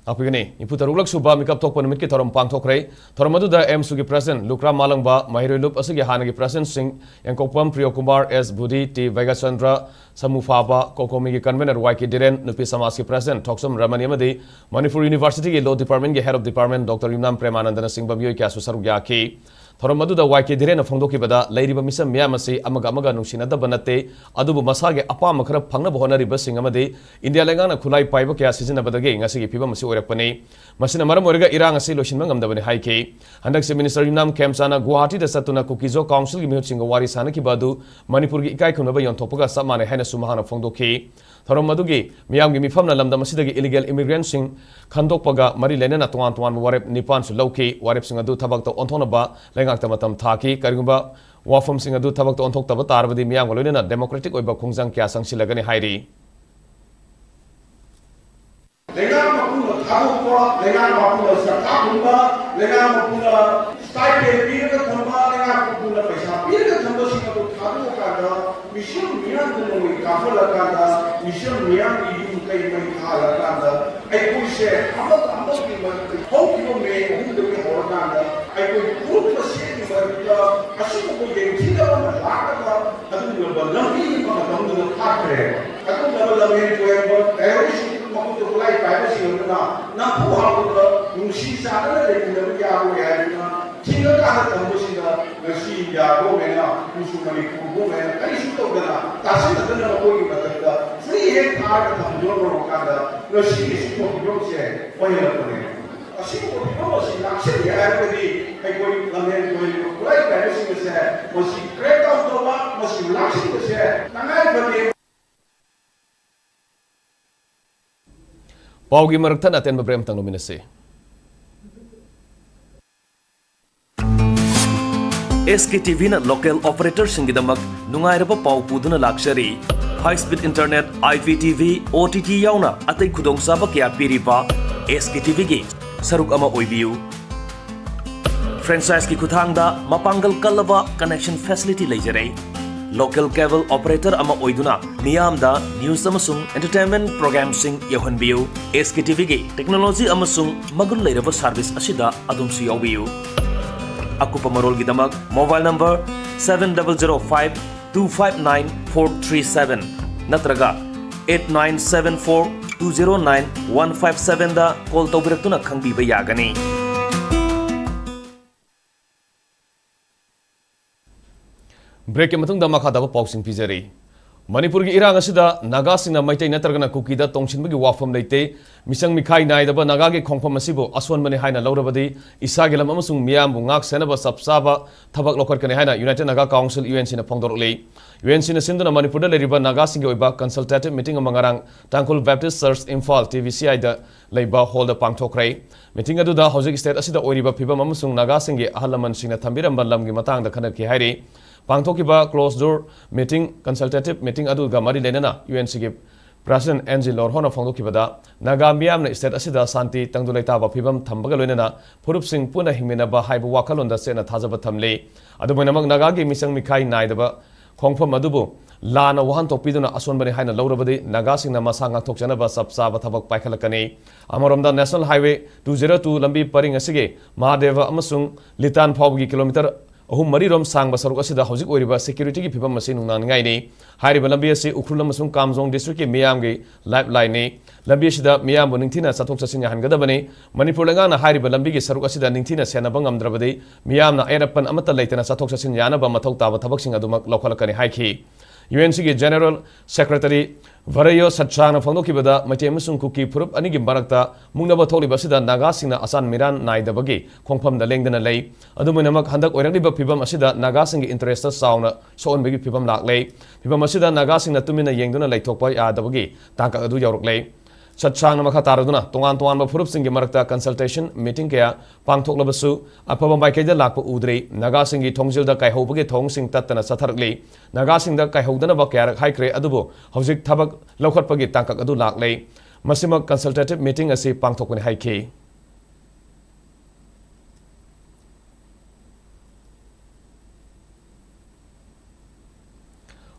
ꯇꯥꯛꯄꯤꯒꯅꯤ꯫ ꯅꯤꯐꯨ ꯇꯔꯨꯛꯂꯛ ꯁꯨꯕ ꯃꯤꯀꯞ ꯊꯣꯛꯄ ꯅꯨꯃꯤꯠꯀꯤ ꯊꯧꯔꯝ ꯄꯥꯡꯊꯣꯛꯈ꯭ꯔꯦ꯫ ꯊꯧꯔꯝ ꯑꯗꯨꯗ ꯑꯦꯝꯁꯨꯒꯤ President ꯂꯨꯀ꯭ꯔꯥꯝ ꯃꯥꯂꯪꯕ, ꯃꯍꯩꯔꯣꯏ ꯂꯨꯞ ꯑꯁꯤꯒꯤ ꯍꯥꯟꯅꯒꯤ Presidentꯁꯤꯡ ꯌꯦꯡꯀꯣꯛꯄꯝ ꯄ꯭ꯔꯤꯌꯣꯀꯨꯃꯥꯔ, ꯑꯦꯁ ꯕꯨꯙꯤ, ꯇꯤ ꯚꯩꯒꯆꯟꯗ꯭ꯔ, ꯁꯃꯨꯐꯥꯕ, ꯀꯣꯀꯣꯃꯤꯒꯤ convener ꯋꯥꯏ ꯀꯦ ꯙꯤꯔꯦꯟ, ꯅꯨꯄꯤ ꯁꯃꯥꯖꯀꯤ President ꯊꯣꯛꯆꯣꯝ ꯔꯃꯅꯤ ꯑꯃꯗꯤ ꯃꯅꯤꯄꯨꯔ Universityꯒꯤ Law Departmentꯀꯤ Head of Department doctor Yumnam ꯄ꯭ꯔꯦꯃꯥꯅꯟꯗꯅ ꯆꯤꯡꯕ ꯃꯤꯑꯣꯏ ꯀꯌꯥꯁꯨ ꯁꯔꯨꯛ ꯌꯥꯈꯤ꯫ ꯊꯧꯔꯝ ꯑꯗꯨꯗ ꯋꯥꯏ ꯀꯦ ꯙꯤꯔꯦꯟꯅ ꯐꯣꯡꯗꯣꯛꯈꯤꯕꯗ, ꯂꯩꯔꯤꯕ ꯃꯤꯆꯝ ꯃꯤꯌꯥꯝ ꯑꯁꯤ ꯑꯃꯒ ꯑꯃꯒ ꯅꯨꯡꯁꯤꯅꯗꯕ ꯅꯠꯇꯦ, ꯑꯗꯨꯕꯨ ꯃꯁꯥꯒꯤ ꯑꯄꯥꯝꯕ ꯈꯔ ꯐꯪꯅꯕ ꯍꯣꯠꯅꯔꯤꯕꯁꯤꯡ ꯑꯃꯗꯤ ꯏꯟꯗꯤꯌꯥ ꯂꯩꯉꯥꯛꯅ ꯈꯨꯠꯂꯥꯏ ꯄꯥꯏꯕ ꯀꯌꯥ ꯁꯤꯖꯤꯟꯅꯕꯗꯒꯤ ꯉꯁꯤꯒꯤ ꯐꯤꯕꯝ ꯑꯁꯤ ꯑꯣꯏꯔꯛꯄꯅꯤ꯫ ꯃꯁꯤꯅ ꯃꯔꯝ ꯑꯣꯏꯔꯒ ꯏꯔꯥꯡ ꯑꯁꯤ ꯂꯣꯏꯁꯤꯟꯕ ꯉꯝꯗꯕꯅꯤ ꯍꯥꯏꯈꯤ꯫ ꯍꯟꯗꯛꯁꯤ Minister ꯌꯨꯝꯅꯥꯝ ꯈꯦꯝꯆꯥꯅ ꯒꯨꯋꯥꯍꯥꯇꯤꯗ ꯆꯠꯇꯨꯅ ꯀꯨꯀꯤꯖꯣ Councilꯒꯤ ꯃꯤꯍꯨꯠꯁꯤꯡꯒ ꯋꯥꯔꯤ ꯁꯥꯅꯈꯤꯕ ꯑꯗꯨ ꯃꯅꯤꯄꯨꯔꯒꯤ ꯏꯀꯥꯏ ꯈꯨꯝꯅꯕ ꯌꯣꯟꯊꯣꯛꯄꯒ ꯆꯞ ꯃꯥꯟꯅꯩ ꯍꯥꯏꯅꯁꯨ ꯃꯍꯥꯛꯅ ꯐꯣꯡꯗꯣꯛꯈꯤ꯫ ꯊꯧꯔꯝ ꯑꯗꯨꯒꯤ ꯃꯤꯌꯥꯝꯒꯤ ꯃꯤꯐꯝꯅ ꯂꯝꯗꯝ ꯑꯁꯤꯗꯒꯤ illegal immigrantꯁꯤꯡ ꯈꯟꯗꯣꯛꯄꯒ ꯃꯔꯤ ꯂꯩꯅꯅ ꯇꯣꯉꯥꯟ ꯇꯣꯉꯥꯟꯕ ꯋꯥꯔꯦꯞ ꯅꯤꯄꯥꯟꯁꯨ ꯂꯧꯈꯤ꯫ ꯋꯥꯔꯦꯞꯁꯤꯡ ꯑꯗꯨ ꯊꯕꯛꯇ ꯑꯣꯟꯊꯣꯛꯅꯕ ꯂꯩꯉꯥꯛꯇ ꯃꯇꯝ ꯊꯥꯈꯤ꯫ ꯀꯔꯤꯒꯨꯝꯕ ꯋꯥꯐꯝꯁꯤꯡ ꯑꯗꯨ ꯊꯕꯛꯇ ꯑꯣꯟꯊꯣꯛꯇꯕ ꯇꯥꯔꯕꯗꯤ ꯃꯤꯌꯥꯝꯒ ꯂꯣꯏꯅꯅ democratic ꯑꯣꯏꯕ ꯈꯣꯡꯖꯪ ꯀꯌꯥ ꯆꯪꯁꯤꯜꯂꯒꯅꯤ ꯍꯥꯏꯔꯤ꯫ ꯂꯩꯉꯥꯛ ꯃꯄꯨꯅ ꯊꯥꯗꯣꯛꯄ, ꯂꯩꯉꯥꯛ ꯃꯄꯨꯅ ꯁꯔꯀꯥꯔ ꯍꯨꯟꯕ, ꯂꯩꯉꯥꯛ ꯃꯄꯨꯅ stipend ꯄꯤꯔꯒ ꯊꯝꯕ, ꯂꯩꯉꯥꯛ ꯃꯄꯨꯅ ꯄꯩꯁꯥ ꯄꯤꯔꯒ ꯊꯝꯕꯁꯤꯡ ꯑꯗꯨ ꯊꯥꯗꯣꯛꯑꯀꯥꯟꯗ ꯃꯤꯁꯦꯝ ꯃꯤꯌꯥꯝꯗ ꯅꯣꯡꯃꯩ ꯀꯥꯞꯍꯜꯂꯀꯥꯟꯗ, ꯃꯤꯁꯦꯝ ꯃꯤꯌꯥꯝꯒꯤ ꯌꯨꯝ ꯀꯩ ꯃꯩ ꯊꯥꯜꯂꯀꯥꯟꯗ, ꯑꯩꯈꯣꯏꯁꯦ ꯑꯃꯒ ꯑꯃꯒꯤ ꯃꯔꯛꯇ ꯍꯧꯈꯤꯕ ꯃꯦ ꯑꯍꯨꯝꯗꯒꯤ ꯍꯧꯔꯀꯥꯟꯗ ꯑꯩꯈꯣꯏ ꯐꯨꯔꯨꯞ ꯃꯁꯦꯟꯒꯤ ꯃꯔꯛꯇ ꯑꯁꯤꯒꯨꯝꯕ ꯌꯦꯡꯊꯤꯅꯕ ꯑꯃ ꯂꯥꯛꯂꯒ ꯑꯗꯨꯒꯨꯝꯂꯕ ꯂꯝꯕꯤ ꯑꯃ ꯃꯇꯝꯗꯨꯗ ꯐꯥꯈ꯭ꯔꯦ꯫ ꯑꯗꯨꯒꯨꯝꯂꯕ ꯂꯝꯍꯦꯟ ꯇꯨꯍꯦꯟꯕ ꯇꯦꯔꯣꯔꯤꯁꯁꯤꯡ ꯃꯈꯣꯡꯗ ꯈꯨꯠꯂꯥꯏ ꯄꯥꯏꯕꯁꯤꯡ ꯑꯗꯨꯅ ꯅꯝꯐꯨ ꯍꯥꯞꯄꯗ ꯅꯨꯡꯁꯤ ꯆꯥꯟꯅꯅ ꯂꯩꯃꯤꯟꯅꯕ ꯌꯥꯔꯣꯏ ꯍꯥꯏꯗꯨꯅ ꯊꯤꯡꯉꯀꯥꯟꯗ ꯊꯝꯕꯁꯤꯗ ꯉꯁꯤ ꯏꯟꯗꯤꯌꯥ ꯒꯣꯔꯃꯦꯟꯅ, ꯀꯨꯁꯨ ꯃꯅꯤꯄꯨꯔ ꯒꯣꯔꯃꯦꯟꯅ ꯀꯔꯤꯁꯨ ꯇꯧꯗꯅ ꯇꯥꯁꯤꯟꯅꯗꯅ ꯃꯈꯣꯏꯒꯤ ꯃꯊꯛꯇ ꯐ꯭ꯔꯤ ꯍꯦꯟ ꯊꯥꯔꯒ ꯊꯝꯗꯨꯅ ꯂꯩꯔꯀꯥꯟꯗ ꯉꯁꯤꯒꯤ ꯁꯤꯒꯨꯝꯕ ꯐꯤꯕꯝꯁꯦ ꯑꯣꯏꯍꯜꯂꯛꯄꯅꯦ꯫ ꯑꯁꯤꯒꯨꯝꯕ ꯐꯤꯕꯝ ꯑꯁꯤ ꯂꯥꯛꯁꯤꯟꯒꯦ ꯍꯥꯏꯔꯒꯗꯤ ꯑꯩꯈꯣꯏ ꯂꯝꯍꯦꯟ ꯇꯨꯍꯦꯟꯕ ꯈꯨꯠꯂꯥꯏ ꯄꯥꯏꯕꯁꯤꯡ ꯑꯁꯦ ꯃꯁꯤ crack down ꯇꯧꯕ, ꯃꯁꯤꯕꯨ ꯂꯥꯛꯁꯤꯟꯕꯁꯦ ꯇꯉꯥꯏ ꯐꯗꯦ꯫ ꯄꯥꯎꯒꯤ ꯃꯔꯛ ꯊꯠꯅ ꯑꯇꯦꯟꯕ break ꯑꯃꯇꯪ ꯂꯧꯃꯤꯟꯅꯁꯤ꯫ ꯑꯦꯁ ꯀꯦ ꯇꯤ ꯚꯤꯅ ꯂꯣꯀꯦꯜ ꯑꯣꯄꯔꯦꯇꯔꯁꯤꯡꯒꯤꯗꯃꯛ ꯅꯨꯡꯉꯥꯏꯔꯕ ꯄꯥꯎ ꯄꯨꯗꯨꯅ ꯂꯥꯛꯆꯔꯤ꯫ High speed internet, I P T V, O T T ꯌꯥꯎꯅ ꯑꯇꯩ ꯈꯨꯗꯣꯡꯆꯥꯕ ꯀꯌꯥ ꯄꯤꯔꯤꯕ ꯑꯦꯁ ꯀꯦ ꯇꯤ ꯚꯤꯒꯤ ꯁꯔꯨꯛ ꯑꯃ ꯑꯣꯏꯕꯤꯌꯨ꯫ Franchiseꯀꯤ ꯈꯨꯠꯊꯥꯡꯗ ꯃꯄꯥꯡꯒꯜ ꯀꯜꯂꯕ connection facility ꯂꯩꯖꯔꯦ꯫ Local cable operator ꯑꯃ ꯑꯣꯏꯗꯨꯅ ꯃꯤꯌꯥꯝꯗ news ꯑꯃꯁꯨꯡ entertainment programꯁꯤꯡ ꯌꯧꯍꯟꯕꯤꯌꯨ꯫ ꯑꯦꯁ ꯀꯦ ꯇꯤ ꯚꯤꯒꯤ technology ꯑꯃꯁꯨꯡ ꯃꯒꯨꯟ ꯂꯩꯔꯕ service ꯑꯁꯤꯗ ꯑꯗꯣꯝꯁꯨ ꯌꯥꯎꯕꯤꯌꯨ꯫ ꯑꯀꯨꯞꯄ ꯃꯔꯣꯜꯒꯤꯗꯃꯛ mobile number seven double zero five two five nine four three seven ꯅꯠꯇ꯭ꯔꯒ eight nine seven four two zero nine one five sevenꯗ call ꯇꯧꯕꯤꯔꯛꯇꯨꯅ ꯈꯪꯕꯤꯕ ꯌꯥꯒꯅꯤ꯫ Breakꯀꯤ ꯃꯇꯨꯡꯗ ꯃꯈꯥ ꯇꯥꯕ ꯄꯥꯎꯁꯤꯡ ꯄꯤꯖꯔꯤ꯫ ꯃꯅꯤꯄꯨꯔꯒꯤ ꯏꯔꯥꯡ ꯑꯁꯤꯗ ꯅꯥꯒꯥꯁꯤꯡꯅ ꯃꯩꯇꯩ ꯅꯠꯇ꯭ꯔꯒꯅ ꯀꯨꯀꯤꯗ ꯇꯣꯡꯁꯤꯟꯕꯒꯤ ꯋꯥꯐꯝ ꯂꯩꯇꯦ꯫ ꯃꯤꯆꯪ ꯃꯤꯈꯥꯏ ꯅꯥꯏꯗꯕ ꯅꯥꯒꯥꯒꯤ ꯈꯣꯡꯐꯝ ꯑꯁꯤꯕꯨ ꯑꯁꯣꯟꯕꯅꯤ ꯍꯥꯏꯅ ꯂꯧꯔꯕꯗꯤ ꯏꯁꯥꯒꯤ ꯂꯝ ꯑꯃꯁꯨꯡ ꯃꯤꯌꯥꯝꯕꯨ ꯉꯥꯛ ꯁꯦꯟꯅꯕ ꯆꯞ ꯆꯥꯕ ꯊꯕꯛ ꯂꯧꯈꯠꯀꯅꯤ ꯍꯥꯏꯅ United Naga Council, UNCꯅ ꯐꯣꯡꯗꯣꯔꯛꯂꯤ꯫ UNCꯅ ꯁꯤꯟꯗꯨꯅ ꯃꯅꯤꯄꯨꯔꯗ ꯂꯩꯔꯤꯕ ꯅꯥꯒꯥꯁꯤꯡꯒꯤ ꯑꯣꯏꯕ consultative meeting ꯑꯃ ꯉꯔꯥꯡ ꯇꯥꯡꯈꯨꯜ Baptist Church Imphal, T B C ꯑꯥꯏꯗ ꯂꯩꯕ hallꯗ ꯄꯥꯡꯊꯣꯛꯈ꯭ꯔꯦ꯫ Meeting ꯑꯗꯨꯗ ꯍꯧꯖꯤꯛ state ꯑꯁꯤꯗ ꯑꯣꯏꯔꯤꯕ ꯐꯤꯕꯝ ꯑꯃꯁꯨꯡ ꯅꯥꯒꯥꯁꯤꯡꯒꯤ ꯑꯍꯜ ꯂꯃꯟꯁꯤꯡꯅ ꯊꯝꯕꯤꯔꯝꯕ ꯂꯝꯒꯤ ꯃꯇꯥꯡꯗ ꯈꯟꯅꯈꯤ ꯍꯥꯏꯔꯤ꯫ ꯄꯥꯡꯊꯣꯛꯈꯤꯕ closed door meeting, consultative meeting ꯑꯗꯨꯒ ꯃꯔꯤ ꯂꯩꯅꯅ UNCꯒꯤ President ꯑꯦꯟ ꯖꯤ ꯂꯣꯔꯍꯣꯅ ꯐꯣꯡꯗꯣꯛꯈꯤꯕꯗ, ꯅꯥꯒꯥ ꯃꯤꯌꯥꯝꯅ state ꯑꯁꯤꯗ ꯁꯥꯟꯇꯤ, ꯇꯪꯗꯨ ꯂꯩꯇꯥꯕ ꯐꯤꯕꯝ ꯊꯝꯕꯒ ꯂꯣꯏꯅꯅ ꯐꯨꯔꯨꯞꯁꯤꯡ ꯄꯨꯟꯅ ꯍꯤꯡꯃꯤꯟꯅꯕ ꯍꯥꯏꯕ ꯋꯥꯈꯜꯂꯣꯟꯗ ꯆꯦꯠꯅ ꯊꯥꯖꯕ ꯊꯝꯂꯤ꯫ ꯑꯗꯨꯝ ꯑꯣꯏꯅꯃꯛ, ꯅꯥꯒꯥꯒꯤ ꯃꯤꯆꯪ ꯃꯤꯈꯥꯏ ꯅꯥꯏꯗꯕ ꯈꯣꯡꯐꯝ ꯑꯗꯨꯕꯨ ꯂꯥꯟꯅ ꯋꯥꯍꯟꯊꯣꯛ ꯄꯤꯗꯨꯅ ꯑꯁꯣꯟꯕꯅꯤ ꯍꯥꯏꯅ ꯂꯧꯔꯕꯗꯤ ꯅꯥꯒꯥꯁꯤꯡꯅ ꯃꯁꯥ ꯉꯥꯛꯊꯣꯛꯆꯅꯕ ꯆꯞ ꯆꯥꯕ ꯊꯕꯛ ꯄꯥꯏꯈꯠꯂꯛꯀꯅꯤ꯫ ꯑꯃꯔꯣꯝꯗ National Highway two zero two ꯂꯝꯕꯤ ꯄꯔꯤꯡ ꯑꯁꯤꯒꯤ ꯃꯍꯥꯗꯦꯕ ꯑꯃꯁꯨꯡ ꯂꯤꯇꯥꯟ ꯐꯥꯎꯕꯒꯤ ꯀꯤꯂꯣꯃꯤꯇꯔ ꯑꯍꯨꯝ ꯃꯔꯤꯔꯣꯝ ꯁꯥꯡꯕ ꯁꯔꯨꯛ ꯑꯁꯤꯗ ꯍꯧꯖꯤꯛ ꯑꯣꯏꯔꯤꯕ ꯁꯦꯀ꯭ꯌꯨꯔꯤꯇꯤꯒꯤ ꯐꯤꯕꯝ ꯑꯁꯤ ꯅꯨꯡꯅꯥꯡꯅꯤꯡꯉꯥꯏꯅꯤ꯫ ꯍꯥꯏꯔꯤꯕ ꯂꯝꯕꯤ ꯑꯁꯤ ꯎꯈ꯭ꯔꯨꯜ ꯑꯃꯁꯨꯡ ꯀꯥꯝꯖꯣꯡ ꯗꯤꯁꯇ꯭ꯔꯤꯛꯀꯤ ꯃꯤꯌꯥꯝꯒꯤ ꯂꯥꯏꯐꯂꯥꯏꯟꯅꯤ꯫ ꯂꯝꯕꯤ ꯑꯁꯤꯗ ꯃꯤꯌꯥꯝꯕꯨ ꯅꯤꯡꯊꯤꯅ ꯆꯠꯊꯣꯛ ꯆꯠꯁꯤꯟ ꯌꯥꯍꯟꯒꯗꯕꯅꯤ꯫ ꯃꯅꯤꯄꯨꯔ ꯂꯩꯉꯥꯛꯅ ꯍꯥꯏꯔꯤꯕ ꯂꯝꯕꯤꯒꯤ ꯁꯔꯨꯛ ꯑꯁꯤꯗ ꯅꯤꯡꯊꯤꯅ ꯁꯦꯟꯅꯕ ꯉꯝꯗ꯭ꯔꯕꯗꯤ ꯃꯤꯌꯥꯝꯅ ꯑꯌꯦꯠ ꯑꯄꯟ ꯑꯃꯠꯇ ꯂꯩꯇꯅ ꯆꯠꯊꯣꯛ ꯆꯠꯁꯤꯟ ꯌꯥꯅꯕ ꯃꯊꯧ ꯇꯥꯕ ꯊꯕꯛꯁꯤꯡ ꯑꯗꯨꯃꯛ ꯂꯧꯈꯠꯂꯛꯀꯅꯤ ꯍꯥꯏꯈꯤ꯫ ꯌꯨ ꯑꯦꯟ ꯁꯤꯒꯤ ꯖꯦꯅꯔꯦꯜ ꯁꯦꯀ꯭ꯔꯦꯇꯔꯤ ꯚꯔꯌꯣ ꯁꯠꯁꯥꯡꯅ ꯐꯣꯡꯗꯣꯛꯈꯤꯕꯗ ꯃꯩꯇꯩ ꯑꯃꯁꯨꯡ ꯀꯨꯀꯤ ꯐꯨꯔꯨꯞ ꯑꯅꯤꯒꯤ ꯃꯔꯛꯇ ꯃꯨꯛꯅꯕ ꯊꯣꯛꯂꯤꯕ ꯑꯁꯤꯗ ꯅꯥꯒꯥꯁꯤꯡꯅ ꯑꯆꯥꯟ ꯃꯤꯔꯥꯟ ꯅꯥꯏꯗꯕꯒꯤ ꯈꯣꯡꯐꯝꯗ ꯂꯦꯡꯗꯅ ꯂꯩ꯫ ꯑꯗꯨꯝ ꯑꯣꯏꯅꯃꯛ ꯍꯟꯗꯛ ꯑꯣꯏꯔꯛꯂꯤꯕ ꯐꯤꯕꯝ ꯑꯁꯤꯗ ꯅꯥꯒꯥꯁꯤꯡꯒꯤ ꯏꯟꯇꯔꯦꯁꯇ ꯆꯥꯎꯅ ꯁꯣꯛꯍꯟꯕꯒꯤ ꯐꯤꯕꯝ ꯂꯥꯛꯂꯦ꯫ ꯐꯤꯕꯝ ꯑꯁꯤꯗ ꯅꯥꯒꯥꯁꯤꯡꯅ ꯇꯨꯃꯤꯟꯅ ꯌꯦꯡꯗꯨꯅ ꯂꯩꯊꯣꯛꯄ ꯌꯥꯗꯕꯒꯤ ꯇꯥꯡꯀꯛ ꯑꯗꯨ ꯌꯧꯔꯛꯂꯦ꯫ ꯁꯠꯁꯥꯡꯅ ꯃꯈꯥ ꯇꯥꯔꯗꯨꯅ ꯇꯣꯉꯥꯟ ꯇꯣꯉꯥꯟꯕ ꯐꯨꯔꯨꯞꯁꯤꯡꯒꯤ ꯃꯔꯛꯇ consultation meeting ꯀꯌꯥ ꯄꯥꯡꯊꯣꯛꯂꯕꯁꯨ ꯑꯐꯕ ꯃꯥꯏꯀꯩꯗ ꯂꯥꯛꯄ ꯎꯗ꯭ꯔꯤ꯫ ꯅꯥꯒꯥꯁꯤꯡꯒꯤ ꯊꯣꯡꯖꯤꯜꯗ ꯀꯥꯏꯍꯧꯕꯒꯤ ꯊꯧꯑꯣꯡꯁꯤꯡ ꯇꯠꯇꯅ ꯆꯠꯊꯔꯛꯂꯤ꯫ ꯅꯥꯒꯥꯁꯤꯡꯗ ꯀꯥꯏꯍꯧꯗꯅꯕ ꯀꯌꯥꯔꯛ ꯍꯥꯏꯈ꯭ꯔꯦ, ꯑꯗꯨꯕꯨ ꯍꯧꯖꯤꯛ ꯊꯕꯛ ꯂꯧꯈꯠꯄꯒꯤ ꯇꯥꯡꯀꯛ ꯑꯗꯨ ꯂꯥꯛꯂꯦ꯫ ꯃꯁꯤꯃꯛ consultative meeting ꯑꯁꯤ ꯄꯥꯡꯊꯣꯛꯄꯅꯤ ꯍꯥꯏꯈꯤ꯫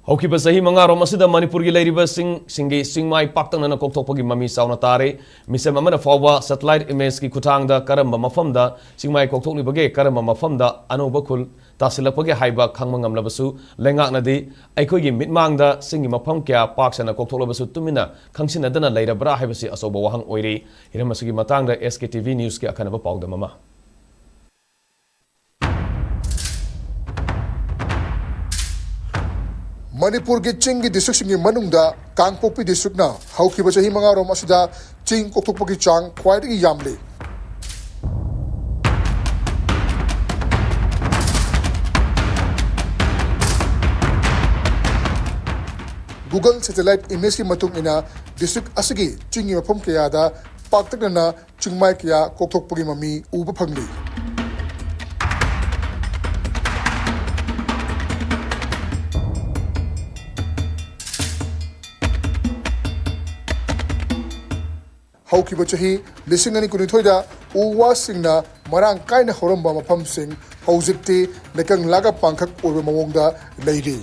ꯍꯧꯈꯤꯕ ꯆꯍꯤ ꯃꯉꯥꯔꯣꯝ ꯑꯁꯤꯗ ꯃꯅꯤꯄꯨꯔꯒꯤ ꯂꯩꯔꯤꯕ ꯆꯤꯡꯁꯤꯡꯒꯤ ꯆꯤꯡꯃꯥꯏ ꯄꯥꯛꯇꯛꯅꯅ ꯀꯣꯛꯊꯣꯛꯄꯒꯤ ꯃꯃꯤ ꯆꯥꯎꯅ ꯇꯥꯔꯦ꯫ ꯃꯤꯁꯦꯝ ꯑꯃꯅ ꯐꯥꯎꯕ satellite imageꯀꯤ ꯈꯨꯠꯊꯥꯡꯗ ꯀꯔꯝꯕ ꯃꯐꯝꯗ ꯆꯤꯡꯃꯥꯏ ꯀꯣꯛꯊꯣꯛꯂꯤꯕꯒꯦ, ꯀꯔꯝꯕ ꯃꯐꯝꯗ ꯑꯅꯧꯕ ꯈꯨꯜ ꯇꯥꯁꯤꯜꯂꯛꯄꯒꯦ ꯍꯥꯏꯕ ꯈꯪꯕ ꯉꯝꯂꯕꯁꯨ, ꯂꯩꯉꯥꯛꯅꯗꯤ ꯑꯩꯈꯣꯏꯒꯤ ꯃꯤꯠꯃꯥꯡꯗ ꯆꯤꯡꯒꯤ ꯃꯐꯝ ꯀꯌꯥ ꯄꯥꯛ ꯁꯟꯅ ꯀꯣꯛꯊꯣꯛꯂꯕꯁꯨ ꯇꯨꯃꯤꯟꯅ ꯈꯪꯁꯤꯟꯅꯗꯅ ꯂꯩꯔꯕ꯭ꯔꯥ ꯍꯥꯏꯕꯁꯤ ꯑꯆꯧꯕ ꯋꯥꯍꯪ ꯑꯣꯏꯔꯤ꯫ ꯍꯤꯔꯝ ꯑꯁꯤꯒꯤ ꯃꯇꯥꯡꯗ S K T V Newsꯀꯤ ꯑꯈꯟꯅꯕ ꯄꯥꯎꯗꯝ ꯑꯃ꯫ ꯃꯅꯤꯄꯨꯔꯒꯤ ꯆꯤꯡꯒꯤ districtꯁꯤꯡꯒꯤ ꯃꯅꯨꯡꯗ ꯀꯥꯡꯄꯣꯛꯄꯤ districtꯅ ꯍꯧꯈꯤꯕ ꯆꯍꯤ ꯃꯉꯥꯔꯣꯝ ꯑꯁꯤꯗ ꯆꯤꯡ ꯀꯣꯛꯊꯣꯛꯄꯒꯤ ꯆꯥꯡ ꯈ꯭ꯋꯥꯏꯗꯒꯤ ꯌꯥꯝꯂꯤ꯫ Google satellite imageꯀꯤ ꯃꯇꯨꯡ ꯏꯟꯅ district ꯑꯁꯤꯒꯤ ꯆꯤꯡꯒꯤ ꯃꯐꯝ ꯀꯌꯥꯗ ꯄꯥꯛꯇꯛꯅꯅ ꯆꯤꯡꯃꯥꯏ ꯀꯌꯥ ꯀꯣꯛꯊꯣꯛꯄꯒꯤ ꯃꯃꯤ ꯎꯕ ꯐꯪꯂꯤ꯫ ꯍꯧꯈꯤꯕ ꯆꯍꯤ ꯂꯤꯁꯤꯡ ꯑꯅꯤ ꯀꯨꯟꯅꯤꯊꯣꯏꯗ ꯎ ꯋꯥꯁꯤꯡꯅ ꯃꯔꯥꯡ ꯀꯥꯏꯅ ꯍꯧꯔꯝꯕ ꯃꯐꯝꯁꯤꯡ ꯍꯧꯖꯤꯛꯇꯤ ꯂꯩꯀꯪ ꯂꯥꯒ ꯄꯥꯡꯈꯛ ꯑꯣꯏꯕ ꯃꯑꯣꯡꯗ ꯂꯩꯔꯤ꯫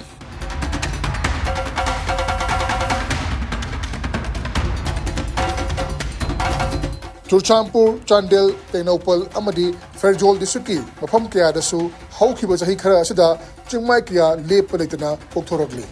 ꯆꯨꯔꯆꯥꯟꯄꯨꯔ, ꯆꯥꯟꯗꯦꯜ, ꯇꯦꯡꯅꯧꯄꯜ ꯑꯃꯗꯤ ꯐꯦꯔꯖꯣꯜ ꯗꯤꯁꯇ꯭ꯔꯤꯛꯀꯤ ꯃꯐꯝ ꯀꯌꯥꯗꯁꯨ ꯍꯧꯈꯤꯕ ꯆꯍꯤ ꯈꯔ ꯑꯁꯤꯗ ꯆꯤꯡꯃꯥꯏ ꯀꯌꯥ ꯂꯦꯞꯄ ꯂꯩꯇꯅ ꯀꯣꯛꯊꯣꯔꯛꯂꯤ꯫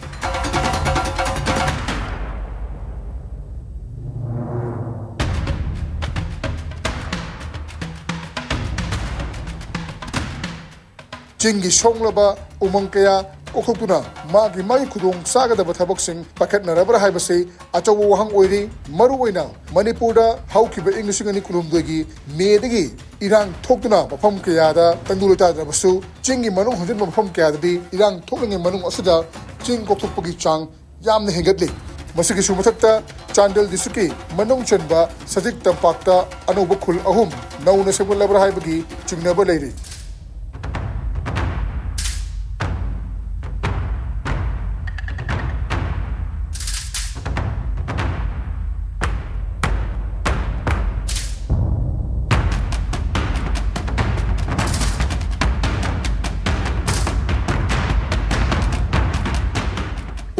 ꯆꯤꯡꯒꯤ ꯁꯣꯡꯂꯕ ꯎꯃꯪ ꯀꯌꯥ ꯀꯣꯛꯊꯣꯛꯇꯨꯅ ꯃꯥꯒꯤ ꯃꯥꯒꯤ ꯈꯨꯗꯣꯡ ꯆꯥꯒꯗꯕ ꯊꯕꯛꯁꯤꯡ ꯄꯥꯏꯈꯠꯅꯔꯕ꯭ꯔꯥ ꯍꯥꯏꯕꯁꯤ ꯑꯆꯧꯕ ꯋꯥꯍꯪ ꯑꯣꯏꯔꯤ꯫ ꯃꯔꯨꯑꯣꯏꯅ ꯃꯅꯤꯄꯨꯔꯗ ꯍꯧꯈꯤꯕ ꯏꯪ ꯂꯤꯁꯤꯡ ꯑꯅꯤ ꯀꯨꯟꯍꯨꯝꯗꯣꯏꯒꯤ ꯃꯦꯗꯒꯤ ꯏꯔꯥꯡ ꯊꯣꯛꯇꯨꯅ ꯃꯐꯝ ꯀꯌꯥꯗ ꯇꯪꯗꯨ ꯂꯩꯇꯥꯗ꯭ꯔꯕꯁꯨ, ꯆꯤꯡꯒꯤ ꯃꯅꯨꯡ ꯍꯟꯖꯤꯟꯕ ꯃꯐꯝ ꯀꯌꯥꯗꯗꯤ ꯏꯔꯥꯡ ꯊꯣꯛꯂꯤꯉꯩ ꯃꯅꯨꯡ ꯑꯁꯤꯗ ꯆꯤꯡ ꯀꯣꯛꯊꯣꯛꯄꯒꯤ ꯆꯥꯡ ꯌꯥꯝꯅ ꯍꯦꯟꯒꯠꯂꯤ꯫ ꯃꯁꯤꯒꯤꯁꯨ ꯃꯊꯛꯇ ꯆꯥꯟꯗꯦꯜ ꯗꯤꯁꯇ꯭ꯔꯤꯛꯀꯤ ꯃꯅꯨꯡ ꯆꯟꯕ ꯁꯖꯤꯛ ꯇꯝꯄꯥꯛꯇ ꯑꯅꯧꯕ ꯈꯨꯜ ꯑꯍꯨꯝ ꯅꯧꯅ ꯁꯦꯝꯒꯠꯂꯕ꯭ꯔꯥ ꯍꯥꯏꯕꯒꯤ ꯆꯤꯡꯅꯕ ꯂꯩꯔꯤ꯫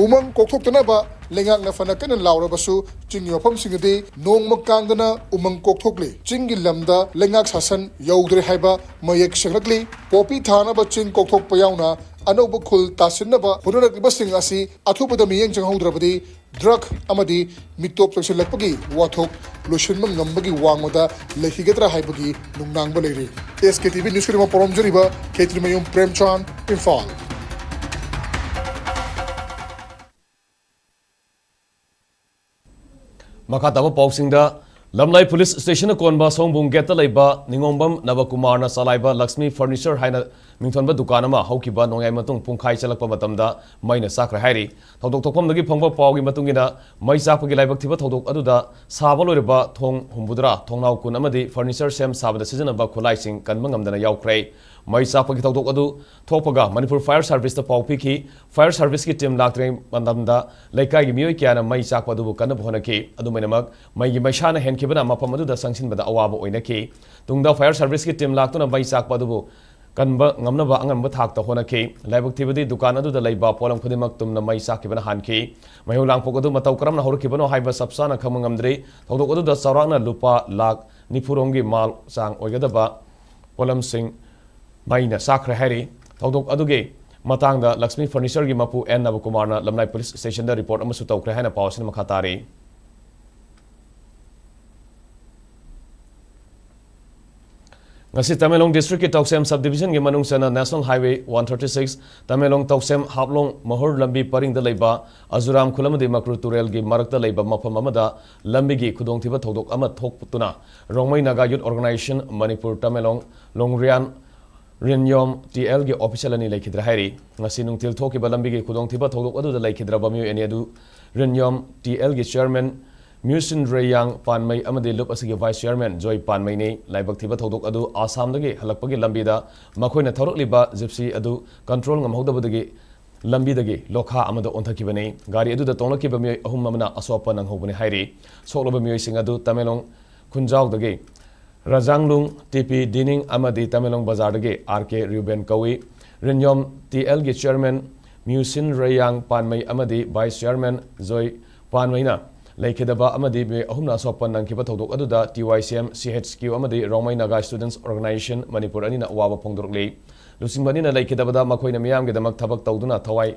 ꯎꯃꯪ ꯀꯣꯛꯊꯣꯛꯇꯅꯕ ꯂꯩꯉꯥꯛꯅ ꯐꯅ ꯀꯟꯅ ꯂꯥꯎꯔꯕꯁꯨ, ꯆꯤꯡꯒꯤ ꯃꯐꯝꯁꯤꯡꯗꯗꯤ ꯅꯣꯡꯃ ꯀꯥꯡꯗꯅ ꯎꯃꯪ ꯀꯣꯛꯊꯣꯛꯂꯤ꯫ ꯆꯤꯡꯒꯤ ꯂꯝꯗ ꯂꯩꯉꯥꯛ ꯁꯥꯁꯟ ꯌꯧꯗ꯭ꯔꯦ ꯍꯥꯏꯕ ꯃꯌꯦꯛ ꯁꯦꯡꯂꯛꯂꯤ꯫ ꯄꯣꯄꯤ ꯊꯥꯅꯕ ꯆꯤꯡ ꯀꯣꯛꯊꯣꯛꯄ ꯌꯥꯎꯅ ꯑꯅꯧꯕ ꯈꯨꯜ ꯇꯥꯁꯤꯟꯅꯕ ꯍꯣꯠꯅꯔꯛꯂꯤꯕꯁꯤꯡ ꯑꯁꯤ ꯑꯊꯨꯕꯗ ꯃꯤꯠꯌꯦꯡ ꯆꯪꯍꯧꯗ꯭ꯔꯕꯗꯤ ꯗ꯭ꯔꯒ ꯑꯃꯗꯤ ꯃꯤꯇꯣꯞ ꯆꯪꯁꯤꯜꯂꯛꯄꯒꯤ ꯋꯥꯊꯣꯛ ꯂꯣꯏꯁꯤꯟꯕ ꯉꯝꯕꯒꯤ ꯋꯥꯡꯃꯗ ꯂꯩꯈꯤꯒꯗ꯭ꯔꯥ ꯍꯥꯏꯕꯒꯤ ꯅꯨꯡꯅꯥꯡꯕ ꯂꯩꯔꯤ꯫ ꯑꯦꯁ ꯀꯦ ꯇꯤ ꯚꯤ ꯅ꯭ꯌꯨꯁꯀꯤꯗꯃꯛ ꯄꯣꯔꯣꯝꯖꯔꯤꯕ ꯈꯦꯇ꯭ꯔꯤꯃꯌꯨꯝ ꯄ꯭ꯔꯦꯝꯆꯥꯟ, ꯏꯝꯐꯥꯜ꯫ ꯃꯈꯥ ꯇꯥꯕ ꯄꯥꯎꯁꯤꯡꯗ, ꯂꯝꯂꯥꯏ ꯄꯨꯂꯤꯁ ꯁ꯭ꯇꯦꯁꯟꯅ ꯀꯣꯟꯕ ꯁꯣꯝꯕꯨꯡ ꯒꯦꯠꯇ ꯂꯩꯕ ꯅꯤꯉꯣꯝꯕꯝ ꯅꯕꯀꯨꯃꯥꯔꯅ ꯆꯂꯥꯏꯕ ꯂꯛꯁꯃꯤ ꯐꯔꯅꯤꯆꯔ ꯍꯥꯏꯅ ꯃꯤꯡꯊꯣꯟꯕ ꯗꯨꯀꯥꯟ ꯑꯃ ꯍꯧꯈꯤꯕ ꯅꯣꯡꯌꯥꯏ ꯃꯇꯨꯡ ꯄꯨꯡꯈꯥꯏ ꯆꯠꯂꯛꯄ ꯃꯇꯝꯗ ꯃꯩꯅ ꯆꯥꯛꯈ꯭ꯔꯦ ꯍꯥꯏꯔꯤ꯫ ꯊꯧꯗꯣꯛ ꯊꯣꯛꯐꯝꯗꯒꯤ ꯐꯪꯕ ꯄꯥꯎꯒꯤ ꯃꯇꯨꯡ ꯏꯟꯅ, ꯃꯩ ꯆꯥꯛꯄꯒꯤ ꯂꯥꯏꯕꯛ ꯊꯤꯕ ꯊꯧꯗꯣꯛ ꯑꯗꯨꯗ ꯁꯥꯕ ꯂꯣꯏꯔꯕ ꯊꯣꯡ ꯍꯨꯝꯐꯨꯇꯔꯥ, ꯊꯣꯡꯅꯥꯎ ꯀꯨꯟ ꯑꯃꯗꯤ ꯐꯔꯅꯤꯆꯔ ꯁꯦꯝ ꯁꯥꯕꯗ ꯁꯤꯖꯤꯟꯅꯕ ꯈꯨꯠꯂꯥꯏꯁꯤꯡ ꯀꯟꯕ ꯉꯝꯗꯅ ꯌꯥꯎꯈ꯭ꯔꯦ꯫ ꯃꯩ ꯆꯥꯛꯄꯒꯤ ꯊꯧꯗꯣꯛ ꯑꯗꯨ ꯊꯣꯛꯄꯒ ꯃꯅꯤꯄꯨꯔ ꯐꯥꯌꯔ ꯁꯥꯔꯚꯤꯁꯇ ꯄꯥꯎ ꯄꯤꯈꯤ꯫ ꯐꯥꯌꯔ ꯁꯥꯔꯚꯤꯁꯀꯤ ꯇꯤꯝ ꯂꯥꯛꯇ꯭ꯔꯤꯉꯩ ꯃꯇꯝꯗ ꯂꯩꯀꯥꯏꯒꯤ ꯃꯤꯑꯣꯏ ꯀꯌꯥꯅ ꯃꯩ ꯆꯥꯛꯄ ꯑꯗꯨꯕꯨ ꯀꯟꯅꯕ ꯍꯣꯠꯅꯈꯤ꯫ ꯑꯗꯨꯝ ꯑꯣꯏꯅꯃꯛ, ꯃꯩꯒꯤ ꯃꯩꯁꯥꯅ ꯍꯦꯟꯈꯤꯕꯅ ꯃꯐꯝ ꯑꯗꯨꯗ ꯆꯪꯁꯤꯟꯕꯗ ꯑꯋꯥꯕ ꯑꯣꯏꯅꯈꯤ꯫ ꯇꯨꯡꯗ ꯐꯥꯌꯔ ꯁꯥꯔꯚꯤꯁꯀꯤ ꯇꯤꯝ ꯂꯥꯛꯇꯨꯅ ꯃꯩ ꯆꯥꯛꯄ ꯑꯗꯨꯕꯨ ꯀꯟꯕ ꯉꯝꯅꯕ ꯑꯉꯝꯕ ꯊꯥꯛꯇ ꯍꯣꯠꯅꯈꯤ꯫ ꯂꯥꯏꯕꯛ ꯊꯤꯕꯗꯤ ꯗꯨꯀꯥꯟ ꯑꯗꯨꯗ ꯂꯩꯕ ꯄꯣꯠꯂꯝ ꯈꯨꯗꯤꯡꯃꯛ ꯇꯨꯝꯅ ꯃꯩ ꯆꯥꯛꯈꯤꯕꯅ ꯍꯥꯟꯈꯤ꯫ ꯃꯩꯍꯧ ꯂꯥꯡꯄꯣꯛ ꯑꯗꯨ ꯃꯇꯧ ꯀꯔꯝꯅ ꯍꯧꯔꯛꯈꯤꯕꯅꯣ ꯍꯥꯏꯕ ꯆꯞ ꯆꯥꯅ ꯈꯪꯕ ꯉꯝꯗ꯭ꯔꯤ꯫ ꯊꯧꯗꯣꯛ ꯑꯗꯨꯗ ꯆꯥꯎꯔꯥꯛꯅ ꯂꯨꯄꯥ ꯂꯥꯈ ꯅꯤꯐꯨ ꯔꯣꯝꯒꯤ ꯃꯥꯜ ꯆꯥꯡ ꯑꯣꯏꯒꯗꯕ ꯄꯣꯠꯂꯝꯁꯤꯡ ꯃꯩꯅ ꯆꯥꯛꯈ꯭ꯔꯦ ꯍꯥꯏꯔꯤ꯫ ꯊꯧꯗꯣꯛ ꯑꯗꯨꯒꯤ ꯃꯇꯥꯡꯗ ꯂꯛꯁꯃꯤ ꯐꯔꯅꯤꯆꯔꯒꯤ ꯃꯄꯨ ꯑꯦꯟ ꯅꯕꯀꯨꯃꯥꯔꯅ ꯂꯝꯂꯥꯏ ꯄꯨꯂꯤꯁ ꯁ꯭ꯇꯦꯁꯟꯗ ꯔꯤꯄꯣꯔꯠ ꯑꯃꯁꯨ ꯇꯧꯈ꯭ꯔꯦ ꯍꯥꯏꯅ ꯄꯥꯎ ꯑꯁꯤꯅ ꯃꯈꯥ ꯇꯥꯔꯤ꯫ ꯉꯁꯤ ꯇꯃꯦꯡꯂꯣꯡ ꯗꯤꯁꯇ꯭ꯔꯤꯛꯀꯤ ꯇꯧꯁꯦꯝ ꯁꯕ ꯗꯤꯕꯤꯖꯟꯒꯤ ꯃꯅꯨꯡ ꯆꯟꯅ national highway one thirty six ꯇꯃꯦꯡꯂꯣꯡ ꯇꯧꯁꯦꯝ ꯍꯥꯞꯂꯣꯡ ꯃꯍꯨꯔ ꯂꯝꯕꯤ ꯄꯔꯤꯡꯗ ꯂꯩꯕ ꯑꯖꯨꯔꯥꯝ ꯈꯨꯜ ꯑꯃꯗꯤ ꯃꯀ꯭ꯔꯨ ꯇꯨꯔꯦꯜꯒꯤ ꯃꯔꯛꯇ ꯂꯩꯕ ꯃꯐꯝ ꯑꯃꯗ ꯂꯝꯕꯤꯒꯤ ꯈꯨꯗꯣꯡꯊꯤꯕ ꯊꯧꯗꯣꯛ ꯑꯃ ꯊꯣꯛꯇꯨꯅ ꯔꯣꯡꯃꯩ ꯅꯥꯒꯥ ꯌꯨꯠ ꯑꯣꯔꯒꯅꯥꯏꯖꯦꯁꯟ ꯃꯅꯤꯄꯨꯔ ꯇꯃꯦꯡꯂꯣꯡ ꯂꯣꯡꯔꯤꯌꯥꯟ ꯔꯤꯟꯌꯣꯝ ꯇꯤ ꯑꯦꯜꯒꯤ ꯑꯣꯐꯤꯁꯤꯌꯦꯜ ꯑꯅꯤ ꯂꯩꯈꯤꯗ꯭ꯔꯦ ꯍꯥꯏꯔꯤ꯫ ꯉꯁꯤ ꯅꯨꯡꯊꯤꯜ ꯊꯣꯛꯈꯤꯕ ꯂꯝꯕꯤꯒꯤ ꯈꯨꯗꯣꯡꯊꯤꯕ ꯊꯧꯗꯣꯛ ꯑꯗꯨꯗ ꯂꯩꯈꯤꯗ꯭ꯔꯕ ꯃꯤꯑꯣꯏ ꯑꯅꯤ ꯑꯗꯨ ꯔꯤꯟꯌꯣꯝ ꯇꯤ ꯑꯦꯜꯒꯤ ꯆꯤꯌꯔꯃꯦꯟ ꯃ꯭ꯌꯨꯁꯤꯟ ꯔꯦꯌꯥꯡ ꯄꯥꯟꯃꯩ ꯑꯃꯗꯤ ꯂꯨꯞ ꯑꯁꯤꯒꯤ ꯚꯥꯏꯁ ꯆꯤꯌꯔꯃꯦꯟ ꯖꯣꯏ ꯄꯥꯟꯃꯩꯅꯤ꯫ ꯂꯥꯏꯕꯛ ꯊꯤꯕ ꯊꯧꯗꯣꯛ ꯑꯗꯨ ꯑꯁꯥꯝꯗꯒꯤ ꯍꯜꯂꯛꯄꯒꯤ ꯂꯝꯕꯤꯗ ꯃꯈꯣꯏꯅ ꯊꯧꯔꯛꯂꯤꯕ ꯖꯤꯞꯁꯤ ꯑꯗꯨ ꯀꯟꯇ꯭ꯔꯣꯜ ꯉꯝꯍꯧꯗꯕꯗꯒꯤ ꯂꯝꯕꯤꯗꯒꯤ ꯂꯣꯈꯥ ꯑꯃꯗ ꯑꯣꯟꯊꯈꯤꯕꯅꯤ꯫ ꯒꯥꯔꯤ ꯑꯗꯨꯗ ꯇꯣꯡꯂꯛꯈꯤꯕ ꯃꯤꯑꯣꯏ ꯑꯍꯨꯝ ꯑꯃꯅ ꯑꯁꯣꯛ ꯑꯄꯟ ꯅꯪꯍꯧꯕꯅꯤ ꯍꯥꯏꯔꯤ꯫ ꯁꯣꯛꯂꯕ ꯃꯤꯑꯣꯏꯁꯤꯡ ꯑꯗꯨ ꯇꯃꯦꯡꯂꯣꯡ ꯈꯨꯟꯖꯥꯎꯗꯒꯤ ꯔꯖꯥꯡꯂꯨꯡ ꯇꯤ ꯄꯤ ꯗꯤꯅꯤꯡ ꯑꯃꯗꯤ ꯇꯃꯦꯡꯂꯣꯡ ꯕꯖꯥꯔꯗꯒꯤ ꯑꯥꯔ ꯀꯦ ꯔꯤꯎꯕꯦꯟ ꯀꯧꯏ꯫ ꯔꯤꯟꯌꯣꯝ ꯇꯤ ꯑꯦꯜꯒꯤ ꯆꯤꯌꯔꯃꯦꯟ ꯃ꯭ꯌꯨꯁꯤꯟ ꯔꯦꯌꯥꯡ ꯄꯥꯟꯃꯩ ꯑꯃꯗꯤ ꯚꯥꯏꯁ ꯆꯤꯌꯔꯃꯦꯟ ꯖꯣꯏ ꯄꯥꯟꯃꯩꯅ ꯂꯩꯈꯤꯗꯕ ꯑꯃꯗꯤ ꯃꯤꯑꯣꯏ ꯑꯍꯨꯝꯅ ꯑꯁꯣꯛ ꯑꯄꯟ ꯅꯪꯈꯤꯕ ꯊꯧꯗꯣꯛ ꯑꯗꯨꯗ ꯇꯤ ꯋꯥꯏ ꯁꯤ ꯑꯦꯝ ꯁꯤ ꯑꯩꯆ ꯀ꯭ꯌꯨ ꯑꯃꯗꯤ ꯔꯣꯡꯃꯩ ꯅꯥꯒꯥ ꯁ꯭ꯇꯨꯗꯦꯟꯠꯁ ꯑꯣꯔꯒꯅꯥꯏꯖꯦꯁꯟ ꯃꯅꯤꯄꯨꯔ ꯑꯅꯤꯅ ꯑꯋꯥꯕ ꯐꯣꯡꯗꯣꯔꯛꯂꯤ꯫ ꯂꯨꯆꯤꯡꯕ ꯑꯅꯤꯅ ꯂꯩꯈꯤꯗꯕꯗ ꯃꯈꯣꯏꯅ ꯃꯤꯌꯥꯝꯒꯤꯗꯃꯛ ꯊꯕꯛ ꯇꯧꯗꯨꯅ ꯊꯋꯥꯏ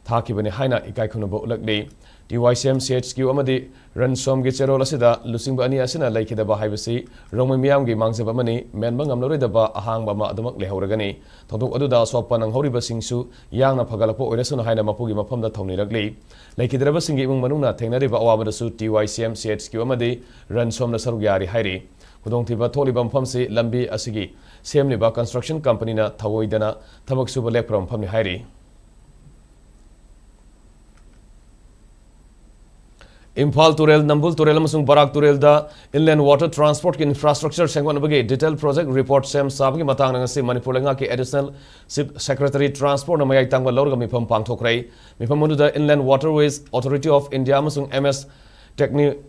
ꯊꯥꯈꯤꯕꯅꯤ ꯍꯥꯏꯅ ꯏꯀꯥꯏ ꯈꯨꯝꯅꯕ ꯎꯠꯂꯛꯂꯤ꯫ ꯇꯤ ꯋꯥꯏ ꯁꯤ ꯑꯦꯝ ꯁꯤ ꯑꯩꯆ ꯀ꯭ꯌꯨ ꯑꯃꯗꯤ ꯔꯟꯁꯣꯝꯒꯤ ꯆꯦꯔꯣꯜ ꯑꯁꯤꯗ ꯂꯨꯆꯤꯡꯕ ꯑꯅꯤ ꯑꯁꯤꯅ ꯂꯩꯈꯤꯗꯕ ꯍꯥꯏꯕꯁꯤ ꯔꯣꯡꯃꯩ ꯃꯤꯌꯥꯝꯒꯤ ꯃꯥꯡꯖꯕ ꯑꯃꯅꯤ, ꯃꯦꯟꯕ ꯉꯝꯂꯔꯣꯏꯗꯕ ꯑꯍꯥꯡꯕ ꯑꯃ ꯑꯗꯨꯃꯛ ꯂꯩꯍꯧꯔꯒꯅꯤ꯫ ꯊꯧꯗꯣꯛ ꯑꯗꯨꯗ ꯑꯁꯣꯛ ꯑꯄꯟ ꯅꯪꯍꯧꯔꯤꯕꯁꯤꯡꯁꯨ ꯌꯥꯡꯅ ꯐꯒꯠꯂꯛꯄ ꯑꯣꯏꯔꯁꯅꯨ ꯍꯥꯏꯅ ꯃꯄꯨꯒꯤ ꯃꯐꯝꯗ ꯊꯧꯅꯤꯔꯛꯂꯤ꯫ ꯂꯩꯈꯤꯗ꯭ꯔꯕꯁꯤꯡꯒꯤ ꯏꯃꯨꯡ ꯃꯅꯨꯡꯅ ꯊꯦꯡꯅꯔꯤꯕ ꯑꯋꯥꯕꯗꯁꯨ ꯇꯤ ꯋꯥꯏ ꯁꯤ ꯑꯦꯝ ꯁꯤ ꯑꯩꯆ ꯀ꯭ꯌꯨ ꯑꯃꯗꯤ ꯔꯟꯁꯣꯝꯅ ꯁꯔꯨꯛ ꯌꯥꯔꯤ ꯍꯥꯏꯔꯤ꯫ ꯈꯨꯗꯣꯡꯊꯤꯕ ꯊꯣꯛꯂꯤꯕ ꯃꯐꯝꯁꯤ ꯂꯝꯕꯤ ꯑꯁꯤꯒꯤ ꯁꯦꯝꯂꯤꯕ ꯀꯟꯁꯇ꯭ꯔꯛꯁꯟ ꯀꯝꯄꯅꯤꯅ ꯊꯧꯑꯣꯏꯗꯅ ꯊꯕꯛ ꯁꯨꯕ ꯂꯦꯞꯈ꯭ꯔꯕ ꯃꯐꯝꯅꯤ ꯍꯥꯏꯔꯤ꯫ ꯏꯝꯐꯥꯜ ꯇꯨꯔꯦꯜ, ꯅꯝꯕꯨꯜ ꯇꯨꯔꯦꯜ ꯑꯃꯁꯨꯡ ꯕꯔꯥꯛ ꯇꯨꯔꯦꯜꯗ Inland Water Transport ꯀꯤ infrastructure ꯁꯦꯝꯒꯠꯅꯕꯒꯤ detail project report ꯁꯦꯝ ꯁꯥꯕꯒꯤ ꯃꯇꯥꯡꯗ ꯉꯁꯤ ꯃꯅꯤꯄꯨꯔ ꯂꯩꯉꯥꯛꯀꯤ Additional Chief Secretary Transport ꯅ ꯃꯌꯥꯏ ꯇꯥꯡꯕ ꯂꯧꯔꯒ ꯃꯤꯐꯝ ꯄꯥꯡꯊꯣꯛꯈ꯭ꯔꯦ꯫ ꯃꯤꯐꯝ ꯑꯗꯨꯗ Inland Waterways Authority of India ꯑꯃꯁꯨꯡ M S Techni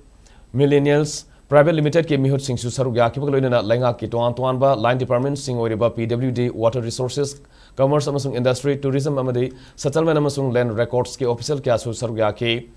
Millennials Private Limitedꯀꯤ ꯃꯤꯍꯨꯠꯁꯤꯡꯁꯨ ꯁꯔꯨꯛ ꯌꯥꯈꯤꯕꯒ ꯂꯣꯏꯅꯅ ꯂꯩꯉꯥꯛꯀꯤ ꯇꯣꯉꯥꯟ ꯇꯣꯉꯥꯟꯕ line departmentꯁꯤꯡ ꯑꯣꯏꯔꯤꯕ P W D, Water Resources, Commerce ꯑꯃꯁꯨꯡ Industry, Tourism ꯑꯃꯗꯤ Settlement ꯑꯃꯁꯨꯡ Land Recordsꯀꯤ official ꯀꯌꯥꯁꯨ ꯁꯔꯨꯛ ꯌꯥꯈꯤ꯫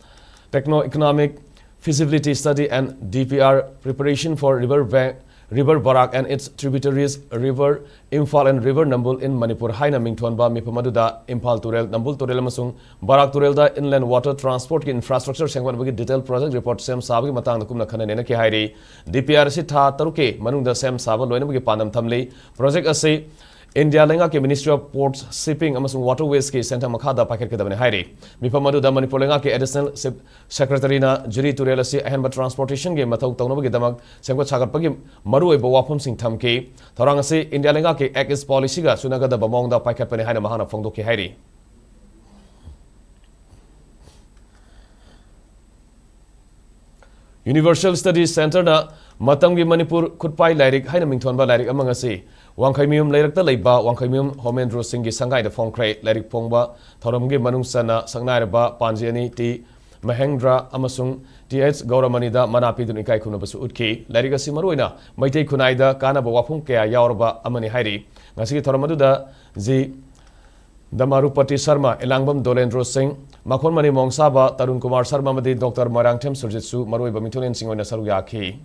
Techno Economic Feasibility Study and D P R preparation for River Bank, River Barak and its tributaries, River Imphal and River Nambul in Manipur ꯍꯥꯏꯅ ꯃꯤꯡꯊꯣꯟꯕ ꯃꯤꯐꯝ ꯑꯗꯨꯗ ꯏꯝꯐꯥꯜ ꯇꯨꯔꯦꯜ, ꯅꯝꯕꯨꯜ ꯇꯨꯔꯦꯜ ꯑꯃꯁꯨꯡ ꯕꯔꯥꯛ ꯇꯨꯔꯦꯜꯗ inland water transportꯀꯤ infrastructure ꯁꯦꯝꯒꯠꯅꯕꯒꯤ detail project report ꯁꯦꯝ ꯁꯥꯕꯒꯤ ꯃꯇꯥꯡꯗ ꯀꯨꯞꯅ ꯈꯟꯅ ꯅꯩꯅꯈꯤ ꯍꯥꯏꯔꯤ꯫ D P R ꯑꯁꯤ ꯊꯥ ꯇꯔꯨꯛꯀꯤ ꯃꯅꯨꯡꯗ ꯁꯦꯝ ꯁꯥꯕ ꯂꯣꯏꯅꯕꯒꯤ ꯄꯥꯟꯗꯝ ꯊꯝꯂꯤ꯫ Project ꯑꯁꯤ ꯏꯟꯗꯤꯌꯥ ꯂꯩꯉꯥꯛꯀꯤ Ministry of Ports, Shipping ꯑꯃꯁꯨꯡ Waterwaysꯀꯤ ꯁꯦꯟꯊꯪ ꯃꯈꯥꯗ ꯄꯥꯏꯈꯠꯀꯗꯕꯅꯤ ꯍꯥꯏꯔꯤ꯫ ꯃꯤꯐꯝ ꯑꯗꯨꯗ ꯃꯅꯤꯄꯨꯔ ꯂꯩꯉꯥꯛꯀꯤ Additional Chief Secretaryꯅ ꯖꯤꯔꯤ ꯇꯨꯔꯦꯜ ꯑꯁꯤ ꯑꯍꯦꯟꯕ transportationꯒꯤ ꯃꯊꯧ ꯇꯧꯅꯕꯒꯤꯗꯃꯛ ꯁꯦꯝꯒꯠ ꯁꯥꯒꯠꯄꯒꯤ ꯃꯔꯨꯑꯣꯏꯕ ꯋꯥꯐꯝꯁꯤꯡ ꯊꯝꯈꯤ꯫ ꯊꯧꯔꯥꯡ ꯑꯁꯤ ꯏꯟꯗꯤꯌꯥ ꯂꯩꯉꯥꯛꯀꯤ Act East Policyꯒ ꯆꯨꯅꯒꯗꯕ ꯃꯑꯣꯡꯗ ꯄꯥꯏꯈꯠꯄꯅꯤ ꯍꯥꯏꯅ ꯃꯍꯥꯛꯅ ꯐꯣꯡꯗꯣꯛꯈꯤ ꯍꯥꯏꯔꯤ꯫ Universal Study Centreꯅ ꯃꯇꯝꯒꯤ ꯃꯅꯤꯄꯨꯔ ꯈꯨꯠꯄꯥꯏ ꯂꯥꯏꯔꯤꯛ ꯍꯥꯏꯅ ꯃꯤꯡꯊꯣꯟꯕ ꯂꯥꯏꯔꯤꯛ ꯑꯃ ꯉꯁꯤ ꯋꯥꯡꯈꯩꯃꯌꯨꯝ ꯂꯩꯔꯛꯇ ꯂꯩꯕ ꯋꯥꯡꯈꯩꯃꯌꯨꯝ ꯍꯣꯃꯦꯟꯗ꯭ꯔꯣ ꯁꯤꯡꯒꯤ ꯁꯪꯒꯥꯏꯗ ꯐꯣꯡꯈ꯭ꯔꯦ꯫ ꯂꯥꯏꯔꯤꯛ ꯐꯣꯡꯕ ꯊꯧꯔꯝꯒꯤ ꯃꯅꯨꯡ ꯆꯟꯅ ꯁꯛꯅꯥꯏꯔꯕ ꯄꯥꯟꯖꯤ ꯑꯅꯤ ꯇꯤ ꯃꯍꯦꯟꯗ꯭ꯔ ꯑꯃꯁꯨꯡ ꯇꯤ ꯑꯩꯆ ꯒꯧꯔꯃꯅꯤꯗ ꯃꯅꯥ ꯄꯤꯗꯨꯅ ꯏꯀꯥꯏ ꯈꯨꯝꯅꯕꯁꯨ ꯎꯠꯈꯤ꯫ ꯂꯥꯏꯔꯤꯛ ꯑꯁꯤ ꯃꯔꯨꯑꯣꯏꯅ ꯃꯩꯇꯩ ꯈꯨꯟꯅꯥꯏꯗ ꯀꯥꯟꯅꯕ ꯋꯥꯐꯝ ꯀꯌꯥ ꯌꯥꯎꯔꯕ ꯑꯃꯅꯤ ꯍꯥꯏꯔꯤ꯫ ꯉꯁꯤꯒꯤ ꯊꯧꯔꯝ ꯑꯗꯨꯗ ꯖꯤ ꯗꯃꯥꯔꯨꯄꯇꯤ ꯁꯔꯃ, ꯏꯂꯥꯡꯕꯝ ꯗꯣꯂꯦꯟꯗ꯭ꯔꯣ ꯁꯤꯡ, ꯃꯈꯣꯟꯃꯅꯤ ꯃꯣꯡꯁꯥꯕ ꯇꯔꯨꯟ ꯀꯨꯃꯥꯔ ꯁꯔꯃ ꯑꯃꯗꯤ ꯗꯣꯛꯇꯔ ꯃꯣꯏꯔꯥꯡꯊꯦꯝ ꯁꯨꯔꯖꯤꯠꯁꯨ ꯃꯔꯨꯑꯣꯏꯕ ꯃꯤꯊꯨꯡꯂꯦꯟꯁꯤꯡ ꯑꯣꯏꯅ ꯁꯔꯨꯛ ꯌꯥꯈꯤ꯫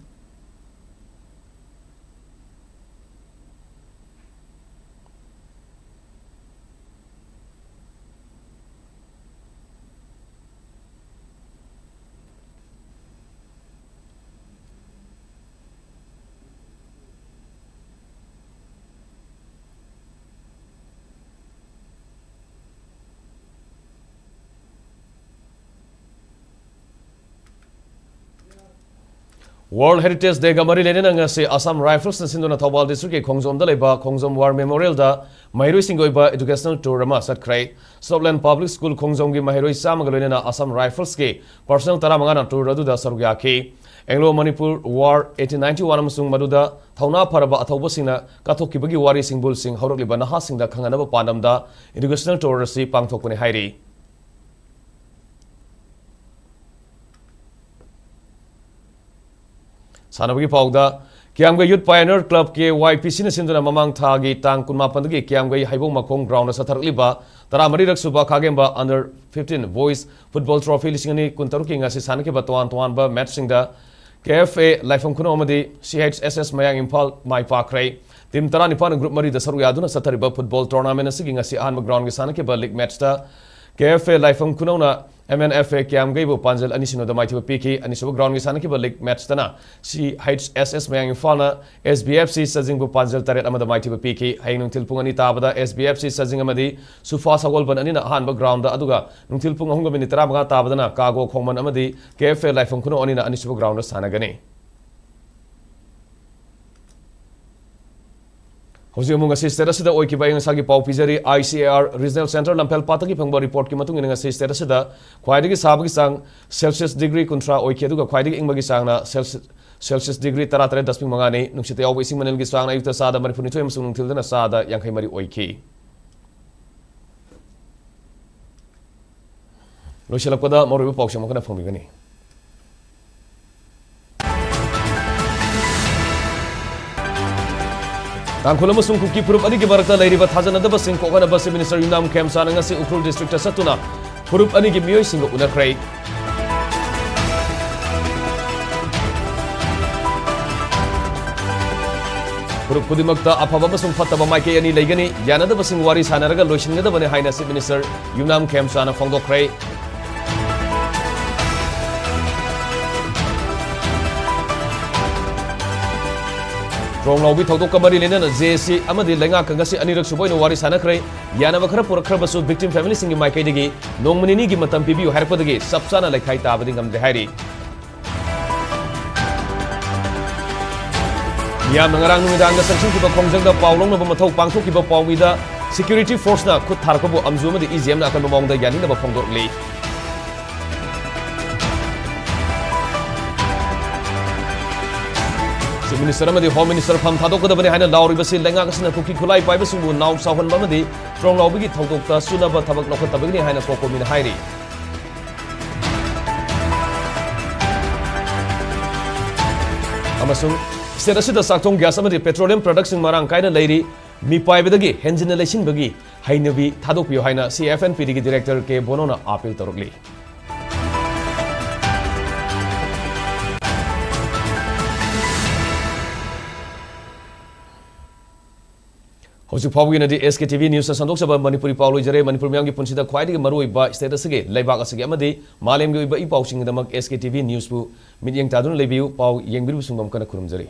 World Heritage Dayꯒ ꯃꯔꯤ ꯂꯩꯅꯅ ꯉꯁꯤ Assam Riflesꯅ ꯁꯤꯟꯗꯨꯅ ꯊꯧꯕꯥꯜ districtꯀꯤ ꯈꯣꯡꯖꯣꯝꯗ ꯂꯩꯕ ꯈꯣꯡꯖꯣꯝ War Memorialꯗ ꯃꯍꯩꯔꯣꯏꯁꯤꯡꯒꯤ ꯑꯣꯏꯕ educational tour ꯑꯃ ꯆꯠꯈ꯭ꯔꯦ꯫ Southland Public School ꯈꯣꯡꯖꯣꯝꯒꯤ ꯃꯍꯩꯔꯣꯏ ꯆꯥꯝꯃꯒ ꯂꯣꯏꯅꯅ Assam Riflesꯀꯤ personnel ꯇꯔꯥꯃꯉꯥꯅ tour ꯑꯗꯨꯗ ꯁꯔꯨꯛ ꯌꯥꯈꯤ꯫ Anglo Manipur War eighteen ninety-one ꯑꯃꯁꯨꯡ ꯃꯗꯨꯗ ꯊꯧꯅꯥ ꯐꯔꯕ ꯑꯊꯧꯕꯁꯤꯡꯅ ꯀꯠꯊꯣꯛꯈꯤꯕꯒꯤ ꯋꯥꯔꯤ ꯁꯤꯡꯕꯨꯜꯁꯤꯡ ꯍꯧꯔꯛꯂꯤꯕ ꯅꯍꯥꯁꯤꯡꯗ ꯈꯪꯍꯟꯅꯕ ꯄꯥꯟꯗꯝꯗ educational tour ꯑꯁꯤ ꯄꯥꯡꯊꯣꯛꯄꯅꯤ ꯍꯥꯏꯔꯤ꯫ ꯁꯥꯟꯅꯕꯒꯤ ꯄꯥꯎꯗ, ꯀꯤꯌꯥꯝꯒꯩ Youth Pioneer Club, K Y P C ꯅ ꯁꯤꯟꯗꯨꯅ ꯃꯃꯥꯡ ꯊꯥꯒꯤ ꯇꯥꯡ ꯀꯨꯟꯃꯥꯄꯟꯗꯒꯤ ꯀꯤꯌꯥꯝꯒꯩ ꯍꯩꯕꯣꯡ ꯃꯈꯣꯡ ground ꯗ ꯆꯠꯊꯔꯛꯂꯤꯕ ꯇꯔꯥꯃꯔꯤꯔꯛ ꯁꯨꯕ ꯈꯥꯒꯦꯝꯕ Under fifteen Boys Football Trophy ꯂꯤꯁꯤꯡ ꯑꯅꯤ ꯀꯨꯟꯇꯔꯨꯛꯀꯤ ꯉꯁꯤ ꯁꯥꯟꯅꯈꯤꯕ ꯇꯣꯉꯥꯟ ꯇꯣꯉꯥꯟꯕ match ꯁꯤꯡꯗ K F A ꯂꯥꯏꯐꯝ ꯈꯨꯅꯧ ꯑꯃꯗꯤ C H S S ꯃꯌꯥꯡ ꯏꯝꯐꯥꯜ ꯃꯥꯏ ꯄꯥꯛꯈ꯭ꯔꯦ꯫ Team ꯇꯔꯥꯅꯤꯄꯥꯟꯅ group ꯃꯔꯤꯗ ꯁꯔꯨꯛ ꯌꯥꯗꯨꯅ ꯆꯠꯊꯔꯤꯕ football tournament ꯑꯁꯤꯒꯤ ꯉꯁꯤ ꯑꯍꯥꯟꯕ ground ꯒꯤ ꯁꯥꯟꯅꯈꯤꯕ league match ꯇ K F A ꯂꯥꯏꯐꯝ ꯈꯨꯅꯧꯅ M N F A ꯀꯤꯌꯥꯝꯒꯩꯕꯨ ꯄꯥꯟꯖꯜ ꯑꯅꯤ ꯁꯤꯅꯣꯗ ꯃꯥꯏꯊꯤꯕ ꯄꯤꯈꯤ꯫ ꯑꯅꯤꯁꯨꯕ ground ꯒꯤ ꯁꯥꯟꯅꯈꯤꯕ league match ꯇꯅ C H S S ꯃꯌꯥꯡ ꯏꯝꯐꯥꯜꯅ S B F C ꯆꯥꯖꯤꯡꯕꯨ ꯄꯥꯟꯖꯜ ꯇꯔꯦꯠ ꯑꯃꯗ ꯃꯥꯏꯊꯤꯕ ꯄꯤꯈꯤ꯫ ꯍꯌꯦꯡ ꯅꯨꯡꯊꯤꯜ ꯄꯨꯡ ꯑꯅꯤ ꯇꯥꯕꯗ S B F C ꯆꯥꯖꯤꯡ ꯑꯃꯗꯤ ꯁꯨꯐꯥ ꯁꯒꯣꯜꯕꯟ ꯑꯅꯤꯅ ꯑꯍꯥꯟꯕ ground ꯗ, ꯑꯗꯨꯒ ꯅꯨꯡꯊꯤꯜ ꯄꯨꯡ ꯑꯍꯨꯝꯒ minute ꯇꯔꯥꯃꯉꯥ ꯇꯥꯕꯗꯅ ꯀꯥꯒꯣ ꯈꯣꯡꯃꯟ ꯑꯃꯗꯤ K F A ꯂꯥꯏꯐꯝ ꯈꯨꯅꯧ ꯑꯅꯤꯅ ꯑꯅꯤꯁꯨꯕ ground ꯗ ꯁꯥꯟꯅꯒꯅꯤ꯫ ꯍꯧꯖꯤꯛ ꯑꯃꯨꯛ ꯉꯁꯤ state ꯑꯁꯤꯗ ꯑꯣꯏꯈꯤꯕ ꯑꯏꯪ ꯑꯁꯥꯒꯤ ꯄꯥꯎ ꯄꯤꯖꯔꯤ꯫ I C A R Regional Centre ꯂꯝꯐꯦꯜ ꯄꯥꯠꯇꯒꯤ ꯐꯪꯕ report ꯀꯤ ꯃꯇꯨꯡ ꯏꯟꯅ ꯉꯁꯤ state ꯑꯁꯤꯗ ꯈ꯭ꯋꯥꯏꯗꯒꯤ ꯁꯥꯕꯒꯤ ꯆꯥꯡ Celsius degree ꯀꯨꯟꯊ꯭ꯔꯥ ꯑꯣꯏꯈꯤ, ꯑꯗꯨꯒ ꯈ꯭ꯋꯥꯏꯗꯒꯤ ꯏꯪꯕꯒꯤ ꯆꯥꯡꯅ Celsius, Celsius degree ꯇꯔꯥꯇꯔꯦꯠ ꯗꯁꯃꯤꯛ ꯃꯉꯥꯅꯤ꯫ ꯅꯨꯡꯁꯤꯠꯇ ꯌꯥꯎꯕ ꯏꯁꯤꯡ ꯃꯅꯤꯜꯒꯤ ꯆꯥꯡꯅ ꯑꯌꯨꯛꯇ ꯆꯥꯗ ꯃꯔꯤꯐꯨꯅꯤꯊꯣꯏ ꯑꯃꯁꯨꯡ ꯅꯨꯡꯊꯤꯜꯗꯅ ꯆꯥꯗ ꯌꯥꯡꯈꯩ ꯃꯔꯤ ꯑꯣꯏꯈꯤ꯫ ꯂꯣꯏꯁꯤꯜꯂꯛꯄꯗ ꯃꯔꯨꯑꯣꯏꯕ ꯄꯥꯎꯁꯤꯡ ꯑꯃꯨꯛ ꯍꯟꯅ ꯐꯣꯡꯕꯤꯒꯅꯤ꯫ ꯇꯥꯡꯈꯨꯜ ꯑꯃꯁꯨꯡ ꯀꯨꯀꯤ ꯐꯨꯔꯨꯞ ꯑꯅꯤꯒꯤ ꯃꯔꯛꯇ ꯂꯩꯔꯤꯕ ꯊꯥꯖꯅꯗꯕꯁꯤꯡ ꯀꯣꯛꯍꯟꯅꯕ Chief Minister ꯌꯨꯝꯅꯥꯝ ꯈꯦꯝꯆꯥꯅ ꯉꯁꯤ ꯎꯈ꯭ꯔꯨꯜ district ꯇ ꯆꯠꯇꯨꯅ ꯐꯨꯔꯨꯞ ꯑꯅꯤꯒꯤ ꯃꯤꯑꯣꯏꯁꯤꯡꯒ ꯎꯅꯈ꯭ꯔꯦ꯫ ꯐꯨꯔꯨꯞ ꯈꯨꯗꯤꯡꯃꯛꯇ ꯑꯐꯕ ꯑꯃꯁꯨꯡ ꯐꯠꯇꯕ ꯃꯥꯏꯀꯩ ꯑꯅꯤ ꯂꯩꯒꯅꯤ꯫ ꯌꯥꯅꯗꯕꯁꯤꯡ ꯋꯥꯔꯤ ꯁꯥꯅꯔꯒ ꯂꯣꯏꯁꯤꯟꯒꯗꯕꯅꯤ ꯍꯥꯏꯅ Chief Minister ꯌꯨꯝꯅꯥꯝ ꯈꯦꯝꯆꯥꯅ ꯐꯣꯡꯗꯣꯛꯈ꯭ꯔꯦ꯫ ꯗ꯭ꯔꯣꯟ ꯂꯥꯎꯕꯤ ꯊꯧꯗꯣꯛꯀ ꯃꯔꯤ ꯂꯩꯅꯅ J A C ꯑꯃꯗꯤ ꯂꯩꯉꯥꯛꯀ ꯉꯁꯤ ꯑꯅꯤꯔꯛ ꯁꯨꯕ ꯑꯣꯏꯅ ꯋꯥꯔꯤ ꯁꯥꯅꯈ꯭ꯔꯦ꯫ ꯌꯥꯅꯕ ꯈꯔ ꯄꯨꯔꯛꯈ꯭ꯔꯕꯁꯨ victim family ꯁꯤꯡꯒꯤ ꯃꯥꯏꯀꯩꯗꯒꯤ ꯅꯣꯡꯃ ꯅꯤꯅꯤꯒꯤ ꯃꯇꯝ ꯄꯤꯕꯤꯌꯨ ꯍꯥꯏꯔꯛꯄꯗꯒꯤ ꯆꯞ ꯆꯥꯅ ꯂꯩꯈꯥꯏ ꯇꯥꯕꯗꯤ ꯉꯝꯗꯦ ꯍꯥꯏꯔꯤ꯫ ꯃꯤꯌꯥꯝꯅ ꯉꯔꯥꯡ ꯅꯨꯃꯤꯗꯥꯡꯗ ꯆꯪꯁꯤꯟꯈꯤꯕ ꯈꯣꯡꯖꯪꯗ ꯄꯥꯎ ꯂꯧꯅꯕ ꯃꯊꯧ ꯄꯥꯡꯊꯣꯛꯈꯤꯕ ꯄꯥꯎꯃꯤꯗ security force ꯅ ꯈꯨꯠ ꯊꯥꯔꯛꯄꯕꯨ ꯑꯝꯖꯨ ꯑꯃꯗꯤ E G M ꯅ ꯑꯀꯟꯕ ꯃꯑꯣꯡꯗ ꯌꯥꯅꯤꯡꯗꯕ ꯐꯣꯡꯗꯣꯔꯛꯂꯤ꯫ Chief Minister ꯑꯃꯗꯤ Home Minister ꯐꯝ ꯊꯥꯗꯣꯛꯀꯗꯕꯅꯤ ꯍꯥꯏꯅ ꯂꯥꯎꯔꯤꯕꯁꯤ ꯂꯩꯉꯥꯛ ꯑꯁꯤꯅ ꯀꯨꯀꯤ ꯈꯨꯠꯂꯥꯏ ꯄꯥꯏꯕꯁꯤꯡꯕꯨ ꯅꯥꯎ ꯆꯥꯎꯍꯟꯕ ꯑꯃꯗꯤ ꯗ꯭ꯔꯣꯟ ꯂꯥꯎꯕꯤꯒꯤ ꯊꯧꯗꯣꯛꯇ ꯆꯨꯅꯕ ꯊꯕꯛ ꯂꯧꯈꯠꯇꯕꯒꯤꯅꯤ ꯍꯥꯏꯅ COCOMI ꯅ ꯍꯥꯏꯔꯤ꯫ ꯑꯃꯁꯨꯡ state ꯑꯁꯤꯗ ꯆꯥꯛꯊꯣꯡ gas ꯑꯃꯗꯤ petroleum productꯁꯤꯡ ꯃꯔꯥꯡ ꯀꯥꯏꯅ ꯂꯩꯔꯤ, ꯃꯤꯄꯥꯏꯕꯗꯒꯤ ꯍꯦꯟꯖꯤꯟꯅ ꯂꯩꯁꯤꯟꯕꯒꯤ ꯍꯩꯅꯕꯤ ꯊꯥꯗꯣꯛꯄꯤꯌꯨ ꯍꯥꯏꯅ C F N P Dꯒꯤ director K ꯕꯣꯅꯣꯅ appeal ꯇꯧꯔꯛꯂꯤ꯫ ꯍꯧꯖꯤꯛ ꯐꯥꯎꯕꯒꯤ ꯑꯣꯏꯅꯗꯤ S K T V Newsꯅ ꯁꯟꯗꯣꯛꯆꯕ Manipuri ꯄꯥꯎ ꯂꯣꯏꯖꯔꯦ꯫ ꯃꯅꯤꯄꯨꯔ ꯃꯤꯌꯥꯝꯒꯤ ꯄꯨꯟꯁꯤꯗ ꯈ꯭ꯋꯥꯏꯗꯒꯤ ꯃꯔꯨꯑꯣꯏꯕ state ꯑꯁꯤꯒꯤ, ꯂꯩꯕꯥꯛ ꯑꯁꯤꯒꯤ ꯑꯃꯗꯤ ꯃꯥꯂꯦꯝꯒꯤ ꯑꯣꯏꯕ E ꯄꯥꯎꯁꯤꯡꯒꯤꯗꯃꯛ S K T V Newsꯄꯨ ꯃꯤꯠꯌꯦꯡ ꯇꯥꯗꯨꯅ ꯂꯩꯕꯤꯌꯨ꯫ ꯄꯥꯎ ꯌꯦꯡꯕꯤꯔꯤꯕꯁꯤꯡ ꯃꯈꯥ ꯈꯨꯔꯨꯝꯖꯔꯤ꯫